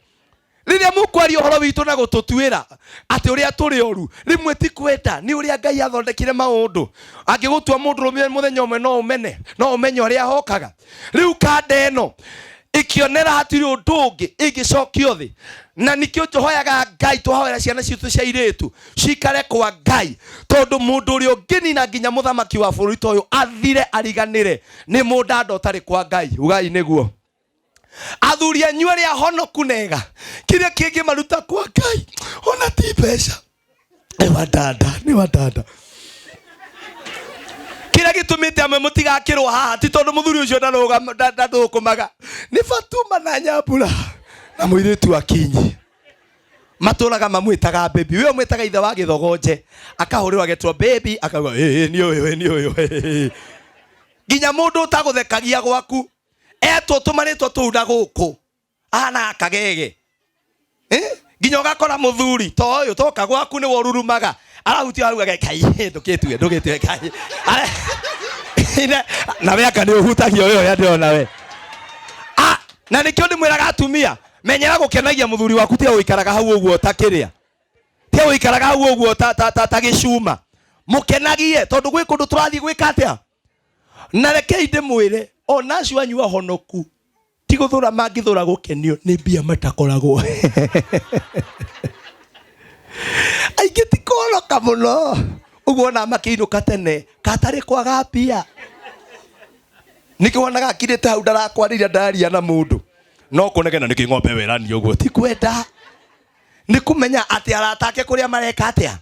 Rĩrĩa mũkwaria ũhoro witũ na gũtũtuĩra atĩ ũrĩa tũrĩ oru, rĩmwe ti kwenda, nĩ ũrĩa Ngai athondekire maũndũ. Angĩgũtua mũndũrũme mũthenya ũmwe no ũmene, no ũmenye ũrĩa ahokaga. Rĩu kanda ĩno ĩkĩonera hatirĩ ũndũ ũngĩ ĩngĩcokio thĩ. Na nĩkĩo tũhoyaga Ngai, tũhoera ciana citũ cia airĩtu cikare kwa Ngai, tondũ mũndũ ũrĩa ũngĩnina nginya mũthamaki wa bũrũri ta ũyũ athire ariganĩre nĩ mũndanda ũtarĩ kwa Ngai. Ugai nĩguo. Athuri anyu arĩa honoku nega, kĩrĩa kĩngĩmaruta kwa Ngai ona ti mbeca. Nĩ wa dada, nĩ wa dada. Kĩrĩa gĩtũmĩte amwe mũtigakĩrwo haha ti tondũ mũthuri ũcio ndathũkũmaga, nĩ Fatuma na Nyambura na mũirĩtu wa Kinyi matũraga mamwĩtaga baby. We ũmwĩtaga ithe wa gĩthogonje, akahũrĩrwo agetwo baby, akauga ĩĩ nĩ ũyũ, nĩ ũyũ, ĩĩ. Nginya mũndũ ũtagũthekagia gwaku etwo tũmarĩtwo tũu na gũkũ ahana kagege. Nginya ũgakora mũthuri to ũyũ toka gwaku nĩwe ũrurumaga, arahutia hau ageka, Kai, ndũgĩtue, ndũgĩtue, kai. Na we anga nĩ ũhutagia ũyũ ũrĩa ndĩrona we. Na nĩkĩo ndĩmwĩraga atumia, menyera gũkenagia mũthuri waku, tiga gũikaraga hau ũguo ta kĩrĩa, tiga gũikaraga hau ũguo ta gĩcuma. Mũkenagie tondũ gwĩ kũndũ tũrathiĩ gwĩka atĩa. Na rekei ndĩmwĩre ona acio anyu ahonoku ti gũthũra mangĩthũra gũkenio nĩ mbia matakoragwo. Aingĩ ti kũhonoka mũno ũguo ona makĩinũka tene katarĩ kwaga mbia. Nĩkĩo wonaga akirĩte hau ndarakwarĩria ndaria na mũndũ, no kũnegena nĩkĩ ng'ombe ĩyo ĩranio ũguo, ti kwenda, nĩ kũmenya atĩ arata ake kũrĩa mareka atĩa.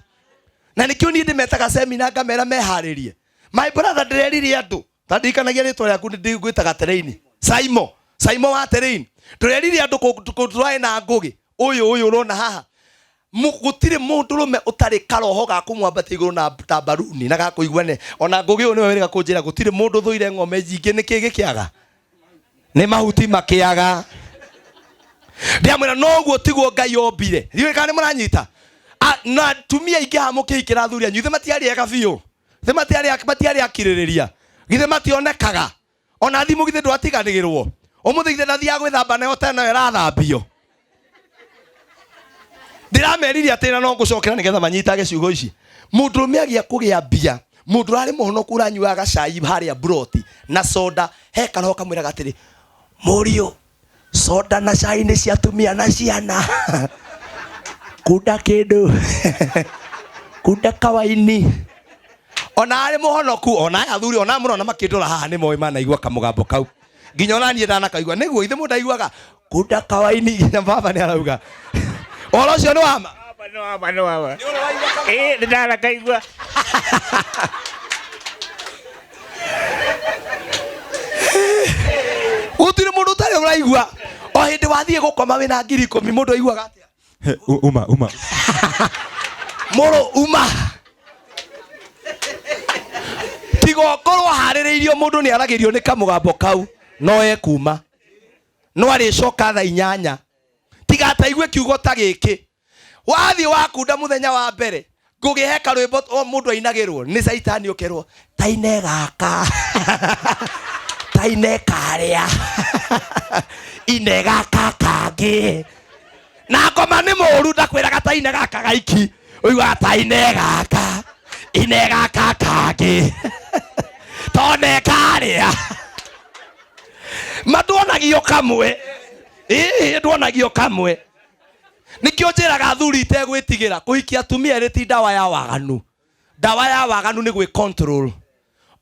Na nĩkĩo niĩ ndĩmetaga semina ngamera meharĩrie. My brother, ndĩrerire andũ, ta ndirikanagia rĩtwa rĩaku, nĩngwĩtaga Terrain. Saimo, Saimo wa Terrain. Ndĩrerire andũ tũraĩ na Ngũgĩ ũyũ ũyũ ũrona haha. Gũtirĩ mũndũrũme ũtarĩ karoho ga kũmwambatia igũrũ na ta mbaruni na ga kũigua ona Ngũgĩ ũyũ nĩwe wĩrĩga kũnjĩra gũtirĩ mũndũ ũthũire ng'ombe nyingĩ, nĩkĩ gĩkĩaga? Nĩ mahuti makĩaga. Ndĩramwĩra noguo tiguo Ngai ombire. Ndiũĩ kana nĩ mũranyita. Na atumia aingĩ haha mũkĩhikĩra athuri anyu, ithe matiarĩ ega biũ, ithe matiarĩ akirĩrĩria, githĩ mationekaga. Ona thimũ githĩ ndwatiganĩrwo, ũmũthĩ githĩ ndathiaga gwĩthamba nayo ta ĩno ĩrathambio. Ndĩrameririe atĩ na no ngũcokera nĩgetha manyitage ciugo ici. Mũndũrũme agĩa kũgĩa mbia, mũndũ ũrarĩ mũhonoku ũranyuaga gacai harĩa mburoti na soda, he karoho kamwĩraga atĩrĩ, mũriũ Soda na cai nĩ cia atumia na ciana. Kunda kĩndũ. Kunda kawaini. Ona arĩ mũhonoku, ona aya athuri, ona mũrona makĩndora haha nĩ moĩ manaigua kamũgambo kau. Nginya ona niĩ ndanakaigua. Nĩguo ithe mũndũ aiguaga kunda kawaini nginya baba nĩ arauga. Ũhoro ũcio nĩ wa ma? Nĩ wa ma, nĩ wa ma. Ĩĩ, nĩ ndanakaigua. Gũtirĩ mũndũ ũtarĩ ũraigua. O hĩndĩ wathiĩ gũkoma wĩna 10,000 mũndũ aiguaga atĩa? Uma, uma. Mũrũ uma. Tiga ũkorwo harĩrĩirio mũndũ nĩ aragĩrio nĩ kamũgambo kau, no ekuma. No arĩcoka thaa 8. Tiga ataigue kiugo ta gĩkĩ. Wathiĩ wakunda mũthenya wa mbere, ngũgĩhe karwĩmbo o mũndũ ainagĩrwo nĩ caitani ũkerwo taine gaka, taine karĩa, ine gaka kangĩ. Na ngoma nĩ mũru ndakwĩraga taine gaka gaiki, ũiguaga taine gaka, ine gaka kangĩ, tone karĩa. Ma ndwonagio kamwe. Ĩĩ, ndwonagio kamwe. Nĩkĩo njĩraga athuri itegwĩtigĩra kũhikia atumia erĩ ti ndawa ya waganu. Ndawa ya waganu nĩ gwĩ control.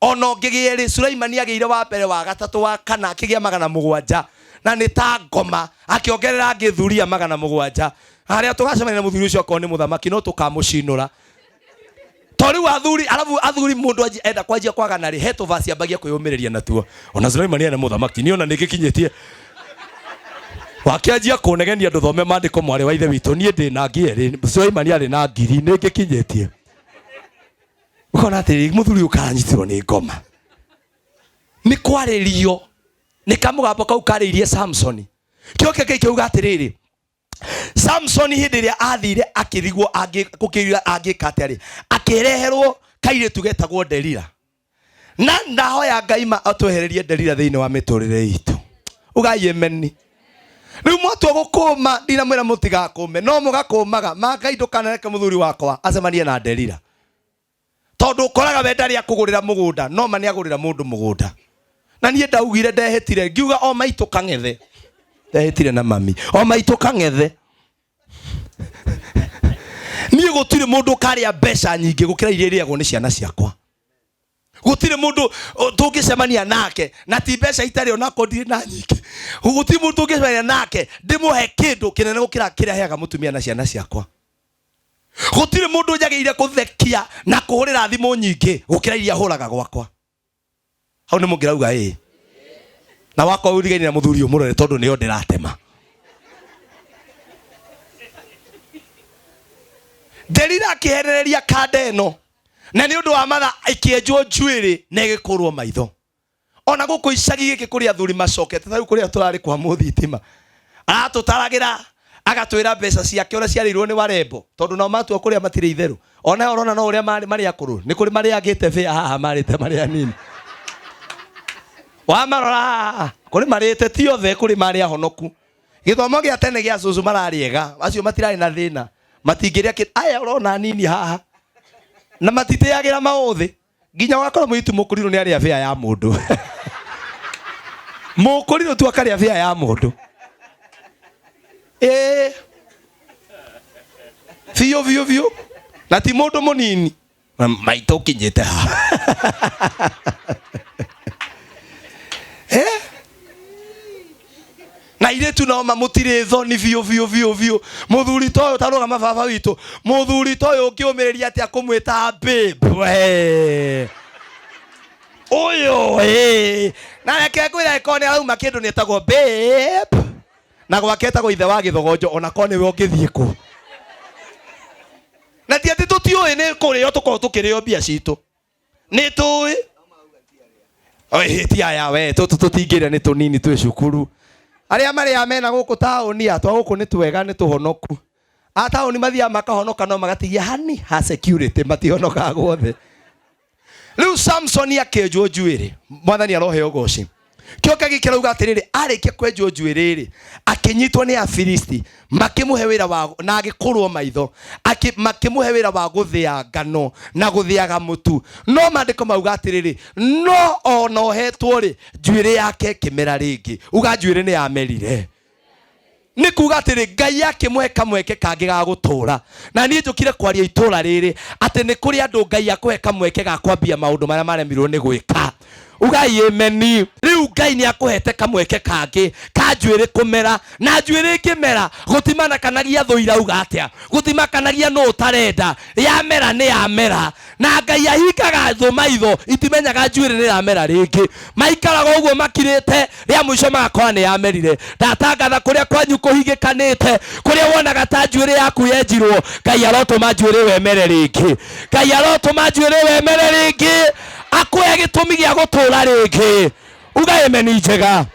Ona ũngĩgĩa erĩ, Sulaimani agĩire wa mbere, wa gatatũ, wa kana, akĩgĩa 700. Na nĩ ta ngoma, akĩongerera angĩ thuria 700. Harĩa tũgacemania na mũthuri ũcio akorwo nĩ mũthamaki, no tũkamũcinũra. To rĩu athuri, arabu athuri mũndũ enda kwanjia kwagana rĩ, he tũvaci ambagia kwĩyũmĩrĩria natuo. Ona Sulaimani ena mũthamaki, niĩ ona nĩngĩkinyĩtie. Wakĩanjia kũnegenia ndũthome maandĩko mwarĩ wa ithe witũ, niĩ ndĩ na ngi erĩ, Sulaimani arĩ na 1,000, nĩngĩkinyĩtie. Ũkona atĩrĩrĩ, mũthuri ũyũ karanyitirwo nĩ ngoma. Nĩ kwarĩrio, nĩ kamũgambo kau karĩirie Samsoni. Kĩo kĩngĩ kĩuga atĩrĩrĩ, Samsoni hĩndĩ ĩrĩa athire akĩrigwo gũkĩrira angĩka atĩa rĩ, akĩreherwo kairĩtu getagwo Delila. Na ndahoya Ngai ma atwehererie Delila thĩinĩ wa mĩtũrĩre itũ. Ugai ameni. Rĩu mwatua gũkũma, ndinamwĩra mũtigakũme, no mũgakũmaga. Ma Ngai ndũkanareke mũthuri wakwa acemanie na Delila. Tondũ ũkoraga we ndarĩ akũgũrĩra mũgũnda, no ma nĩagũrĩra mũndũ mũgũnda. Na niĩ ndaugire ndehĩtire, ngiuga o maitũ kang'ethe. Ndehĩtire na mami, o maitũ kang'ethe. Niĩ gũtirĩ mũndũ ũkarĩa mbeca nyingĩ gũkĩra iria irĩagwo nĩ ciana ciakwa. Gũtirĩ mũndũ tũngĩcemania nake, na ti mbeca itarĩ onakorwo ndirĩ na nyingĩ. Gũtirĩ mũndũ tũngĩcemania nake ndĩmũhe kĩndũ kĩnene gũkĩra kĩrĩa heaga mũtumia na ciana ciakwa. Gũtirĩ mũndũ njagĩrĩire kũthekia na kũhũrĩra thimũ nyingĩ gũkĩra iria hũraga gwakwa. Hau nĩ mũngĩrauga ĩĩ. Na wakwa ũrigaine na mũthuri ũmũrore tondũ nĩo ndĩratema. Delila akĩhenereria kanda ĩno, na nĩ ũndũ wa matha ĩkĩenjwo njuĩrĩ na ĩgĩkũrwo maitho. Ona gũkũ icagi gĩkĩ kũrĩ athuri macokete, ta rĩu kũrĩa tũrarĩ kwa mũthitima, aratũtaragĩra agatwĩra mbeca ciake ũrĩa ciarĩirwo nĩ warembo, tondũ nao matua kũrĩa matirĩ itherũ. Ona ũrona no ũrĩa marĩ akũrũ, nĩ kũrĩ marĩangĩte bĩa haha marĩte marĩ anini. Wamarora haha, kũrĩ marĩte, ti othe, kũrĩ marĩ ahonoku. Gĩthomo gĩa tene gĩa cũcũ mararĩ ega, acio matirarĩ na thĩna, matingĩrĩa kĩndũ. Aya ũrona anini haha, na matitĩagĩra maũthĩ. Nginya ũgakora mũirĩtu mũkũrirũ nĩ arĩa bĩa ya mũndũ. Mũkũrirũ tu akarĩa bĩa ya mũndũ. Ĩĩ. Biũ, biũ, biũ. Na ti mũndũ mũnini. Maitũ ũkinyĩte ha. Na airĩtu nao mamũtirĩ thoni biũ, biũ, biũ, biũ. Mũthuri ta ũyũ tarũgama baba witũ. Mũthuri ta ũyũ ũngĩũmĩrĩria atĩa kũmwĩta babe? We. Ũyũ, ĩ. Na reke ngwĩre angĩkorwo nĩ arauma kĩndũ nĩ etagwo babe. Na gwake etagwo ithe wa gĩthogonjo, ona korwo nĩwe ũngĩthiĩ kũ. Na ti atĩ tũtiũĩ nĩ kũrĩo tũkoragwo tũkĩrĩo mbia citũ. Nĩ tũĩ. Oi, ti aya we, tũtingĩrĩa nĩ tũnini twĩ cukuru. Arĩa marĩaga mena gũkũ taũni, atwa gũkũ nĩ twega, nĩ tũhonoku. A taũni mathiaga makahonoka no magatigia hani ha security, matihonokaga guothe. Rĩu Samsoni akĩenjwo njuĩrĩ, Mwathani aroheo ũgoci. Kĩoka gĩkĩ kĩrauga atĩrĩrĩ, arĩkia kwenjwo njuĩrĩ rĩ, akĩnyitwo nĩ Afilisti, makĩmũhe wĩra wa, na agĩkũrwo maitho, makĩmũhe wĩra wa gũthĩa ngano na gũthĩaga mũtu. No maandĩko mauga atĩrĩrĩ, no ona ohetwo rĩ, njuĩrĩ yake ĩkĩmera rĩngĩ. Uga njuĩrĩ nĩ yamerire. Nĩ kuga atĩrĩ, Ngai akĩmũhe kamweke kangĩ ga gũtũra. Na niĩ njũkire kwaria itũra rĩrĩ atĩ nĩ kũrĩ andũ Ngai akũhe kamweke ga kwambia maũndũ marĩa maremirwo nĩ gwĩka. Ugai ameni. Rĩu Ngai nĩ akũhete kamweke kangĩ ka njuĩrĩ kũmera, na njuĩrĩ ĩngĩmera gũtimanakanagia thũ irauga atĩa, gũtimakanagia nũ ũtarenda, yamera nĩ yamera. Na Ngai ahingaga thũ maitho, itimenyaga njuĩrĩ nĩ yamera rĩngĩ. Maikaraga ũguo makirĩte, rĩa mũico magakora nĩ yamerire. Ndatangatha kũrĩa kwanyu kũhingĩkanĩte, kũrĩa wonaga ta njuĩrĩ yaku yenjirwo, Ngai arotũma njuĩrĩ ĩyo ĩmere rĩngĩ. Ngai arotũma njuĩrĩ ĩyo ĩmere rĩngĩ, akũhe gĩtũmi gĩa gũtũra rĩngĩ. Uga ameni njega.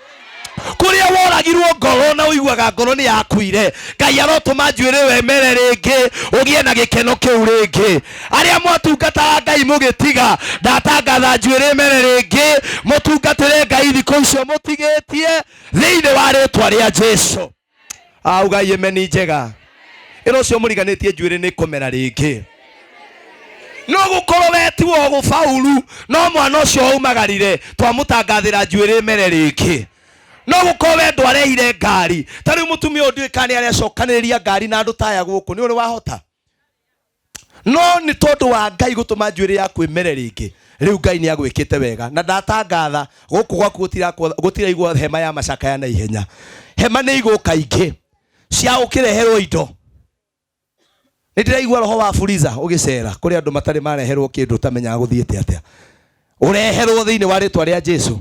Kũrĩa woragirwo ngoro na ũiguaga ngoro nĩ yakuire, Ngai arotũma njuĩrĩ ĩyo ĩmere rĩngĩ, ũgĩe na gĩkeno kĩu rĩngĩ. Arĩa mwatungataga Ngai mũgĩtiga, ndatangatha njuĩrĩ ĩmere rĩngĩ, mũtungatĩre Ngai thikũ icio mũtigĩtie, thĩinĩ wa rĩtwa rĩa Jesu. Augai ameni njega. Ĩno ũcio mũriganĩtie njuĩrĩ nĩ kũmera rĩngĩ. No gũkorwo we ti wa gũbauru, no mwana ũcio waumagarire twamũtangathĩra njuĩrĩ ĩmere rĩngĩ. No gũkorwo we ndwarehire ngari, ta rĩu mũtumia ũyũ ndiũĩ kana nĩ arecokanĩrĩria ngari na andũ ta aya gũkũ, nĩ ũrĩ wahota? No nĩ tondũ wa Ngai gũtũma njuĩrĩ yaku ĩmere rĩngĩ, rĩu Ngai nĩ agwĩkĩte wega. Na ndatangatha gũkũ gwaku gũtiraigwo hema ya macakaya na ihenya. Hema nĩ igũka ingĩ cia ũkĩreherwo indo. Nĩ ndĩraigua roho wa Fuliza ũgĩcera kũrĩ andũ matarĩ mareherwo kĩndũ ũtamenyaga gũthiĩte atĩa. Ũreherwo thĩinĩ wa rĩtwa rĩa Jesu.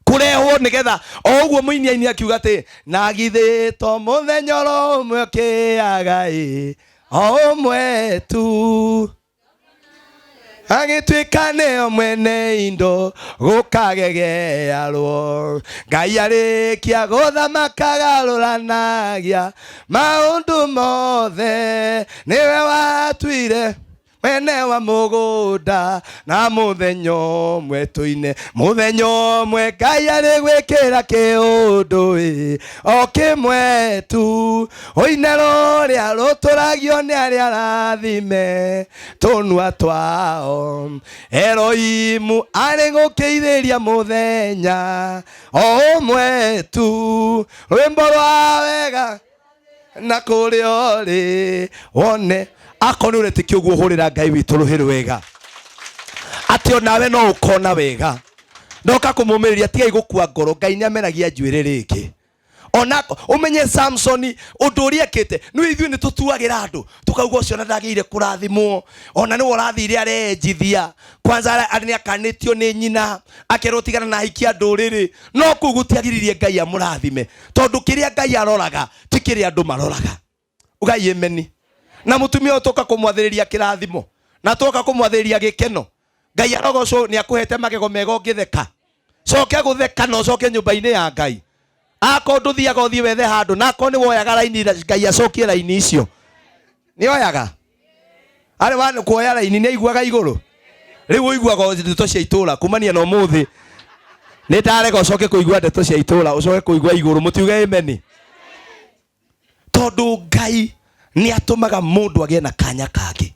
Kũrehwo nĩgetha o ũguo mũini aini akiuga atĩ na githĩ to mũthenya oro ũmwe ũkĩaga ĩ o ũmwe tu agĩtuĩka nĩo mwene indo gũkagegearwo. Ngai arĩkia gũthamaka garũranagia maũndũ mothe, nĩwe watuire mwene wa mũgũnda na mũthenya ũmwe tũine. Mũthenya ũmwe Ngai arĩ gwĩkĩra kĩũndũ ĩ o kĩmwe tu, ũine rũrĩa rũtũragio nĩ arĩa arathime tũnua twao. Eroimu arĩ gũkĩithĩria mũthenya o ũmwe tu, rwĩmbo rwa wega na kũrĩa ũrĩ wone. Akorwo nĩ ũretĩkia ũguo, hũrĩra Ngai witũ rũhĩ rwega atĩ onawe no ũkona wega. Ndoka kũmũmĩrĩria, tigai gũkua ngoro, Ngai nĩ ameragia njuĩrĩ rĩngĩ. Ona ũmenye Samsoni ũndũ ũrĩa ekĩte, nĩ ithuĩ nĩ tũtuagĩra andũ tũkauga ũcio ona ndagĩrĩire kũrathimwo, ona nĩwe ũrathire arenjithia. Kwanza nĩ akanĩtio nĩ nyina akerwo tigana na ahikia ndũrĩrĩ, no kũu gũtiagiririe Ngai amũrathime, tondũ kĩrĩa Ngai aroraga ti kĩrĩa andũ maroraga. Ugai ameni. Na mũtumia ũyũ tũka kũmwathĩrĩria kĩrathimo na tũka kũmwathĩrĩria gĩkeno, Ngai arogocwo nĩ akũhete magego mega ũngĩtheka. Coke gũtheka na ũcoke nyũmba-inĩ ya Ngai. Akorwo ndũthiaga ũthiĩ wethe handũ, na akorwo nĩ woyaga raini, Ngai acokie raini icio. Nĩ oyaga? Arĩ wa kuoya raini nĩ aiguaga igũrũ. Rĩu ũiguaga ndeto cia itũra kumania na ũmũthĩ. Nĩ ndarega ũcoke kũigua ndeto cia itũra, ũcoke kũigua igũrũ. Mũtiuge ameni. Tondũ Ngai nĩ atũmaga mũndũ agĩe na kanya kangĩ.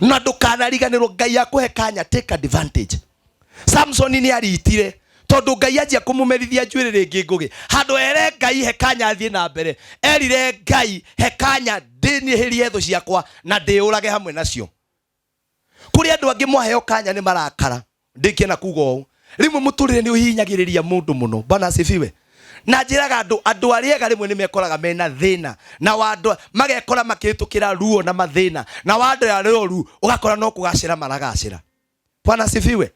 Na ndũkanariganĩrwo Ngai akũhe kanya, take advantage. Samson nĩ aritire tondũ Ngai anjia kũmũmerithia njuĩrĩ rĩngĩ ngũgĩ. Handũ ere Ngai he kanya athiĩ na mbere, erire Ngai he kanya ndĩnyihĩrie thũ ciakwa na ndĩũrage hamwe nacio. Kũrĩ andũ angĩ mwaheo kanya nĩ marakara. Ndĩkĩena kuga ũũ, rĩmwe mũtũrĩre nĩ ũhihinyagĩrĩria mũndũ mũno. Bwana asifiwe. Na njĩraga andũ, andũ arĩa ega rĩmwe nĩ mekoraga mena thĩna, na andũ magekora makĩhĩtũkĩra ruo na mathĩna, na andũ arĩa oru ũgakora no kũgacĩra maragacĩra. Bwana asifiwe.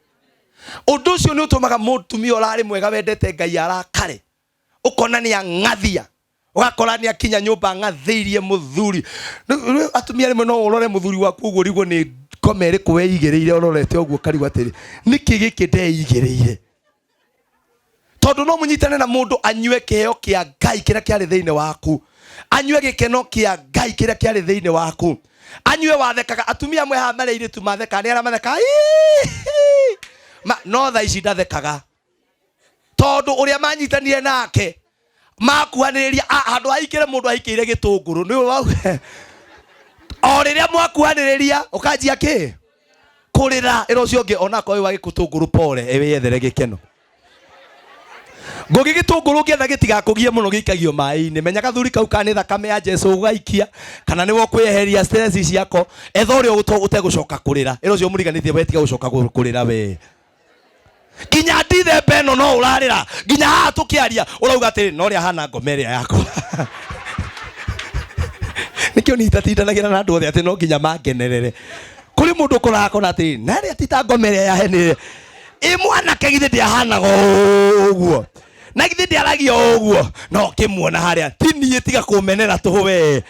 Ũndũ ũcio nĩ ũtũmaga mũtumia ũrarĩ mwega wendete Ngai arakare, ũkona nĩ ang'athia, ũgakora nĩ akinya nyũmba ang'athĩirie mũthuri. Rĩu atumia rĩmwe no ũrore mũthuri waku ũguo ũrigwo nĩ ngoma ĩrĩkũ weigĩrĩire, ũrorete ũguo ũkarigwo atĩrĩ, nĩkĩ gĩkĩ ndeigĩrĩire? Tondũ no mũnyitane na mũndũ anyue kĩheo kĩa Ngai kĩrĩa kĩarĩ thĩinĩ waku, anyue gĩkeno kĩa Ngai kĩrĩa kĩarĩ thĩinĩ waku, anyue wathekaga. Atumia amwe haha marĩ airĩtu mathekaga, nĩ arĩa mathekaga, Ii! No thaa ici ndathekaga, tondũ ũrĩa manyitanire nake makuhanĩrĩria, handũ haikĩre mũndũ ahikĩire gĩtũngũrũ, nĩ ũĩ o rĩrĩa mwakuhanĩrĩria ũkanjia kĩ kũrĩra, ĩra ũcio ũngĩ onakorwo wĩ wa gĩtũngũrũ pole, wĩyethere gĩkeno. Ngũgĩ gĩtũngũrũ kĩenda gĩtigakũgie mũno gĩikagio maĩ-inĩ. Menya gathuri kau kana nĩ thakame ya Jesu ũgaikia kana nĩwe ũkwĩeheria stress ciako. Etha ũrĩa ũtegũcoka kũrĩra. Ĩra ũcio mũriganĩtie we tiga gũcoka kũrĩra we. Nginya ndithemba ĩno no ũrarĩra. Nginya haha tũkĩaria ũrauga atĩrĩ no ũrĩa ahana ngoma ĩrĩa yakwa. Nĩkĩo niĩ itatindanagĩra na andũ othe atĩ no nginya mangenerere. Kũrĩ mũndũ ũkoraga akona atĩrĩ na ĩrĩa ti ta ngoma ĩrĩa ya hene. Ĩ mwanake githĩ ndĩahanaga ũguo. Na githĩ ndĩaragia ũguo. No ũkĩmuona harĩa ti niĩ tiga kũmenera tũhũ we.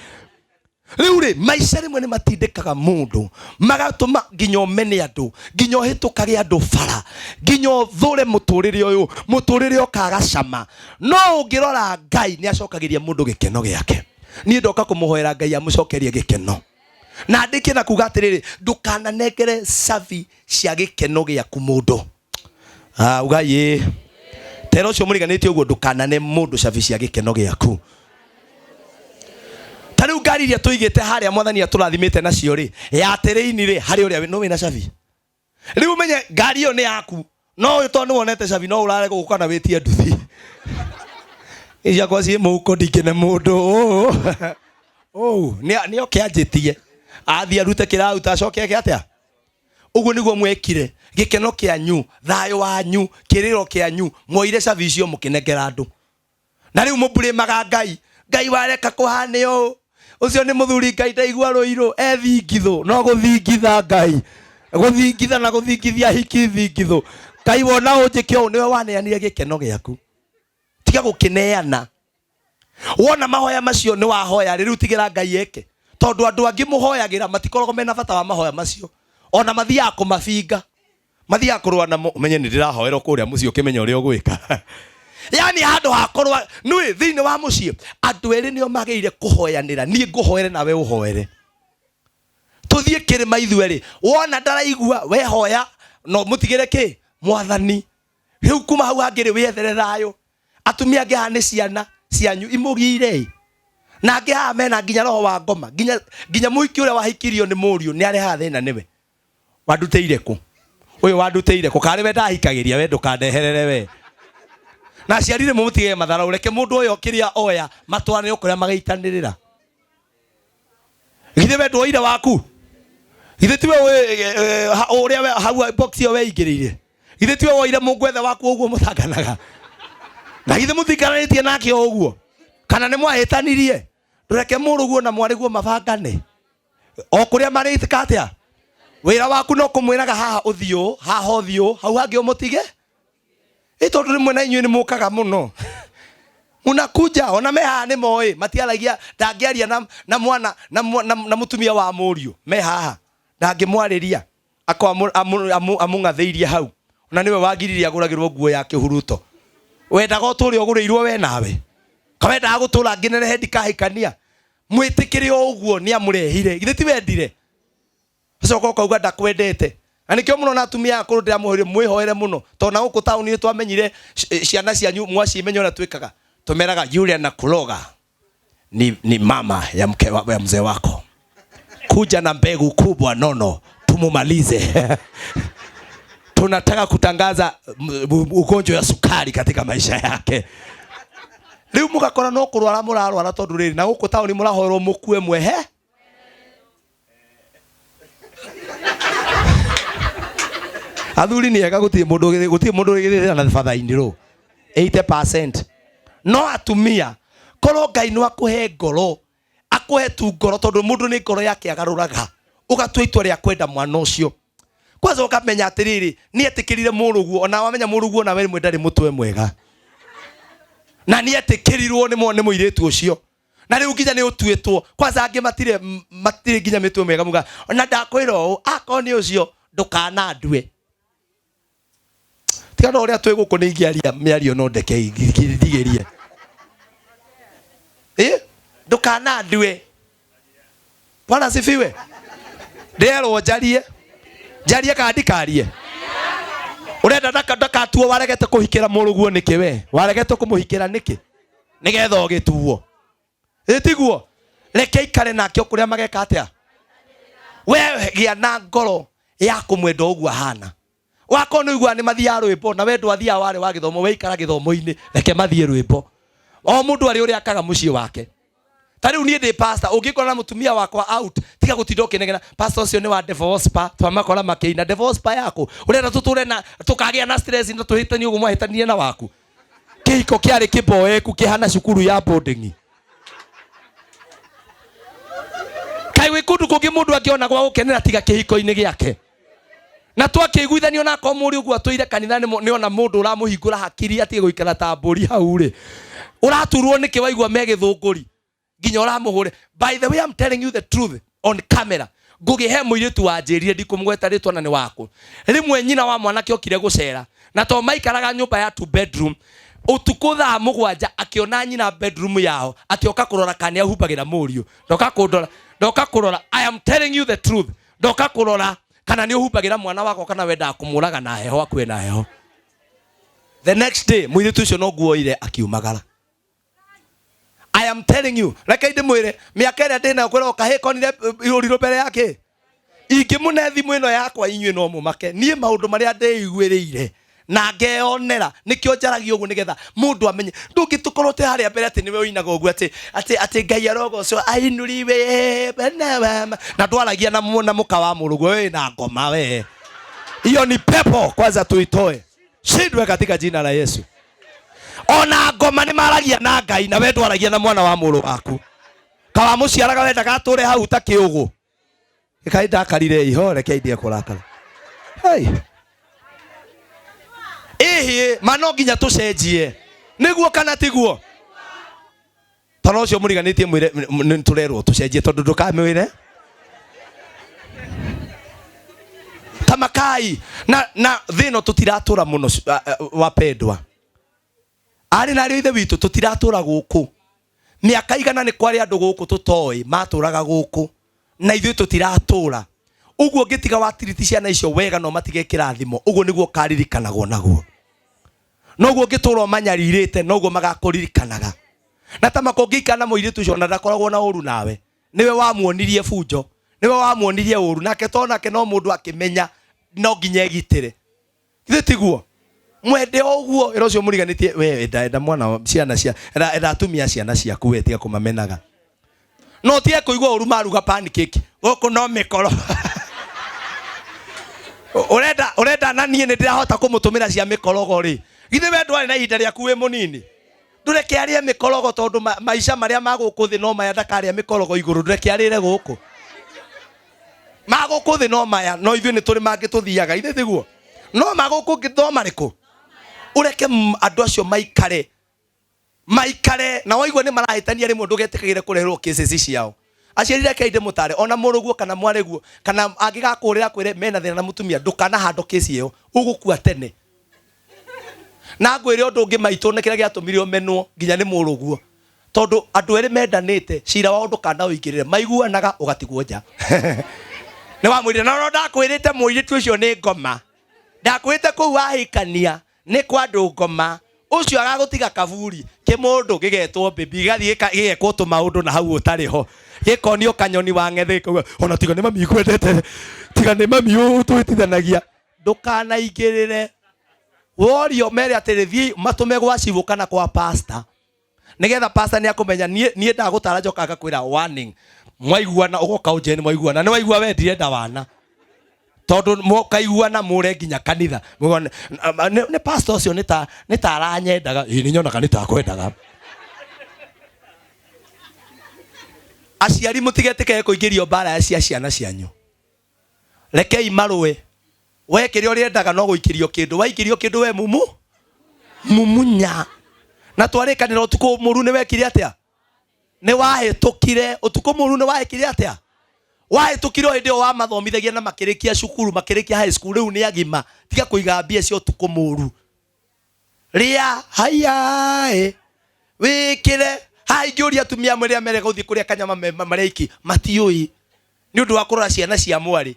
Rĩu rĩ maica rĩmwe nĩ matindĩkaga mũndũ magatũma nginya ũmene andũ, nginya ũhĩtũkage andũ bara, nginya ũthũre mũtũrĩre ũyũ, mũtũrĩre ũkaga cama. No ũngĩrora Ngai nĩ acokagĩria mũndũ gĩkeno gĩake. Niĩ ndoka kũmũhoera Ngai amũcokerie gĩkeno. Na ndĩkie na kuga atĩrĩrĩ, ndũkananengere cabi cia gĩkeno gĩaku mũndũ. Ugai ĩ. Tera ũcio mũriganĩtie ũguo, ndũkanane mũndũ cabi cia gĩkeno gĩaku. Ta rĩu ngari iria tũigĩte harĩa mwathani atũrathimĩte nacio rĩ, ya terĩini rĩ, harĩ ũrĩa no wĩna cabi. Rĩu ũmenye ngari ĩyo nĩ yaku, no ũyũ tondũ nĩwonete cabi no ũrare gũkũ kana wĩtie nduthi. Ciakwa ciĩ mũhuko ndingĩne mũndũ. Ũũ, nĩ oke anjĩtie. Athiĩ arute kĩraruta acoke eke atĩa? Ũguo nĩguo mwekire. Gĩkeno kĩanyu, thayũ wanyu, kĩrĩro kĩanyu, mwoire cabi icio mũkĩnengera andũ. Na rĩu mũmburĩmaga Ngai. Ngai wareka kũhane ũũ. Ũcio nĩ mũthuri Ngai ndaigua rũirũ, ethingithũ, no gũthingitha Ngai. Gũthingitha na gũthingithia hiki thingithũ. Ngai wona ũnjĩke ũũ, nĩwe waneanire gĩkeno gĩaku. Tiga gũkĩneana. Wona mahoya macio nĩ wahoya rĩ, rĩu tigĩra Ngai eke. Tondũ andũ angĩ mũhoyagĩra matikoragwo mena bata wa mahoya macio. Ona mathiaga kũmabinga. Mathiaga kũrũa namo. Ũmenye nĩ ndĩrahoerwo kũrĩa mũciĩ ũkĩmenya ũrĩa ũgwĩka. Yani handũ ha kũrũa, nĩũĩ thĩinĩ wa mũciĩ andũ erĩ nĩo magĩrĩire kũhoyanĩra. Niĩ ngũhoere nawe ũhoere. Tũthiĩ kĩrĩma ithuerĩ. Wona ndaraigua we hoya no mũtigĩre kĩ? Mwathani. Rĩu kuma hau hangĩ rĩ wĩethere thayũ. Atumia angĩ haha nĩ ciana cianyu imũgire. Na angĩ haha mena nginya roho wa ngoma. Nginya mũhiki ũrĩa wahikirio nĩ mũriũ nĩ arehaga thĩna nĩwe. Wandutĩire kũ? Ũyũ wandutĩire kũ? Karĩ we ndahikagĩria we ndũkandeherere we. Na aciari rĩmwe mũtigage matharau, reke mũndũ ũyũ kĩrĩa oya matwarane o kũrĩa magaitanĩrĩra. Githĩ we ndwoire waku? Githĩ tiwe ũrĩa we hau box ĩyo weingĩrĩire? Githĩ tiwe woire mũngwethe waku ũguo mũthanganaga? Na githĩ mũtikaranĩtie nake o ũguo? Kana nĩ mwahĩtanirie? Ndũreke mũrũguo na mwarĩguo mabangane. O kũrĩa marĩka atĩa? Wĩra waku no kũmwĩraga haha ũthiĩ ũũ, haha ũthiĩ ũũ, hau hangĩ ũmũtige. Ĩ tondũ rĩmwe na inyuĩ nĩ mũkaga mũno. Munakuja, ona me haha nĩ moĩ, matiaragia, ndangĩaria na mwana, na mũtumia wa mũriũ, me haha. Ndangĩmwarĩria. Ako amũng'athĩirie hau. Ona nĩwe wagiririe agũragĩrwo nguo ya kĩhuruto. Wendaga ũtũre ũgũrĩirwo we nawe. Kawendaga gũtũra ngenerehe ndikahikania. Mwĩtĩkĩre o ũguo nĩ amũrehire. Githĩ ti wendire? Ũcoka ũkauga ndakwendete. Na nĩkĩo mũno na atumia aya akũrũ ndĩramũhoire mwĩhoere mũno. Tondũ na gũkũ taũni nĩ twamenyire ciana cianyu mwacimenya ũrĩa twĩkaga. Tũmeraga yule anakuroga ni mama ya mke wa, ya mzee wako. Kuja na mbegu kubwa nono tumumalize. Tunataka kutangaza ugonjwa wa sukari katika maisha yake. Rĩu mũgakora no kũrwara mũrarwara tondũ rĩrĩ na gũkũ taũni mũrahoerwo mũkue mwehe. Athuri nĩ ega, gũtirĩ mũndũ gũtirĩ mũndũ ũgĩthĩna na batha-inĩ rũ 80%. No atumia korwo Ngai no akũhe ngoro, akũhe tu ngoro, tondũ mũndũ nĩ ngoro yake agarũraga, ũgatua itua rĩa kwenda mwana ũcio. Kwanza ũkamenya atĩrĩrĩ, nĩ etĩkĩrire mũrũguo, ona wamenya mũrũguo nawe rĩmwe ndarĩ mũtwe mwega, na nĩ etĩkĩrirwo nĩ mũirĩtu ũcio. Na rĩu nginya nĩ ũtuĩtwo. Kwanza angĩ matirĩ nginya mĩtwe mĩega muga, ona ndakwĩra ũũ, akorwo nĩ ũcio ndũkanandue. Tiga no ũrĩa twĩ gũkũ nĩ ingĩaria mĩario no ndeke ndigĩrie. Ndũkanandue. Bwana asifiwe. Nderwo njarie. Njarie kana ndikarie? Ũrenda ndakatuo waregete kũhikĩra mũrũguo nĩkĩ we? Waregete kũmũhikĩra nĩkĩ? Nĩgetha ũgĩtuo. Ĩ tiguo? Reke aikare nake o kũrĩa mageka atĩa? We gĩa na ngoro ya kũmwenda ũguo ahana. Wakorwo nĩ ũiguaga nĩ mathiaga rwĩmbo na we ndwathiaga warĩ wa gĩthomo, weikara gĩthomo-inĩ, reke mathiĩ rwĩmbo. O mũndũ arĩ ũrĩa akaga mũciĩ wake. Ta rĩu niĩ ndĩ pastor, ũngĩkora na mũtumia wakwa out, tiga gũtinda ũkĩnegena, pastor ũcio nĩ wa divorce pa, twamakora makĩina divorce pa yaku. Ũrenda tũtũre na tũkagĩa na stress na tũhĩtanie ũguo mwahĩtanirie na waku. Kĩhiko kĩarĩ kĩboeku kĩhana cukuru ya boarding. Kaĩ gwĩ kũndũ kũngĩ mũndũ angĩona gwa gũkenera tiga kĩhiko-inĩ gĩake? Na twakĩiguithanio na akorwo mũrĩ ũguo atũire kanitha nĩ ona mũndũ ũramũhingũra hakiri atige gũikara ta mbũri hau rĩ. Ũraturwo nĩkĩ waigua me gĩthũngũri nginya ũramũhũre? By the way, I'm telling you the truth on camera. Ngũgĩ he mũirĩtu wanjĩrire, ndikũmũgweta rĩtwa na nĩ wakũ. Rĩmwe nyina wa mwanake okire gũcera na to maikaraga nyũmba ya 2 bedroom, ũtukũ thaa 7 akĩona nyina bedroom yao atĩ oka kũrora kana nĩahumbagĩra mũriũ. Ndoka kũndora, ndoka kũrora. I am telling you the truth. Ndoka kũrora kana nĩ ũhumbagĩra mwana wakwa kana wendaga kũmũraga na heho akue na heho. The next day mũirĩtu ũcio no nguo oire akiumagara. I am telling you, reke ndĩmwĩre mĩaka ĩrĩa ndĩnayo kwĩrwo kahĩĩ konire irũrirũ mbere yake. Ingĩmũne thimũ ĩno yakwa inyuĩ no mũmake. Niĩ maũndũ marĩa ndĩiguĩrĩire na ngeyonera nĩkĩo njaragia ũguo nĩgetha mũndũ amenye. Ndũngĩtũkorwo twĩ harĩa mbere atĩ nĩwe ũinaga ũguo atĩ Ngai arogocwo ainũriwe bana mama, na ndwaragia na mũka wa mũrũguo wĩ na ngoma we. Hiyo ni pepo, kwanza tuitoe. Shindwe katika jina la Yesu. Ona ngoma nĩ maragia na Ngai na we ndwaragia na mwana wa mũrũ waku. Kawamũciaraga wendaga atũre hau ta kĩũgũ. Ĩkai ndakarire iho, reke indie kũrakara. Hey. Ĩhĩ, ma no nginya tũcenjie. Nĩguo kana tiguo? Tondũ ũcio mũriganĩtie mwĩre nĩ tũrerwo tũcenjie tondũ ndũkamwĩre. Tamakai na thĩ ĩno tũtiratũra mũno wapendwa. Arĩ na ariũ a ithe witũ tũtiratũra gũkũ. Mĩaka igana nĩ kwarĩ andũ gũkũ tũtoĩ matũraga gũkũ na ithuĩ tũtiratũra. Ũguo ũngĩtiga watiriti ciana icio wega no matige kĩrathimo, ũguo nĩguo ũkaririkanagwo naguo. Noguo ũngĩtũra ũmanyarirĩte noguo magakũririkanaga. Na ta makũngĩikara na mũirĩtu ũcio ona ndakoragwo na ũru nawe, nĩwe wamuonirie bunjo, nĩwe wamuonirie ũru, nake to nake no mũndũ akĩmenya no nginya egitĩre. Githĩ tiguo? Mwende o ũguo, ĩra ũcio mũriganĩtie, we enda, enda mwana wa, ciana cia, enda, enda atumia ciana ciaku, we tiga kũmamenaga. No ũtige kũigua ũru maruga pancake, gũkũ no mĩkoro. Ũrenda, ũrenda na niĩ nĩ ndĩrahota kũmũtũmĩra cia mĩkorogo rĩ. Githĩ we ndwarĩ na ihinda rĩaku wĩ mũnini? Ndũreke arĩe mĩkorogo tondũ maica marĩa ma gũkũ thĩ no maya, ndakarĩa mĩkorogo igũrũ, ndũreke arĩre gũkũ. Ma gũkũ thĩ no maya, no ithuĩ nĩ tũrĩ mangĩ tũthiaga, ithuĩ tiguo? No ma gũkũ ngĩ no marĩkũ? Ũreke andũ acio maikare, maikare na waigua nĩ marahĩtania rĩmwe ndũgetĩkagĩre kũreherwo cases ciao. Aciari rekei ndĩmũtare, ona mũrũguo kana mwarĩguo kana angĩgakũhũrĩra akwĩre mena thĩna na mũtumia, ndũkanahandwo case ĩyo, ũgũkua tene. Na ngwĩre ũndũ ũngĩ maitũ, na kĩrĩa gĩatũmire ũmenwo nginya nĩ mũrũguo, tondũ andũ erĩ mendanĩte, cira wao ndũkanaũingĩrĩre, maiguanaga ũgatigwo nja. Nĩ wamwĩrire, no ndakwĩrĩte mũirĩtu ũcio nĩ ngoma, ndakwĩrĩte kũu wahikania nĩ kwa andũ ngoma, ũcio agagũtiga kaburi, kĩmũndũ gĩgetwo baby, gĩgathiĩ gĩgekwo tũmaũndũ na hau ũtarĩ ho, gĩkonio kanyoni wa ng'ethe gĩkauga, ona tiga nĩ mami ngwendete, tiga nĩ mami ũtwĩtithanagia. Ndũkanaingĩrĩre. Worio mere atĩrĩ, thiĩ matũme gwa cibũ kana kwa pastor, nĩgetha pastor nĩ akũmenya. Niĩ ndagũtara njokaga ngakwĩra warning, mwaiguana ũgoka ũnjĩre nĩ mwaiguana, nĩ waigua we ndirenda wana, tondũ mũkaiguana mũre nginya kanitha. Mũgone, nĩ pastor ũcio nĩ ta aranyendaga, ĩĩ nĩ nyonaga nĩ ta akwendaga. Aciari mũtigetĩkĩre kũingĩrio mbara cia ciana cianyu, rekei marũe. We kĩrĩa ũrĩendaga no gũikĩrio kĩndũ, waikĩrio kĩndũ we mumu mumunya. Na twarĩkanĩra ũtukũ mũru nĩ wekire atĩa? Nĩ wahĩtũkire. Ũtukũ mũru nĩ wahĩkire atĩa? Wahĩtũkire o hĩndĩ ĩyo wamathomithagia na makĩrĩkia cukuru, makĩrĩkia high school, rĩu nĩ agima. Tiga kũiga mbia cia ũtukũ mũru. Rĩa haiyaĩ wĩkĩre haha. Ingĩũria atumia amwe rĩrĩa merega gũthiĩ kũrĩa kanyama marĩa aiki, matiũĩ nĩ ũndũ wa kũrora ciana cia mwarĩ.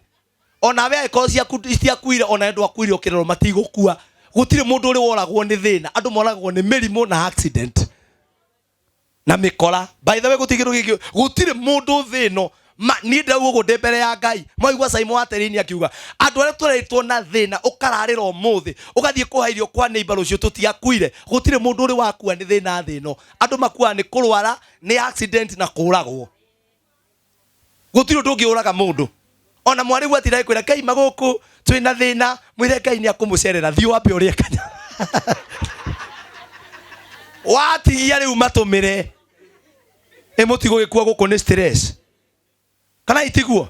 Onawe angĩkorwo ciaku citiakuire, ona ndwakuire ũkĩrerwo, matigũkua. Gũtirĩ mũndũ ũrĩ woragwo nĩ thĩna, andũ moragwo nĩ mĩrimũ na accident na mĩkora. By the way, gũtirĩ kĩndũ gĩngĩ, gũtirĩ mũndũ thĩ ĩno Ma niĩ ndĩrauga ũguo ndĩ mbere ya Ngai. Mwaigua Simon wa Tereni akiuga andũ arĩa tũreretwo na thĩna ũkararĩra ũmũthĩ ũgathiĩ kũha irio kwa neighbor rũciũ tũtiakuire. Gũtirĩ mũndũ ũrĩ wakua nĩ thĩna thĩ ĩno. Andũ makuaga nĩ kũrwara, nĩ accident na kũragwo. Gũtirĩ ũndũ ũngĩ ũraga mũndũ. Ona mwarĩguo atinda agĩkwĩra Ngai ma gũkũ twĩna thĩna, mwĩre Ngai nĩ akũmũcerera, thiĩ wambe ũrĩe kanya. Watigia rĩu matũmĩre. Ĩ mũtigũgĩkua gũkũ nĩ stress. Kana itiguo?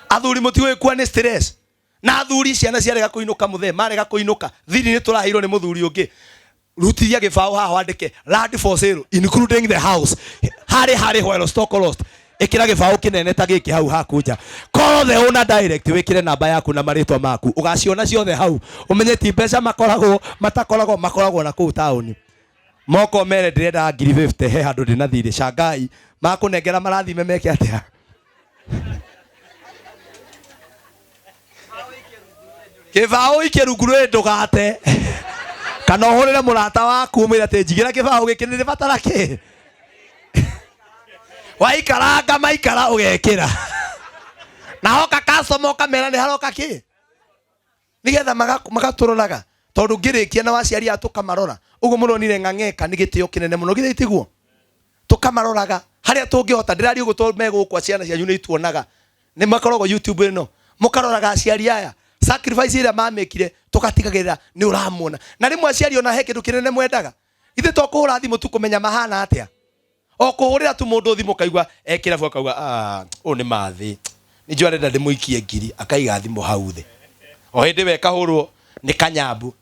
Athuri mũtigũgĩkua nĩ stress. Na athuri ciana ciarega kũinũka mũthee, marega kũinũka, thiri nĩ tũraheirwo nĩ mũthuri ũngĩ. Rutithia gĩbaũ haha wandĩke land for sale including the house. Harĩ harĩ while stock lost. Ĩkĩra gĩbaũ kĩnene ta gĩkĩ hau haku nja. Call the owner direct wĩkĩre namba yaku na marĩtwa maku. Ũgaciona ciothe hau. Ũmenye ti mbeca makoragwo, matakoragwo, makoragwo na kũu taũni. Moko mere ndĩrenda ngiri 50 he handũ ndĩna thirĩ. Shanghai makũnengera marathime meke atĩa? Kĩbaũ ikie rungu rwĩ ndũgate. Kana ũhũrĩre mũrata waku ũmwĩre atĩ njigĩra kĩbaũ gĩkĩ nĩ ndĩbatara kĩ. Waikaranga maikara ũgekĩra. Na hoka customer ũkamera nĩ haroka kĩ. Nĩgetha magatũroraga. Tondũ ngĩrĩkia na waciari aya tũkamarora. Ũguo mũronire ng'ang'eka nĩ gĩtĩo kĩnene mũno. Githĩ tiguo? Tũkamaroraga. Harĩa tũngĩhota. Ndĩraria ũguo tondũ me gũkũ ciana cianyu nĩ ituonaga. Nĩ makoragwo YouTube ĩno. Mũkaroraga aciari aya. Sacrifice ĩrĩa mamĩkire tũgatigagĩrĩra nĩ ũramuona. Na rĩmwe aciari ona he kĩndũ kĩnene mwendaga. Ithuĩ to kũhũra thimũ tu kũmenya mahana atĩa. O kũhũrĩra tu mũndũ thimũ ũkaigua e kĩrabu akauga, ah, ũyũ nĩ mathĩ. Nĩ njũĩ arenda ndĩmũikie ngiri, akaiga thimũ hau thĩ. O hĩndĩ we kahũrwo nĩ kanyambu.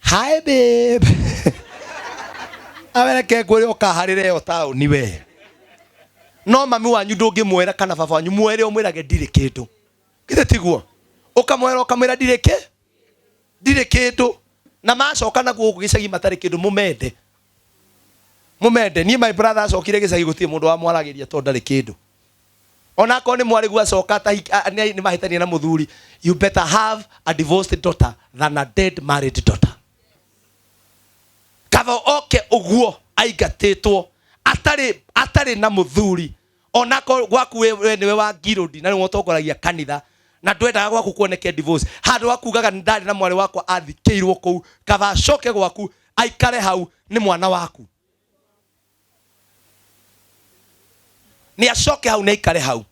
Hi babe. Awereke ngwĩre ũkaharĩre ĩyo taũni we. No mami wanyu ndũngĩmwĩra kana baba wanyu mwere ũmwĩrage ndirĩ kĩndũ. Githĩ tiguo? Ũkamwĩra ũkamwĩra ndirĩ kĩ? Ndirĩ kĩndũ. Na macoka na gũkũ gĩcagi matarĩ kĩndũ mũmende. Mũmende. Niĩ my brother acokire gĩcagi gũtirĩ mũndũ wamwaragĩria tondũ ndarĩ kĩndũ. Ona akorwo nĩ mwarĩguo acoka nĩ mahĩtania na mũthuri, you better have a divorced daughter than a dead married daughter. Kaba oke ũguo aingatĩtwo atarĩ na mũthuri, ona akorwo gwaku we nĩwe wa ngirũndi na nĩwe ũtongoragia kanitha na ndwendaga gwaku kuoneke divorce, handũ ha kugaga nĩ ndarĩ na mwarĩ wakwa athikĩirwo kũu, kaba acoke gwaku aikare hau nĩ mwana waku. Nĩ acoke hau na aikare hau.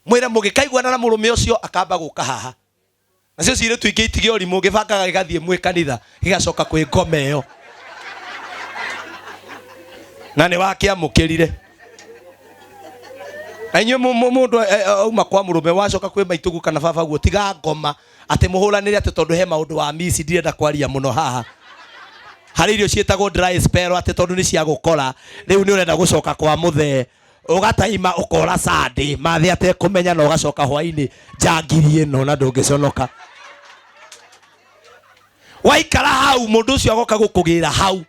Mwĩre mũgĩkaiguana na mũrũme ũcio akamba gũka haha. Nacio ciirĩtu ingĩ itige ũrimũ, gĩbangaga gĩgathiĩ mwĩ kanitha, gĩgacoka kwĩ ngoma ĩyo. Na nĩ wakĩamũkĩrire. Na inyuĩ mũndũ auma kwa mũrũme wacoka kwĩ maitũguo kana baba guo, tiga ngoma atĩ mũhũranĩre atĩ tondũ he maũndũ wa mici, ndirenda kwaria mũno haha. Harĩ irio ciĩtagwo dry spell atĩ tondũ nĩ cia gũkora, rĩu nĩ ũrenda gũcoka kwa mũthee, ũgataima ũkora Sunday, mathĩ atekũmenya na ũgacoka hwainĩ njangiri ĩno na ndũngĩconoka. Waikara hau mũndũ ũcio agoka gũkũgĩra hau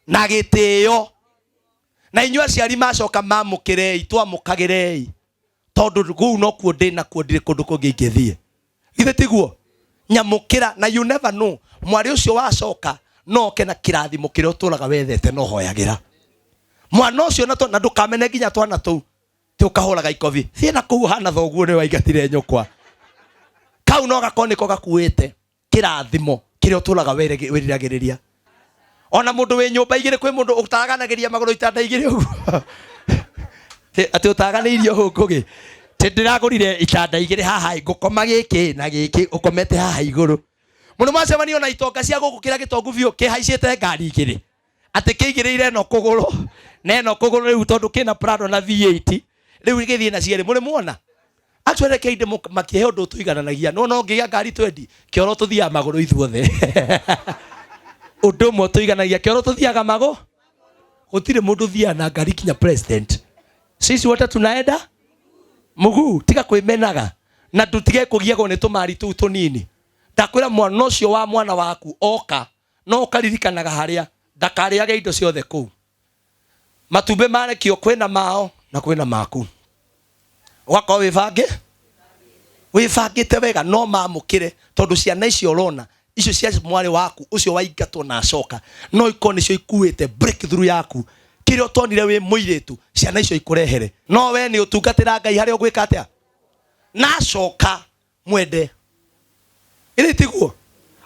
na gĩtĩo. Na inyuĩ aciari macoka mamũkĩrei, twamũkagĩrei, tondũ kũu nokuo ndĩ nakuo, ndirĩ kũndũ kũngĩ ingĩthiĩ. Githĩ tiguo? Nyamũkĩra, na you never know, mwarĩ ũcio wacoka no oke na kĩrathimo kĩrĩa ũtũraga wethete na ũhoyagĩra. Mwana ũcio na ndũkamene nginya twana tũu, ti ũkahũraga ikobi. Thiĩ na kũu hana thoguo nĩwe waingatire nyũkwa. Kau no gakorwo nĩko gakuĩte kĩrathimo kĩrĩa ũtũraga wĩriragĩrĩria. Ona mũndũ wĩ nyũmba igĩrĩ, kwĩ mũndũ ũtaganagĩria magũrũ itanda igĩrĩ ũguo. Atĩ ũtaganĩirie ũũ Ngũgĩ. Atĩ ndĩragũrire itanda igĩrĩ haha, ngũkoma gĩkĩ na gĩkĩ, ũkomete haha igũrũ. Mũndũ mwacemania ona itonga cia gũkũ kĩrĩa gĩtongu biũ kĩhaicĩte ngari igĩrĩ. Atĩ kĩigĩrĩire ĩno kũgũrũ na ĩno kũgũrũ rĩu tondũ kĩna Prado na V8 rĩu gĩthiĩ na cierĩ. Mũrĩ muona? Actually reke inde makĩhe ũndũ tũigananagia. No no ngĩgĩa ngari twendi, kĩoro tũthiaga magũrũ ithuothe. Ũndũ ũmwe tũigananagia, kĩoro tũthiaga magũrũ. Gũtirĩ mũndũ ũthiaga na ngari kinya president. Sisi wote tunaenda mguu, tiga kwĩmenaga na tũtige kũgiagwo nĩ tũmari tũu tũnini. Ndakwĩra mwana ũcio wa mwana waku oka, no ũkaririkanaga harĩa ndakarĩage indo ciothe kũu. Matumbĩ marekio kwĩna mao na kwĩna maku. Ũgakorwo wĩbangĩte wega, no mamũkĩre tondũ ciana icio ũrona icio cia mwarĩ waku ũcio waingatwo na acoka, no ikorwo nĩcio ikuĩte breakthrough yaku Kĩrĩa ũtonire wĩ mũirĩtu, ciana icio ikũrehere. No we nĩ ũtungatĩra Ngai harĩa ũgwĩka atĩa? Na acoka mwende. Ĩrĩ tiguo?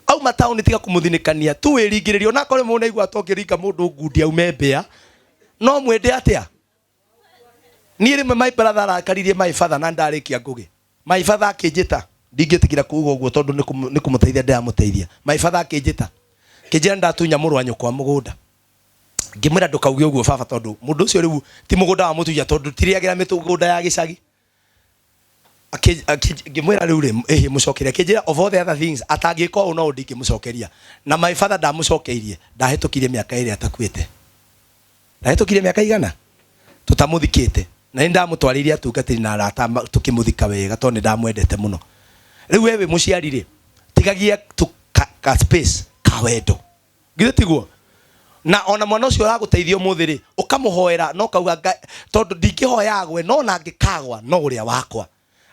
Auma taũni tiga kũmũthinĩkania, tu wĩringĩrĩrie onakorwo rĩmwe ũnaigua ta ũngĩringa mũndũ ngundi aume mbĩa, no mwende atĩa? Niĩ rĩmwe my brother arakaririe my father na ndarĩkia ngũgĩ. My father akĩnjĩta, ndingĩtigĩra kuuga ũguo tondũ nĩ kũmũteithia ndĩramũteithia. My father akĩnjĩta, akĩnjĩra nĩndatunya mũrũ wa nyũkwa mũgũnda. Ngĩmwĩra ndũkauge ũguo baba tondũ mũndũ ũcio rĩu ti mũgũnda wa mũtunya tondũ tirĩagĩra mĩgũnda ya gĩcagi. Ngĩmwĩra rĩu rĩ, ĩhĩ mũcokeria. Akĩnjĩra of all the other things atangĩka ũũ no ũũ ndingĩmũcokeria. Na my father ndamũcokeirie, ndahĩtũkirie mĩaka ĩrĩ atakuĩte. Ndahĩtũkirie mĩaka igana tũtamũthikĩte. Na nĩ ndamũtwarĩire atungatĩri na arata tũkĩmũthika wega tondũ nĩ ndamwendete mũno. Rĩu we wĩ mũciari rĩ, tigagia tu ka space ka wendo. Githĩ tiguo? Na ona mwana ũcio ũragũteithia ũmũthĩ rĩ, ũkamũhoera na ũkauga Ngai, tondũ ndingĩhoya agwe, no ona angĩkagwa no ũrĩa wakwa.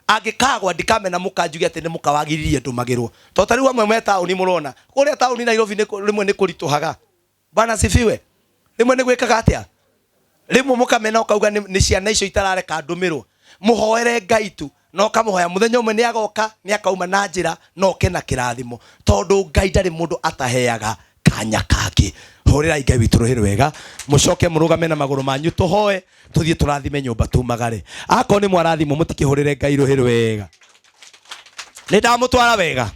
Angĩkagwa ndikamena mũka njuge atĩ nĩ mũka wagiririe ndũmagĩrwo. Tondũ ta rĩu amwe me taũni mũrona, kũrĩa taũni Nairobi rĩmwe nĩ kũritũhaga. Bwana asifiwe. Rĩmwe nĩ gwĩkaga atĩa? Rĩmwe mũkamena ũkauga nĩ ciana icio itarareka ndũmĩrwo. Mũhoere Ngai tu na ũkamũhoya mũthenya ũmwe nĩ agoka, nĩ akauma na njĩra na oke na kĩrathimo, tondũ Ngai ndarĩ mũndũ ataheaga kanya kangĩ. Hũrĩrai Ngai witũ rũhĩ rwega, mũcoke mũrũgame na magũrũ manyu tũhoe, tũthiĩ tũrathime nyũmba tumagare. Akorwo nĩ mwarathimwo mũtikĩhũrĩre Ngai rũhĩ rwega. Nĩ ndamũtwara wega.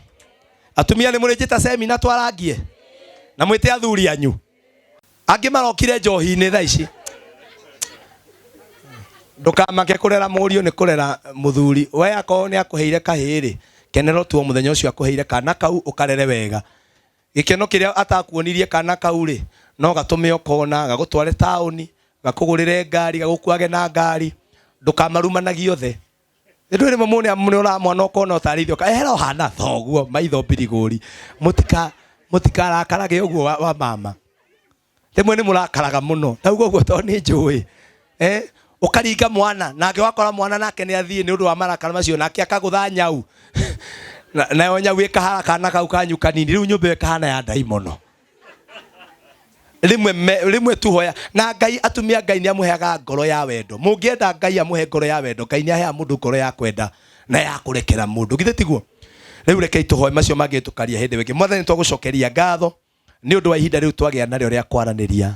Atumia nĩ mũrĩnjĩta semina twarangie na mwĩte athuri anyu. Angĩ marokire njohi-inĩ thaa ici. Ndũkamake kũrera mũriũ nĩ kũrera mũthuri. We akorwo nĩ akũheire kahĩĩ rĩ, kenera tu o mũthenya ũcio akũheire kana kau ũkarere wega. Gĩkeno kĩrĩa atakuonirie kana kau rĩ, no gatũme ũkona, gagũtware taũni, gakũgũrĩre ngari, gagũkuage na ngari. Ndũkamarumanagie othe. Nĩ ndũĩ rĩmwe mũndũ nĩ ũraga mwana ũkona ũtarĩ ithe ehera ũhana thoguo maitho mbirigũri. Mũtikarakarage ũguo wa mama. Rĩmwe nĩ mũrakaraga mũno. Ndauga ũguo tondũ nĩ njũĩ. Ũkaringa mwana, nake wakora mwana nake nĩ athiĩ nĩ ũndũ wa marakara macio, nake akagũtha nyau. Nayo nyau ĩkahara kana kau kanyu kanini, rĩu nyũmba ĩyo ĩkahana ya ndaimono. Rĩmwe rĩmwe tuhoya na Ngai, atumia Ngai nĩ amũheaga ngoro ya wendo. Mũngĩenda Ngai amũhe ngoro ya wendo, Ngai nĩ aheaga mũndũ ngoro ya kwenda na ya kũrekera mũndũ. Githĩ tiguo? Rĩu rekei tũhoe macio mangĩ tũkaria hĩndĩ ĩngĩ. Mwathani, twagũcokeria ngatho nĩ ũndũ wa ihinda rĩu twagĩa narĩo rĩa kwaranĩria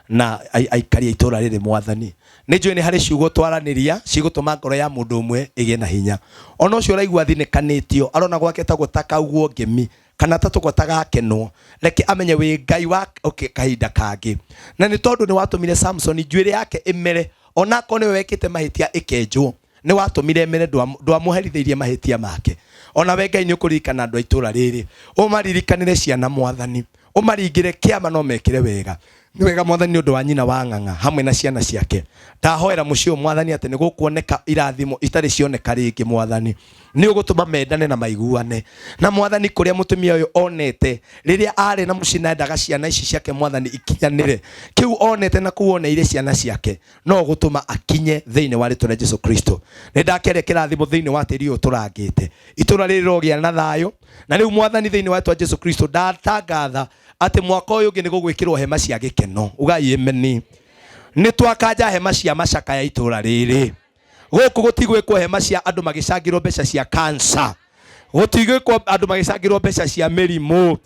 na aikari a itũũra rĩrĩ. Mwathani, nĩ njũĩ nĩ harĩ ciugo twaranĩria cigũtũma ngoro ya mũndũ ũmwe ĩgĩe na hinya. Ona ũcio ũraigua athinĩkanĩtio, arona gwake taguo ta kaugwo ngemi kana ta tũgwa ta gakenwo, reke amenye wĩ Ngai wa okay, kahinda kangĩ. Na nĩ tondũ nĩ watũmire Samsoni njuĩrĩ yake ĩmere, onakorwo nĩwe wekĩte mahĩtia ĩkenjwo, nĩ watũmire ĩmere, ndwamũherithĩirie mahĩtia make. Ona we Ngai nĩ ũkũririkana andũ a itũũra rĩrĩ, ũmaririkanĩre ciana Mwathani, ũmaringĩre kĩama no mekĩre wega. Nĩ wega Mwathani nĩ ũndũ wa nyina wa Ng'ang'a hamwe na ciana ciake. Ndahoera mũciĩ ũyũ Mwathani atĩ nĩ gũkuoneka irathimo itarĩ cioneka rĩngĩ Mwathani. Nĩ ũgũtũma mendane na maiguane. Na Mwathani kũrĩa mũtumia ũyũ onete rĩrĩa arĩ na mũciĩ na endaga ciana ici ciake Mwathani ikinyanĩre, kĩu onete na kũu oneire ciana ciake no ũgũtũma akinye thĩinĩ wa rĩtwa rĩa Jesu Kristo. Nĩ ndakĩaria kĩrathimo thĩinĩ wa tĩri ũyũ tũrangĩte. Itũra rĩrĩ rĩrogĩa na thayũ. Na rĩu Mwathani thĩinĩ wa rĩtwa Jesu Kristo ndatangatha atĩ mwaka ũyũ ũngĩ nĩ gũgwĩkĩrwo hema cia gĩkeno. Ugai ameni. Nĩ twakanja hema cia macakaya itũra rĩrĩ. Gũkũ gũtigwĩkwo hema cia andũ magĩcangĩrwo mbeca cia cancer. Gũtigwĩkwo andũ magĩcangĩrwo mbeca cia mĩrimũ.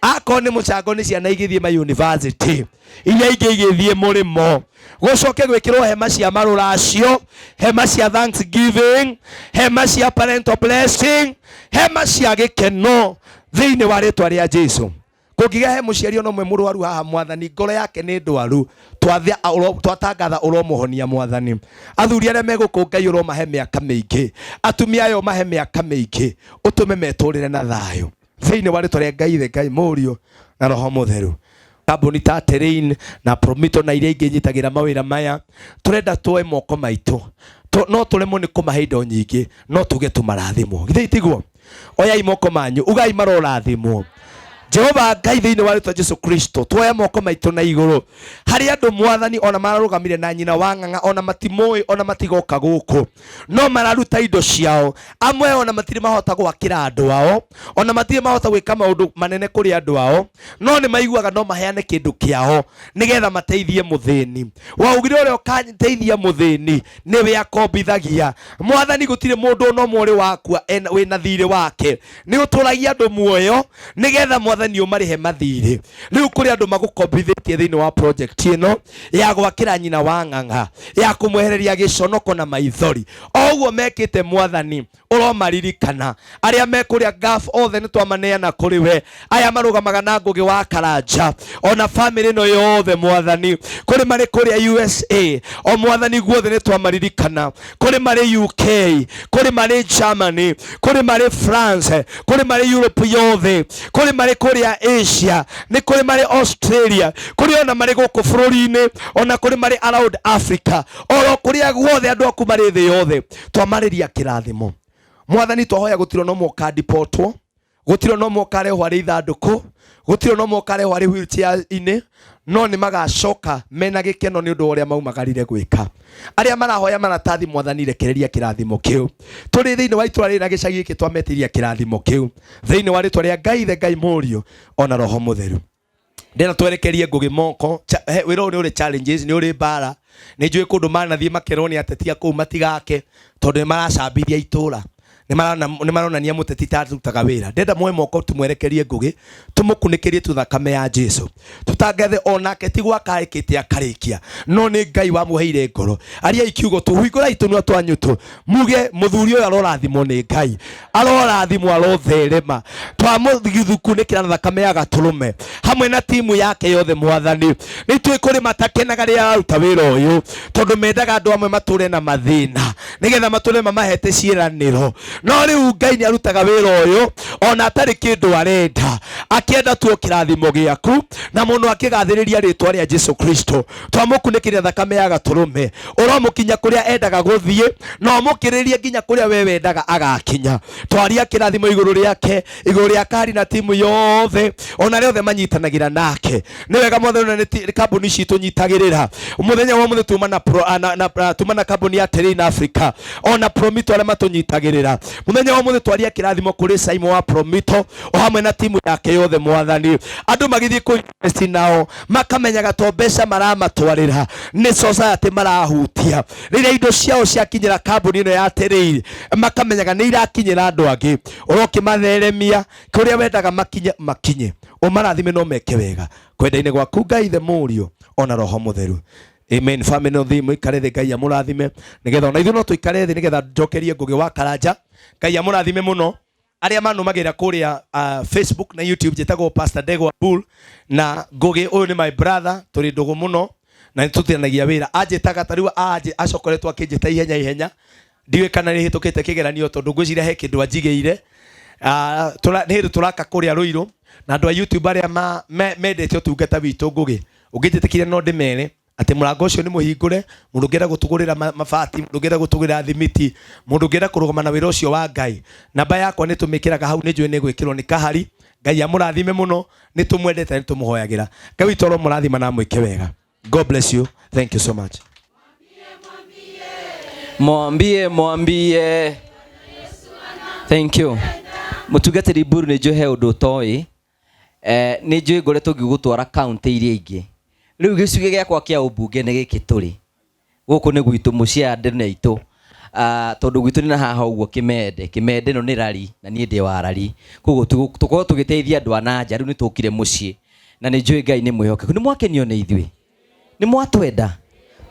Akorwo nĩ mũcango nĩ ciana igĩthiĩ ma university, iria ingĩ igĩthiĩ mũrĩmo. Gũcoke gwĩkĩrwo hema cia marũracio, hema cia thanksgiving, hema cia parental blessing, hema cia gĩkeno thĩinĩ wa rĩtwa rĩa Jesu. Kũngĩgĩa he mũciari ona ũmwe mũrwaru haha Mwathani, ngoro yake nĩ ndwaru, twatangatha ũromũhonia Mwathani. Athuri arĩa me gũkũ Ngai ũromahe mĩaka mĩingĩ, atumia aya ũmahe mĩaka mĩingĩ, ũtũme metũrĩre na thayũ thĩinĩ wa rĩtwa rĩa Ngai Ithe, Ngai Mũriũ na Roho Mũtheru. Kambuni ta Terrain na Promito na iria ingĩ nyitagĩra mawĩra maya, tũrenda tuoe moko maitũ, no tũremwo nĩ kũmahe indo nyingĩ, no tuge tũmarathimwo. Githĩ tiguo? Oyai moko manyu, ugai marorathimwo. Jehova Ngai, thĩinĩ wa rĩtwa Jesu Kristo, tuoya moko maitũ na igũrũ harĩ andũ Mwathani, ona mararũgamire na nyina wa ng'ang'a, ona matimũĩ, ona matigoka gũkũ, no mararuta indo ciao. Amwe ona matirĩ mahota gwakĩra andũ ao, ona matirĩ mahota gwĩka maũndũ manene kũrĩ andũ ao, no nĩ maiguaga no maheane kĩndũ kĩao nĩgetha mateithie mũthĩni. Waugire ũrĩa ũkateithia mũthĩni nĩwe akombithagia. Mwathani, gũtirĩ mũndũ ona ũmwe ũrĩ wakua wĩna thirĩ wake. Nĩ ũtũragia andũ muoyo nĩgetha Mwathani ũmarĩhe mathirĩ. Rĩu kũrĩ andũ magũkombithĩtie thĩinĩ wa project ĩno ya gwakĩra nyina wa ng'ang'a, ya kũmwehereria gĩconoko na maithori, o ũguo mekĩte Mwathani, ũromaririkana. Arĩa me kũrĩa Gulf othe nĩ twamaneana kũrĩ we, aya marũgamaga na Ngũgĩ wa Karanja, ona famĩlĩ ĩno yothe Mwathani, kũrĩ marĩ kũrĩa USA, o Mwathani guothe nĩ twamaririkana, kũrĩ marĩ UK, kũrĩ marĩ Germany, kũrĩ marĩ France, kũrĩ marĩ Europe yothe, kũrĩ marĩ kũrĩa Asia, nĩ kũrĩ marĩ Australia, kũrĩ ona marĩ gũkũ bũrũri-inĩ, ona kũrĩ marĩ around Africa, oro kũrĩa guothe andũ aku marĩ thĩ yothe, twamarĩria kĩrathimo. Mwathani, twahoya gũtirĩ ona ũmwe ũkandipotwo, gũtirĩ ona ũmwe ũkarehwo arĩ ithandũkũ, gũtirĩ ona ũmwe ũkarehwo arĩ wheelchair-inĩ, no nĩ magacoka mena gĩkeno nĩ ũndũ wa ũrĩa maumagarire gwĩka. Arĩa marahoya maratathi, Mwathani, rekereria kĩrathimo kĩu. Tũrĩ thĩinĩ wa itũra rĩrĩ na gĩcagi gĩkĩ, twametĩria kĩrathimo kĩu thĩinĩ wa rĩtwa rĩa Ngai Ithe, Ngai Mũriũ, ona Roho Mũtheru. Ndĩrenda twerekerie Ngũgĩ moko. Wĩra ũyũ nĩ ũrĩ challenges, nĩ ũrĩ mbara. Nĩ njũĩ kũndũ manathiĩ makerwo nĩ ateti a kũu matigake, tondũ nĩ maracambithia itũra, nĩ maronania mũteti ta arutaga wĩra. Ndĩrenda muoe moko tũmwerekerie Ngũgĩ, tũmũkunĩkĩrie tu thakame ya Jesu, tũtangathe onake ti gwaka ĩkĩte akarĩkia, no nĩ Ngai wamũheire ngoro. Ariai kiugo tu, hingũrai tũnua twanyu tu muge, mũthuri ũyũ arorathimwo nĩ Ngai, arorathimwo, arotherema. Twamũthukunĩkĩra na thakame ya gatũrũme hamwe na timu yake yothe. Mwathani, nĩ ithuĩ kũrĩ matakenaga rĩrĩa araruta wĩra ũyũ, tondũ mendaga andũ amwe matũre na mathĩna nĩgetha matũre mamahete ciĩranĩro. No rĩu Ngai nĩ arutaga wĩra ũyũ ona atarĩ kĩndũ arenda, akĩenda tuo kĩrathimo gĩaku na mũno akĩgathĩrĩria rĩtwa rĩa Jesu Kristo. Twamũkunĩkĩria thakame ya gatũrũme, ũromũkinya kũrĩa endaga gũthiĩ, na ũmũkĩrĩrie nginya kũrĩa we wendaga agakinya. Twaria kĩrathimo igũrũ rĩake, igũrũ rĩa Kari na timu yothe, ona arĩa othe manyitanagĩra nake. Nĩ wega Mwathani, ona nĩ kambuni citũ nyitagĩrĩra mũthenya wa mũthĩ, tuma na, pro, na, na, na, tuma na kambuni ya Terrain Africa, ona Promito arĩa matũnyitagĩrĩra mũthenya wa mũthĩ. Twaria kĩrathimo kũrĩ Simon wa Promito o hamwe na timu yake yothe. Mwathani, andũ magĩthiĩ kũ invest nao makamenyaga to mbeca maramatwarĩra, nĩ society marahutia. Rĩrĩa indo ciao ciakinyĩra kambuni ĩno ya Terrain, makamenyaga nĩ irakinyĩra andũ angĩ. Ũrokĩmatheremia kũrĩa wendaga makinye, makinye, ũmarathime no meke wega kwenda-inĩ gwaku, Ngai Ithe, Mũriũ, ona Roho Mũtheru. Amen. Family, no thiĩ mũikare thĩ. Ngai amũrathime, nĩgetha ona ithuĩ no tũikare thĩ, nĩgetha njokerie Ngũgĩ wa Karanja. Ngai amũrathime mũno arĩa manũmagĩrĩra kũrĩa Facebook na YouTube. Njĩtagwo Pastor Ndegwa Bull, na Ngũgĩ ũyũ nĩ my brother, tũrĩ ndũgũ mũno na nĩ tũtithanagia wĩra. Anjĩtaga ta rĩu acokoretwo akĩnjĩta ihenya ihenya, ndiũĩ kana nĩ hĩtũkĩte kĩgeranio, tondũ ngwĩciria he kĩndũ anjigĩire. Nĩ hĩndĩ tũraka kũrĩa Rũirũ, na andũ a YouTube arĩa mendete ũtungata witũ, Ngũgĩ ũngĩnjĩtĩkire no ndĩmere atĩ mũrango ũcio nĩ mũhingũre. Mũndũ ũngĩenda gũtũgũrĩra mabati, mũndũ ũngĩenda gũtũgũrĩra thimiti, mũndũ ũngĩenda kũrũgama na wĩra ũcio wa Ngai, namba yakwa nĩ tũmĩkĩraga hau, nĩ njũĩ nĩ gwĩkĩrwo nĩ Kahari. Ngai amũrathime mũno, nĩ tũmwendete, nĩ tũmũhoyagĩra. Ngai witũ aromũrathima na amwĩke wega. God bless you. Thank you so much. Mwambie, mwambie. Thank you, mũtungatĩri Mburu. Nĩ njũĩ he ũndũ ũtoĩ. Nĩ njũĩ ngoretwo ngĩgũtwara kaunti iria ingĩ. Rĩu gĩcugĩ gĩakwa kĩa ũmbunge nĩ gĩkĩ tũrĩ gũkũ, nĩ gwitũ mũciĩ, andũ nĩ aitũ. Ah, tondũ gwitũ nĩ na haha ũguo Kĩmende. Kĩmende ĩno nĩ rari na niĩ ndĩ wa rari, koguo tũkorwo tũgĩteithia andũ a na nja. Rĩu nĩ tũkire mũciĩ na nĩ njũĩ Ngai nĩ mwĩhokeku. Nĩ mwakenio nĩ ithuĩ, nĩ mwatwenda,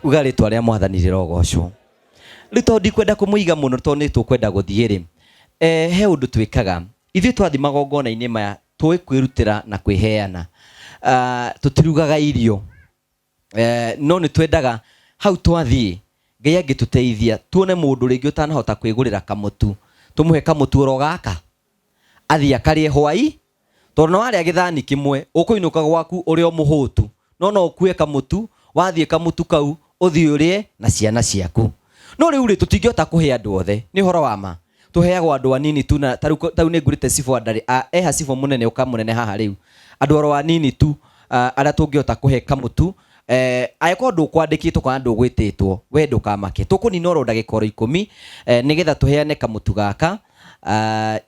uga rĩtwa rĩa Mwathani rĩrogocwo. Rĩu tondũ ndikwenda kũmũiga mũno, tondũ nĩ tũkwenda gũthiĩ rĩ, he ũndũ twĩkaga ithuĩ twathiĩ magongona-inĩ maya, tũĩ kwĩrutĩra na kwĩheana. Ah, tũtirugaga irio, no nĩ twendaga hau twathiĩ Ngai angĩtũteithia tuone mũndũ rĩngĩ ũtanahota kwĩgũrĩra kamũtu, tũmũhe kamũtu oro gaka athiĩ akarĩe hwai, tondũ na warĩa gĩthani kĩmwe ũkũinũka gwaku ũrĩ o mũhũtu, no no ũkue kamũtu, wathiĩ kamũtu kau ũthiĩ ũrĩe na ciana ciaku. No rĩu rĩ, tũtingĩhota kũhe andũ othe, nĩ ũhoro wa ma. Tũheagwo andũ anini tu na tarĩu tarĩu nĩ ngurĩte cibũ andarĩ eha cibũ mũnene ũka mũnene haha rĩu. Andũ oro anini tu arĩa tũngĩhota kũhe kamũtu. Angĩkorwo ndũkwandĩkĩtwo kana ndũgwĩtĩtwo, we ndũkamake. Tũkũnina oro ndagĩka oro 10 nĩgetha tũheane kamũtu gaka.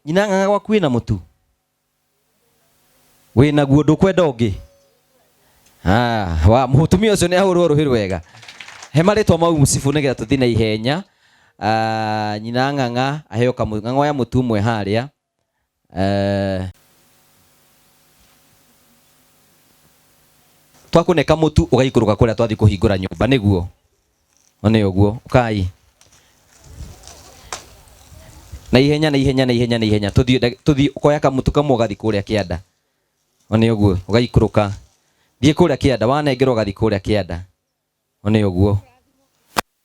Nyina Ng'ang'a gwaku wĩna mũtu? Wĩna guo ndũkwenda ũngĩ? Wa mũtumia ũcio nĩ ahũrwo rũhĩ rwega. He marĩtwa mau cibũ nĩgetha tũthiĩ na ihenya. Nyina Ng'ang'a aheo kamũtu. Ng'ang'a oya mũtu ũmwe harĩa. Twakũne kamũtu ũgaikũrũka kũrĩa twathiĩ kũhingũra nyũmba nĩguo. One ũguo ũkai. Na ihenya na ihenya na ihenya na ihenya tũthiĩ tũthiĩ ũkoya kamũtu kamwe ũgathiĩ kũrĩa kĩanda. One ũguo ũgaikũrũka. Thiĩ kũrĩa kĩanda wanengerwo ũgathiĩ kũrĩa kĩanda. One ũguo.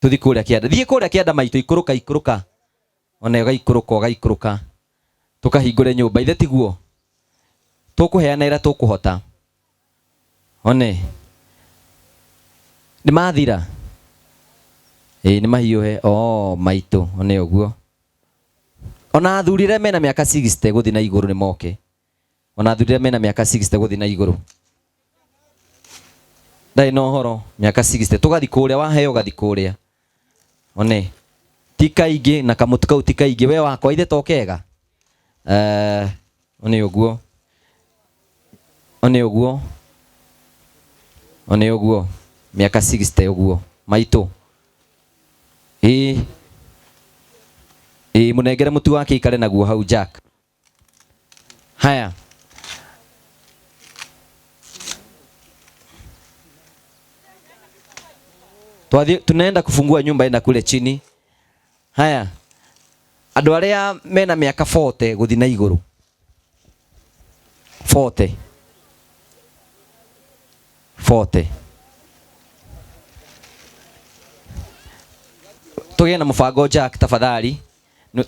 Tũthiĩ kũrĩa kĩanda. Thiĩ kũrĩa kĩanda maitũ ikũrũka ikũrũka. One ũgaikũrũka ũgaikũrũka. Tũkahingũre nyũmba ithe tiguo. Tũkũheana ĩrĩa tũkũhota. One. Nĩ mathira? Ĩĩ nĩ mahiũhe. Oh maitũ one ũguo. Ona athuri arĩa mena mĩaka 60 gũthiĩ na igũrũ nĩ moke. Ona athuri arĩa mena mĩaka 60 gũthiĩ na igũrũ. Ndarĩ na ũhoro mĩaka 60 tũgathiĩ kũrĩa waheo ũgathiĩ kũrĩa. One. Ti kaingĩ na kamũtu kau ti kaingĩ we wakwa ithe to kega. One ũguo. One ũguo. One ũguo. Mĩaka 60 ũguo. Maitũ. Ĩĩ. Ĩĩ mũnengere mũtu wake ikare naguo hau Jack. Haya. Twathi tunaenda kufungua nyumba enda kule chini. Haya. Andũ arĩa mena mĩaka 40 gũthiĩ na igũrũ. 40. 40. Tũgĩe na mũbango Jack tafadhali.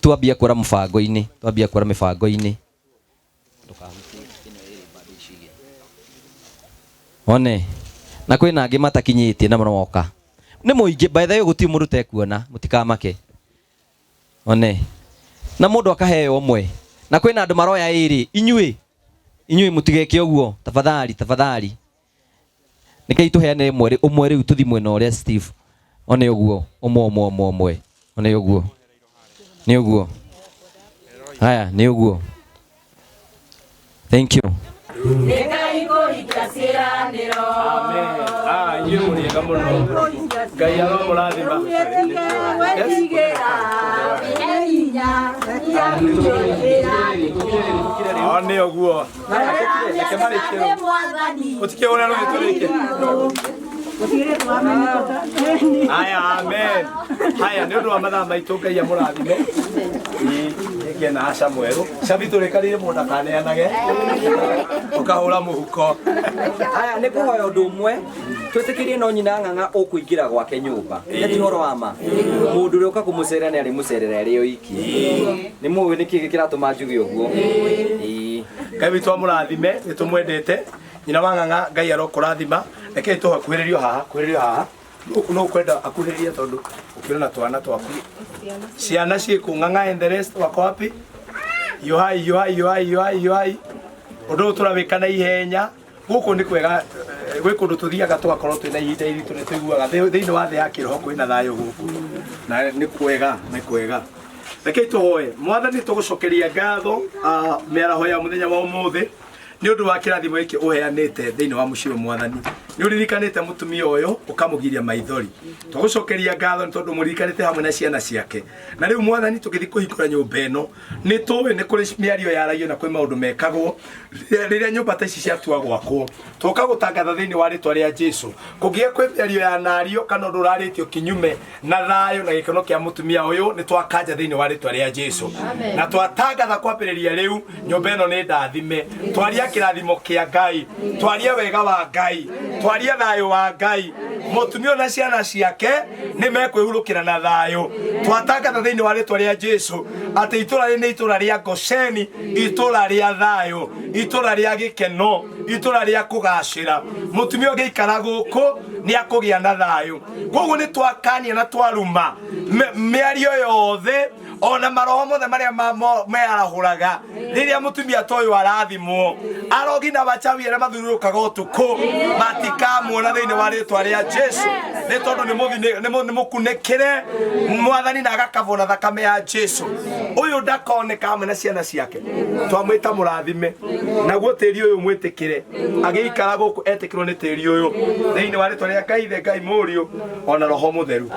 Twambia kũra mũbango-inĩ. Twambia kũra mĩbango-inĩ. One. Na kwĩna angĩ matakinyĩtie na maroka. Nĩ mũingĩ by the way gũtirĩ mũndũ ũtekuona mũtikamake. One. Na mũndũ akaheo ũmwe. Na kwĩna andũ maroya ĩrĩ. Inyuĩ. Inyuĩ mũtigeke ũguo. Tafadhali, tafadhali. Nĩkĩi tũheane ĩmwe ũmwe rĩu tũthiĩ mwena ũrĩa Steve. One ũguo. Ũmwe ũmwe ũmwe ũmwe. One ũguo. Nĩ ũguo. Haya, nĩ ũguo. Thank you. Ngai kũhingia ciĩranĩro. Inyuĩ mũrĩega mũno. Ngai aromũrathima. Wĩtigĩra wĩna hinya O nĩ ũguo. Reke marĩkie rĩu. Mũtikĩhũre rũhĩ tũrĩkie. Haya, amen. Haya, nĩ ũndũ wa mathaa maitũ Ngai amũrathime. Nĩngĩena aca mwerũ. Cabi tũrĩkanĩire mũndũ ndakaneanage. Ũkahũra mũhuko. Haya nĩ kũhoya ũndũ ũmwe twĩtĩkĩrie no nyina Ng'ang'a ũkũingĩra gwake nyũmba. Nĩ ti ũhoro wa ma. Mũndũ ũrĩa ũka kũmũcerera nĩ arĩmũcerera arĩ oiki. Nĩ mũĩ nĩkĩ kĩratũma njuge ũguo. Ĩĩ. Ngai witũ amũrathime, nĩ tũmwendete. Nyina wa Ng'ang'a Ngai arokũrathima. Rekei tũhakuhĩrĩrio haha, kuhĩrĩrio haha. No ũkwenda akuhĩrĩrie tondũ ũkĩona twana twaku. Ciana ciĩkũ? Ng'ang'a and the rest wako wapi? Yohai, yohai, yohai, yohai, yohai. Ũndũ ũyũ tũrawĩka na ihenya. Gũkũ nĩ kwega, gwĩ kũndũ tũthiaga tũgakorwo twĩna ihinda iritũ nĩ tũiguaga thĩinĩ wa thĩ ya kĩroho kwĩna thayũ gũkũ. Na nĩ kwega, nĩ kwega. Rekei tũhoe. Mwathani tũgũcokeria ngatho mĩaraho ya mũthenya wa ũmũthĩ nĩ ũndũ wa kĩrathimo gĩkĩ ũheanĩte thĩinĩ wa mũciĩ ũyũ Mwathani. Nĩ ũririkanĩte mũtumia ũyũ ũkamũgiria maithori. Tũgũcokeria ngatho nĩ tondũ mũririkanĩte hamwe na ciana ciake. Na rĩu Mwathani tũgĩthiĩ kũhingũra nyũmba ĩno nĩ tũĩ nĩ kũrĩ mĩario yaragio na kwĩ maũndũ mekagwo rĩrĩa nyũmba ta ici ciatua gwakwo. Tũka gũtangatha thĩinĩ wa rĩtwa rĩa Jesu. Kũngĩgĩa kwĩ mĩario ya nario kana ũndũ ũrarĩtio kinyume na thayũ na gĩkeno kĩa mũtumia ũyũ nĩ twakanja thĩinĩ wa rĩtwa rĩa Jesu. Na twatangatha kwambĩrĩria rĩu nyũmba ĩno nĩ ndathime. Twaria kĩrathimo kĩa Ngai, twaria wega wa Ngai, twaria thayũ wa Ngai. Mũtumia ũyũ na ciana ciake nĩ mekwĩhurũkĩra na thayũ. Twatangatha thĩinĩ wa rĩtwa rĩa Jesu atĩ itũra rĩrĩ nĩ itũra rĩa Gosheni, itũra rĩa thayũ, itũra rĩa gĩkeno, itũra rĩa kũgacĩra. Mũtumia ũngĩikara gũkũ nĩ akũgĩa na thayũ. Koguo nĩ twakania na twaruma mĩario yothe Ona maroho mothe marĩa mearahũraga rĩrĩa mũtumia ta ũyũ arathimwo, arogi na wachawi arĩa mathurũrũkaga ũtukũ matikamuona thĩinĩ wa rĩtwa rĩa Jesu, nĩ tondũ nĩ mũkunĩkĩre mwathani na agakabwo na thakame ya Jesu. Ũyũ ndakoneka hamwe na ciana ciake, twamwĩta mũrathime, naguo tĩri ũyũ mwĩtĩkĩre agĩikara gũkũ etĩkĩrwo nĩ tĩri ũyũ thĩinĩ wa rĩtwa rĩa Ngai Ithe, Ngai Mũriũ ona Roho Mũtheru.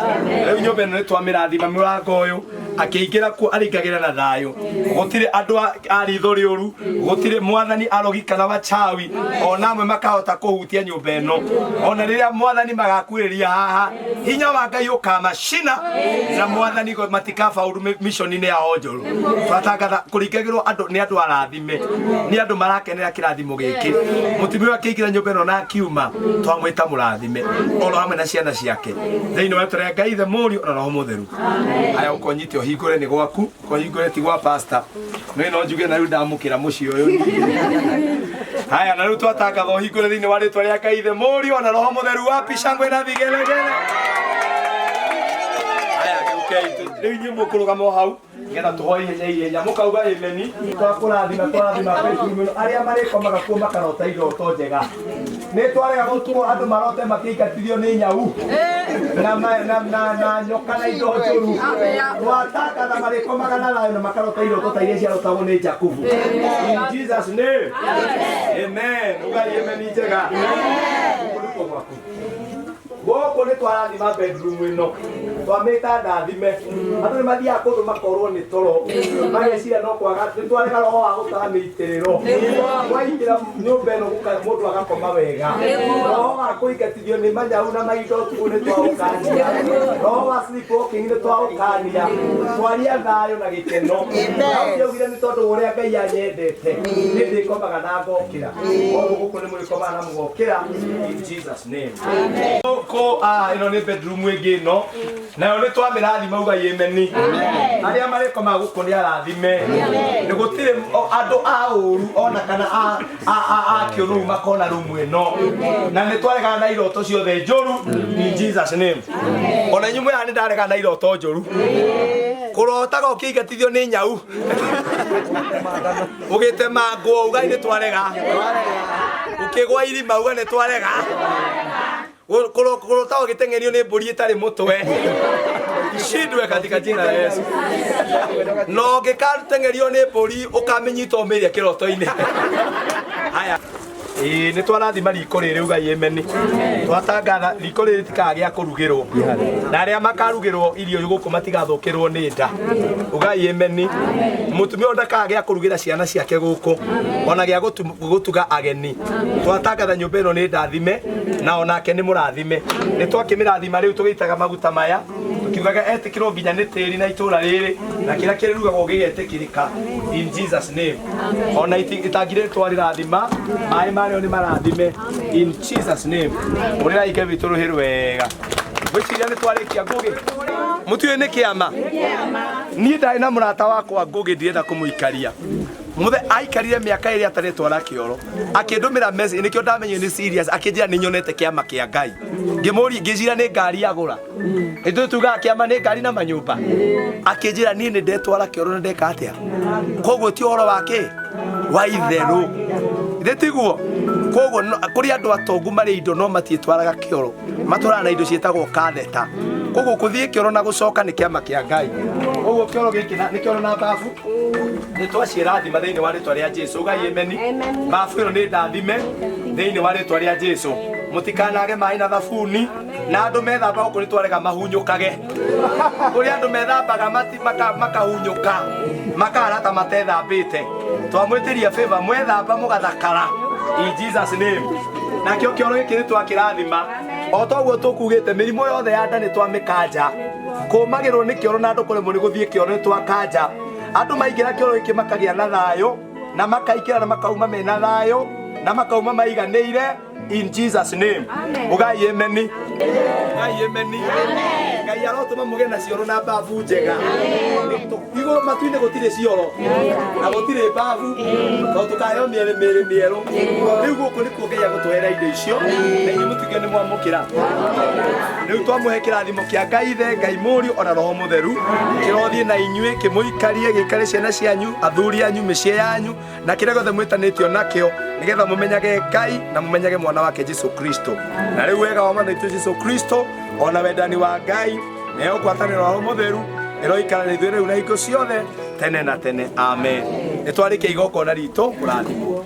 Rĩu nyũmba ĩno nĩ twamĩrathima, mũrango ũyũ akĩingĩra kuo aringagĩra na thayũ, gũtirĩ andũ a ritho rĩũru, gũtirĩ mwathani arogi kana wachawi ona amwe makahota kũhutia nyũmba ĩno. Ona rĩrĩa mwathani magakuĩrĩria haha, hinya wa Ngai ũkamacina na mwathani matikabauru mission-inĩ yao njũru. Twatangatha kũringagĩrwo andũ nĩ andũ arathime, nĩ andũ marakenera kĩrathimo gĩkĩ. Mũtumia ũyũ akĩingĩra nyũmba ĩno na akiuma, twamwĩta mũrathime oro hamwe na ciana ciake thĩinĩ wa rĩtwa rĩa Ngai Ithe, Mũriũ na Roho Mũtheru. Aya ũkonyite ũhingũre nĩ gwaku, ũhingũre ti gwa pastor. Nĩ no njuge na rĩu ndamũkĩra mũciĩ ũyũ. Haya, na rĩu twatangatha ũhingũre thĩinĩ wa rĩtwa rĩa Ngai Ithe, Mũriũ na Roho Mũtheru. Wapi shangwe na vigelegele? Haya, gĩũkei rĩu inyuĩ mũkũrũgama o hau nĩgetha tũhoe ihenya ihenya, mũkauga ameni. Twakũrathima, twarathima bedroom ĩno, arĩa marĩkomaga kuo makarota iroto njega. Nĩ twarega gũtukũ andũ marote makĩingatithio nĩ nyau na nyoka na indo njũru. Twatangatha marĩkomaga na thayũ na makarota iroto ta iria ciarotagwo nĩ Jakubu. In Jesus name. Amen. Ugai amen njega. Gũkũ nĩ twarathima bedroom ĩno, twamĩta ndathime. Andũ nĩ mathiaga kũndũ makorwo nĩ toro, mageciria no kwaga. Nĩ twarega roho wa gũtaha mĩitĩrĩro, twaingĩra nyũmba ĩno mũndũ agakoma wega. Roho wa kũingatithio nĩ manyau na maindo ũtukũ nĩ twaũkania. Roho wa sleepwalking nĩ twaũkania. Twaria thayũ na gĩkeno. Daudi augire nĩ tondũ wa ũrĩa Ngai anyendete nĩ ndĩkomaga na ngokĩra. Koguo gũkũ nĩ mũrĩkomaga na mũgokĩra in Jesus name. Gũkũ ĩno nĩ bedroom ĩngĩ ĩno, nayo nĩ twamĩrathima, ugai ameni. Arĩa marĩkomaga gũkũ nĩ arathime, nĩ gũtirĩ andũ a ũru ona kana a kĩũrũu makona rumu ĩno, na nĩ twaregana na iroto ciothe njũru in Jesus name. Ona inyuĩ mwĩhaha nĩ ndaregana na iroto njũru, kũrotaga ũkĩingatithio nĩ nyau ũgĩtemangwo, ugai nĩ twarega. Ũkĩgwa irima, uga nĩ twarega. Kũrota ũgĩteng'erio nĩ mbũri ĩtarĩ mũtwe, ishindwe katika jina la Yesu. Na ũngĩkateng'erio nĩ mbũri ũkamĩnyita ũmĩrĩe kĩroto-inĩ. Haya, ĩĩ nĩ twarathima riko rĩrĩ, ugai ameni. Twatangatha riko rĩrĩ ritikagĩa kũrugĩrwo, na arĩa makarugĩrwo irio gũkũ matigathũkĩrwo nĩ nda, ugai ameni. Mũtumia ũyũ ndakagĩa kũrugĩra ciana ciake gũkũ, ona gĩa gũtuga ageni. Twatangatha nyũmba ĩno nĩ ndathime, na onake nĩ mũrathime. Nĩ twakĩmĩrathima rĩu tũgĩitaga maguta maya, tũkiugaga etĩkĩrwo nginya nĩ tĩri na itũra rĩrĩ, na kĩrĩa kĩrugagwo gĩgetĩkĩrĩka in Jesus name. Ona itangi rĩrĩ twarĩrathima, maĩ marĩo nĩ marathime in Jesus name. Ũrĩra ike witũ rũhĩ rwega. Ngwĩciria nĩ twarĩkia. Ngũgĩ, mũtiũĩ nĩ kĩama. Niĩ ndarĩ na mũrata wakwa Ngũgĩ, ndirenda kũmũikaria muthe aikarire mĩaka ĩrĩa atarĩtwara kĩoro, akĩndũmĩra message, nĩkĩo ndamenyire nĩ serious. Akĩnjĩra nĩ nyonete kĩama kĩa Ngai. Ngĩmũria, ngĩciria nĩ ngari agũra, ithuĩ tugaga kĩama nĩ ngari na manyũmba. Akĩnjĩra niĩ nĩ ndetwara kĩoro na ndeka atĩa, koguo ti ũhoro wa kĩ wa itherũ, ithe tiguo. Koguo kũrĩ andũ atongu marĩ indo no matiĩtwaraga kĩoro, matwaraga na indo ciĩtagwo katheta. Koguo kũthiĩ kĩoro na gũcoka nĩ kĩama kĩa Ngai. Koguo kĩoro gĩkĩ nĩ kĩoro na babu nĩ twaciĩrathima thĩinĩ wa rĩtwa rĩa Jesu, ugai ameni. Babu ĩno nĩ ndathime thĩinĩ wa rĩtwa rĩa Jesu. Mũtikanage maĩ na thabuni, na andũ methamba gũkũ nĩ twarega mahunyũkage. Kũrĩ andũ methambaga makahunyũka makarata matethambĩte. Twamwĩtĩria favor, mwethamba mũgathakara in Jesus name. Nakĩo kĩoro gĩkĩ nĩ twakĩrathima o toguo tũkugĩte, mĩrimũ yothe ya nda nĩ twamĩkanja. Kũmagĩrwo nĩ kĩoro na andũ kũremwo nĩ gũthiĩ kĩoro nĩ twakanja. Andũ maingĩra kĩoro gĩkĩ makagĩa na thayũ, na makaingĩra na makauma mena thayũ na makauma maiganĩire in Jesus name. Ugai ameni, ugai ameni. Ngai arotũma mũgĩe na cioro na mbabu njega. Igũrũ matu-inĩ gũtirĩ cioro na gũtirĩ mbabu, tondũ tũkaheo mĩĩrĩ mĩĩrĩ mĩerũ. Rĩu gũkũ nĩkuo Ngai agũtũhera indo icio, na inyuĩ mũtuĩke nĩ mwamũkĩra. Rĩu twamũhe kĩrathimo kĩa Ngai Ithe, Ngai Mũriũ ona Roho Mũtheru, kĩrothiĩ na inyuĩ, kĩmũikarie, gĩikare ciana cianyu, athuri anyu, mĩciĩ yanyu, na kĩrĩa gĩothe mwĩtanĩtio nakĩo, nĩgetha mũmenyage Ngai na mũmenyage mwana wake Jesu Kristo. Na rĩu wega wa Mwathani witũ Jesu Kristo ona wendani wa Ngai nayo ngwatanĩro ya Roho Mũtheru ĩroikara na ithuĩ rĩu na hingo ciothe tene na tene, amen. Nĩ twarĩkia igongona ritũ, kũrathimwo.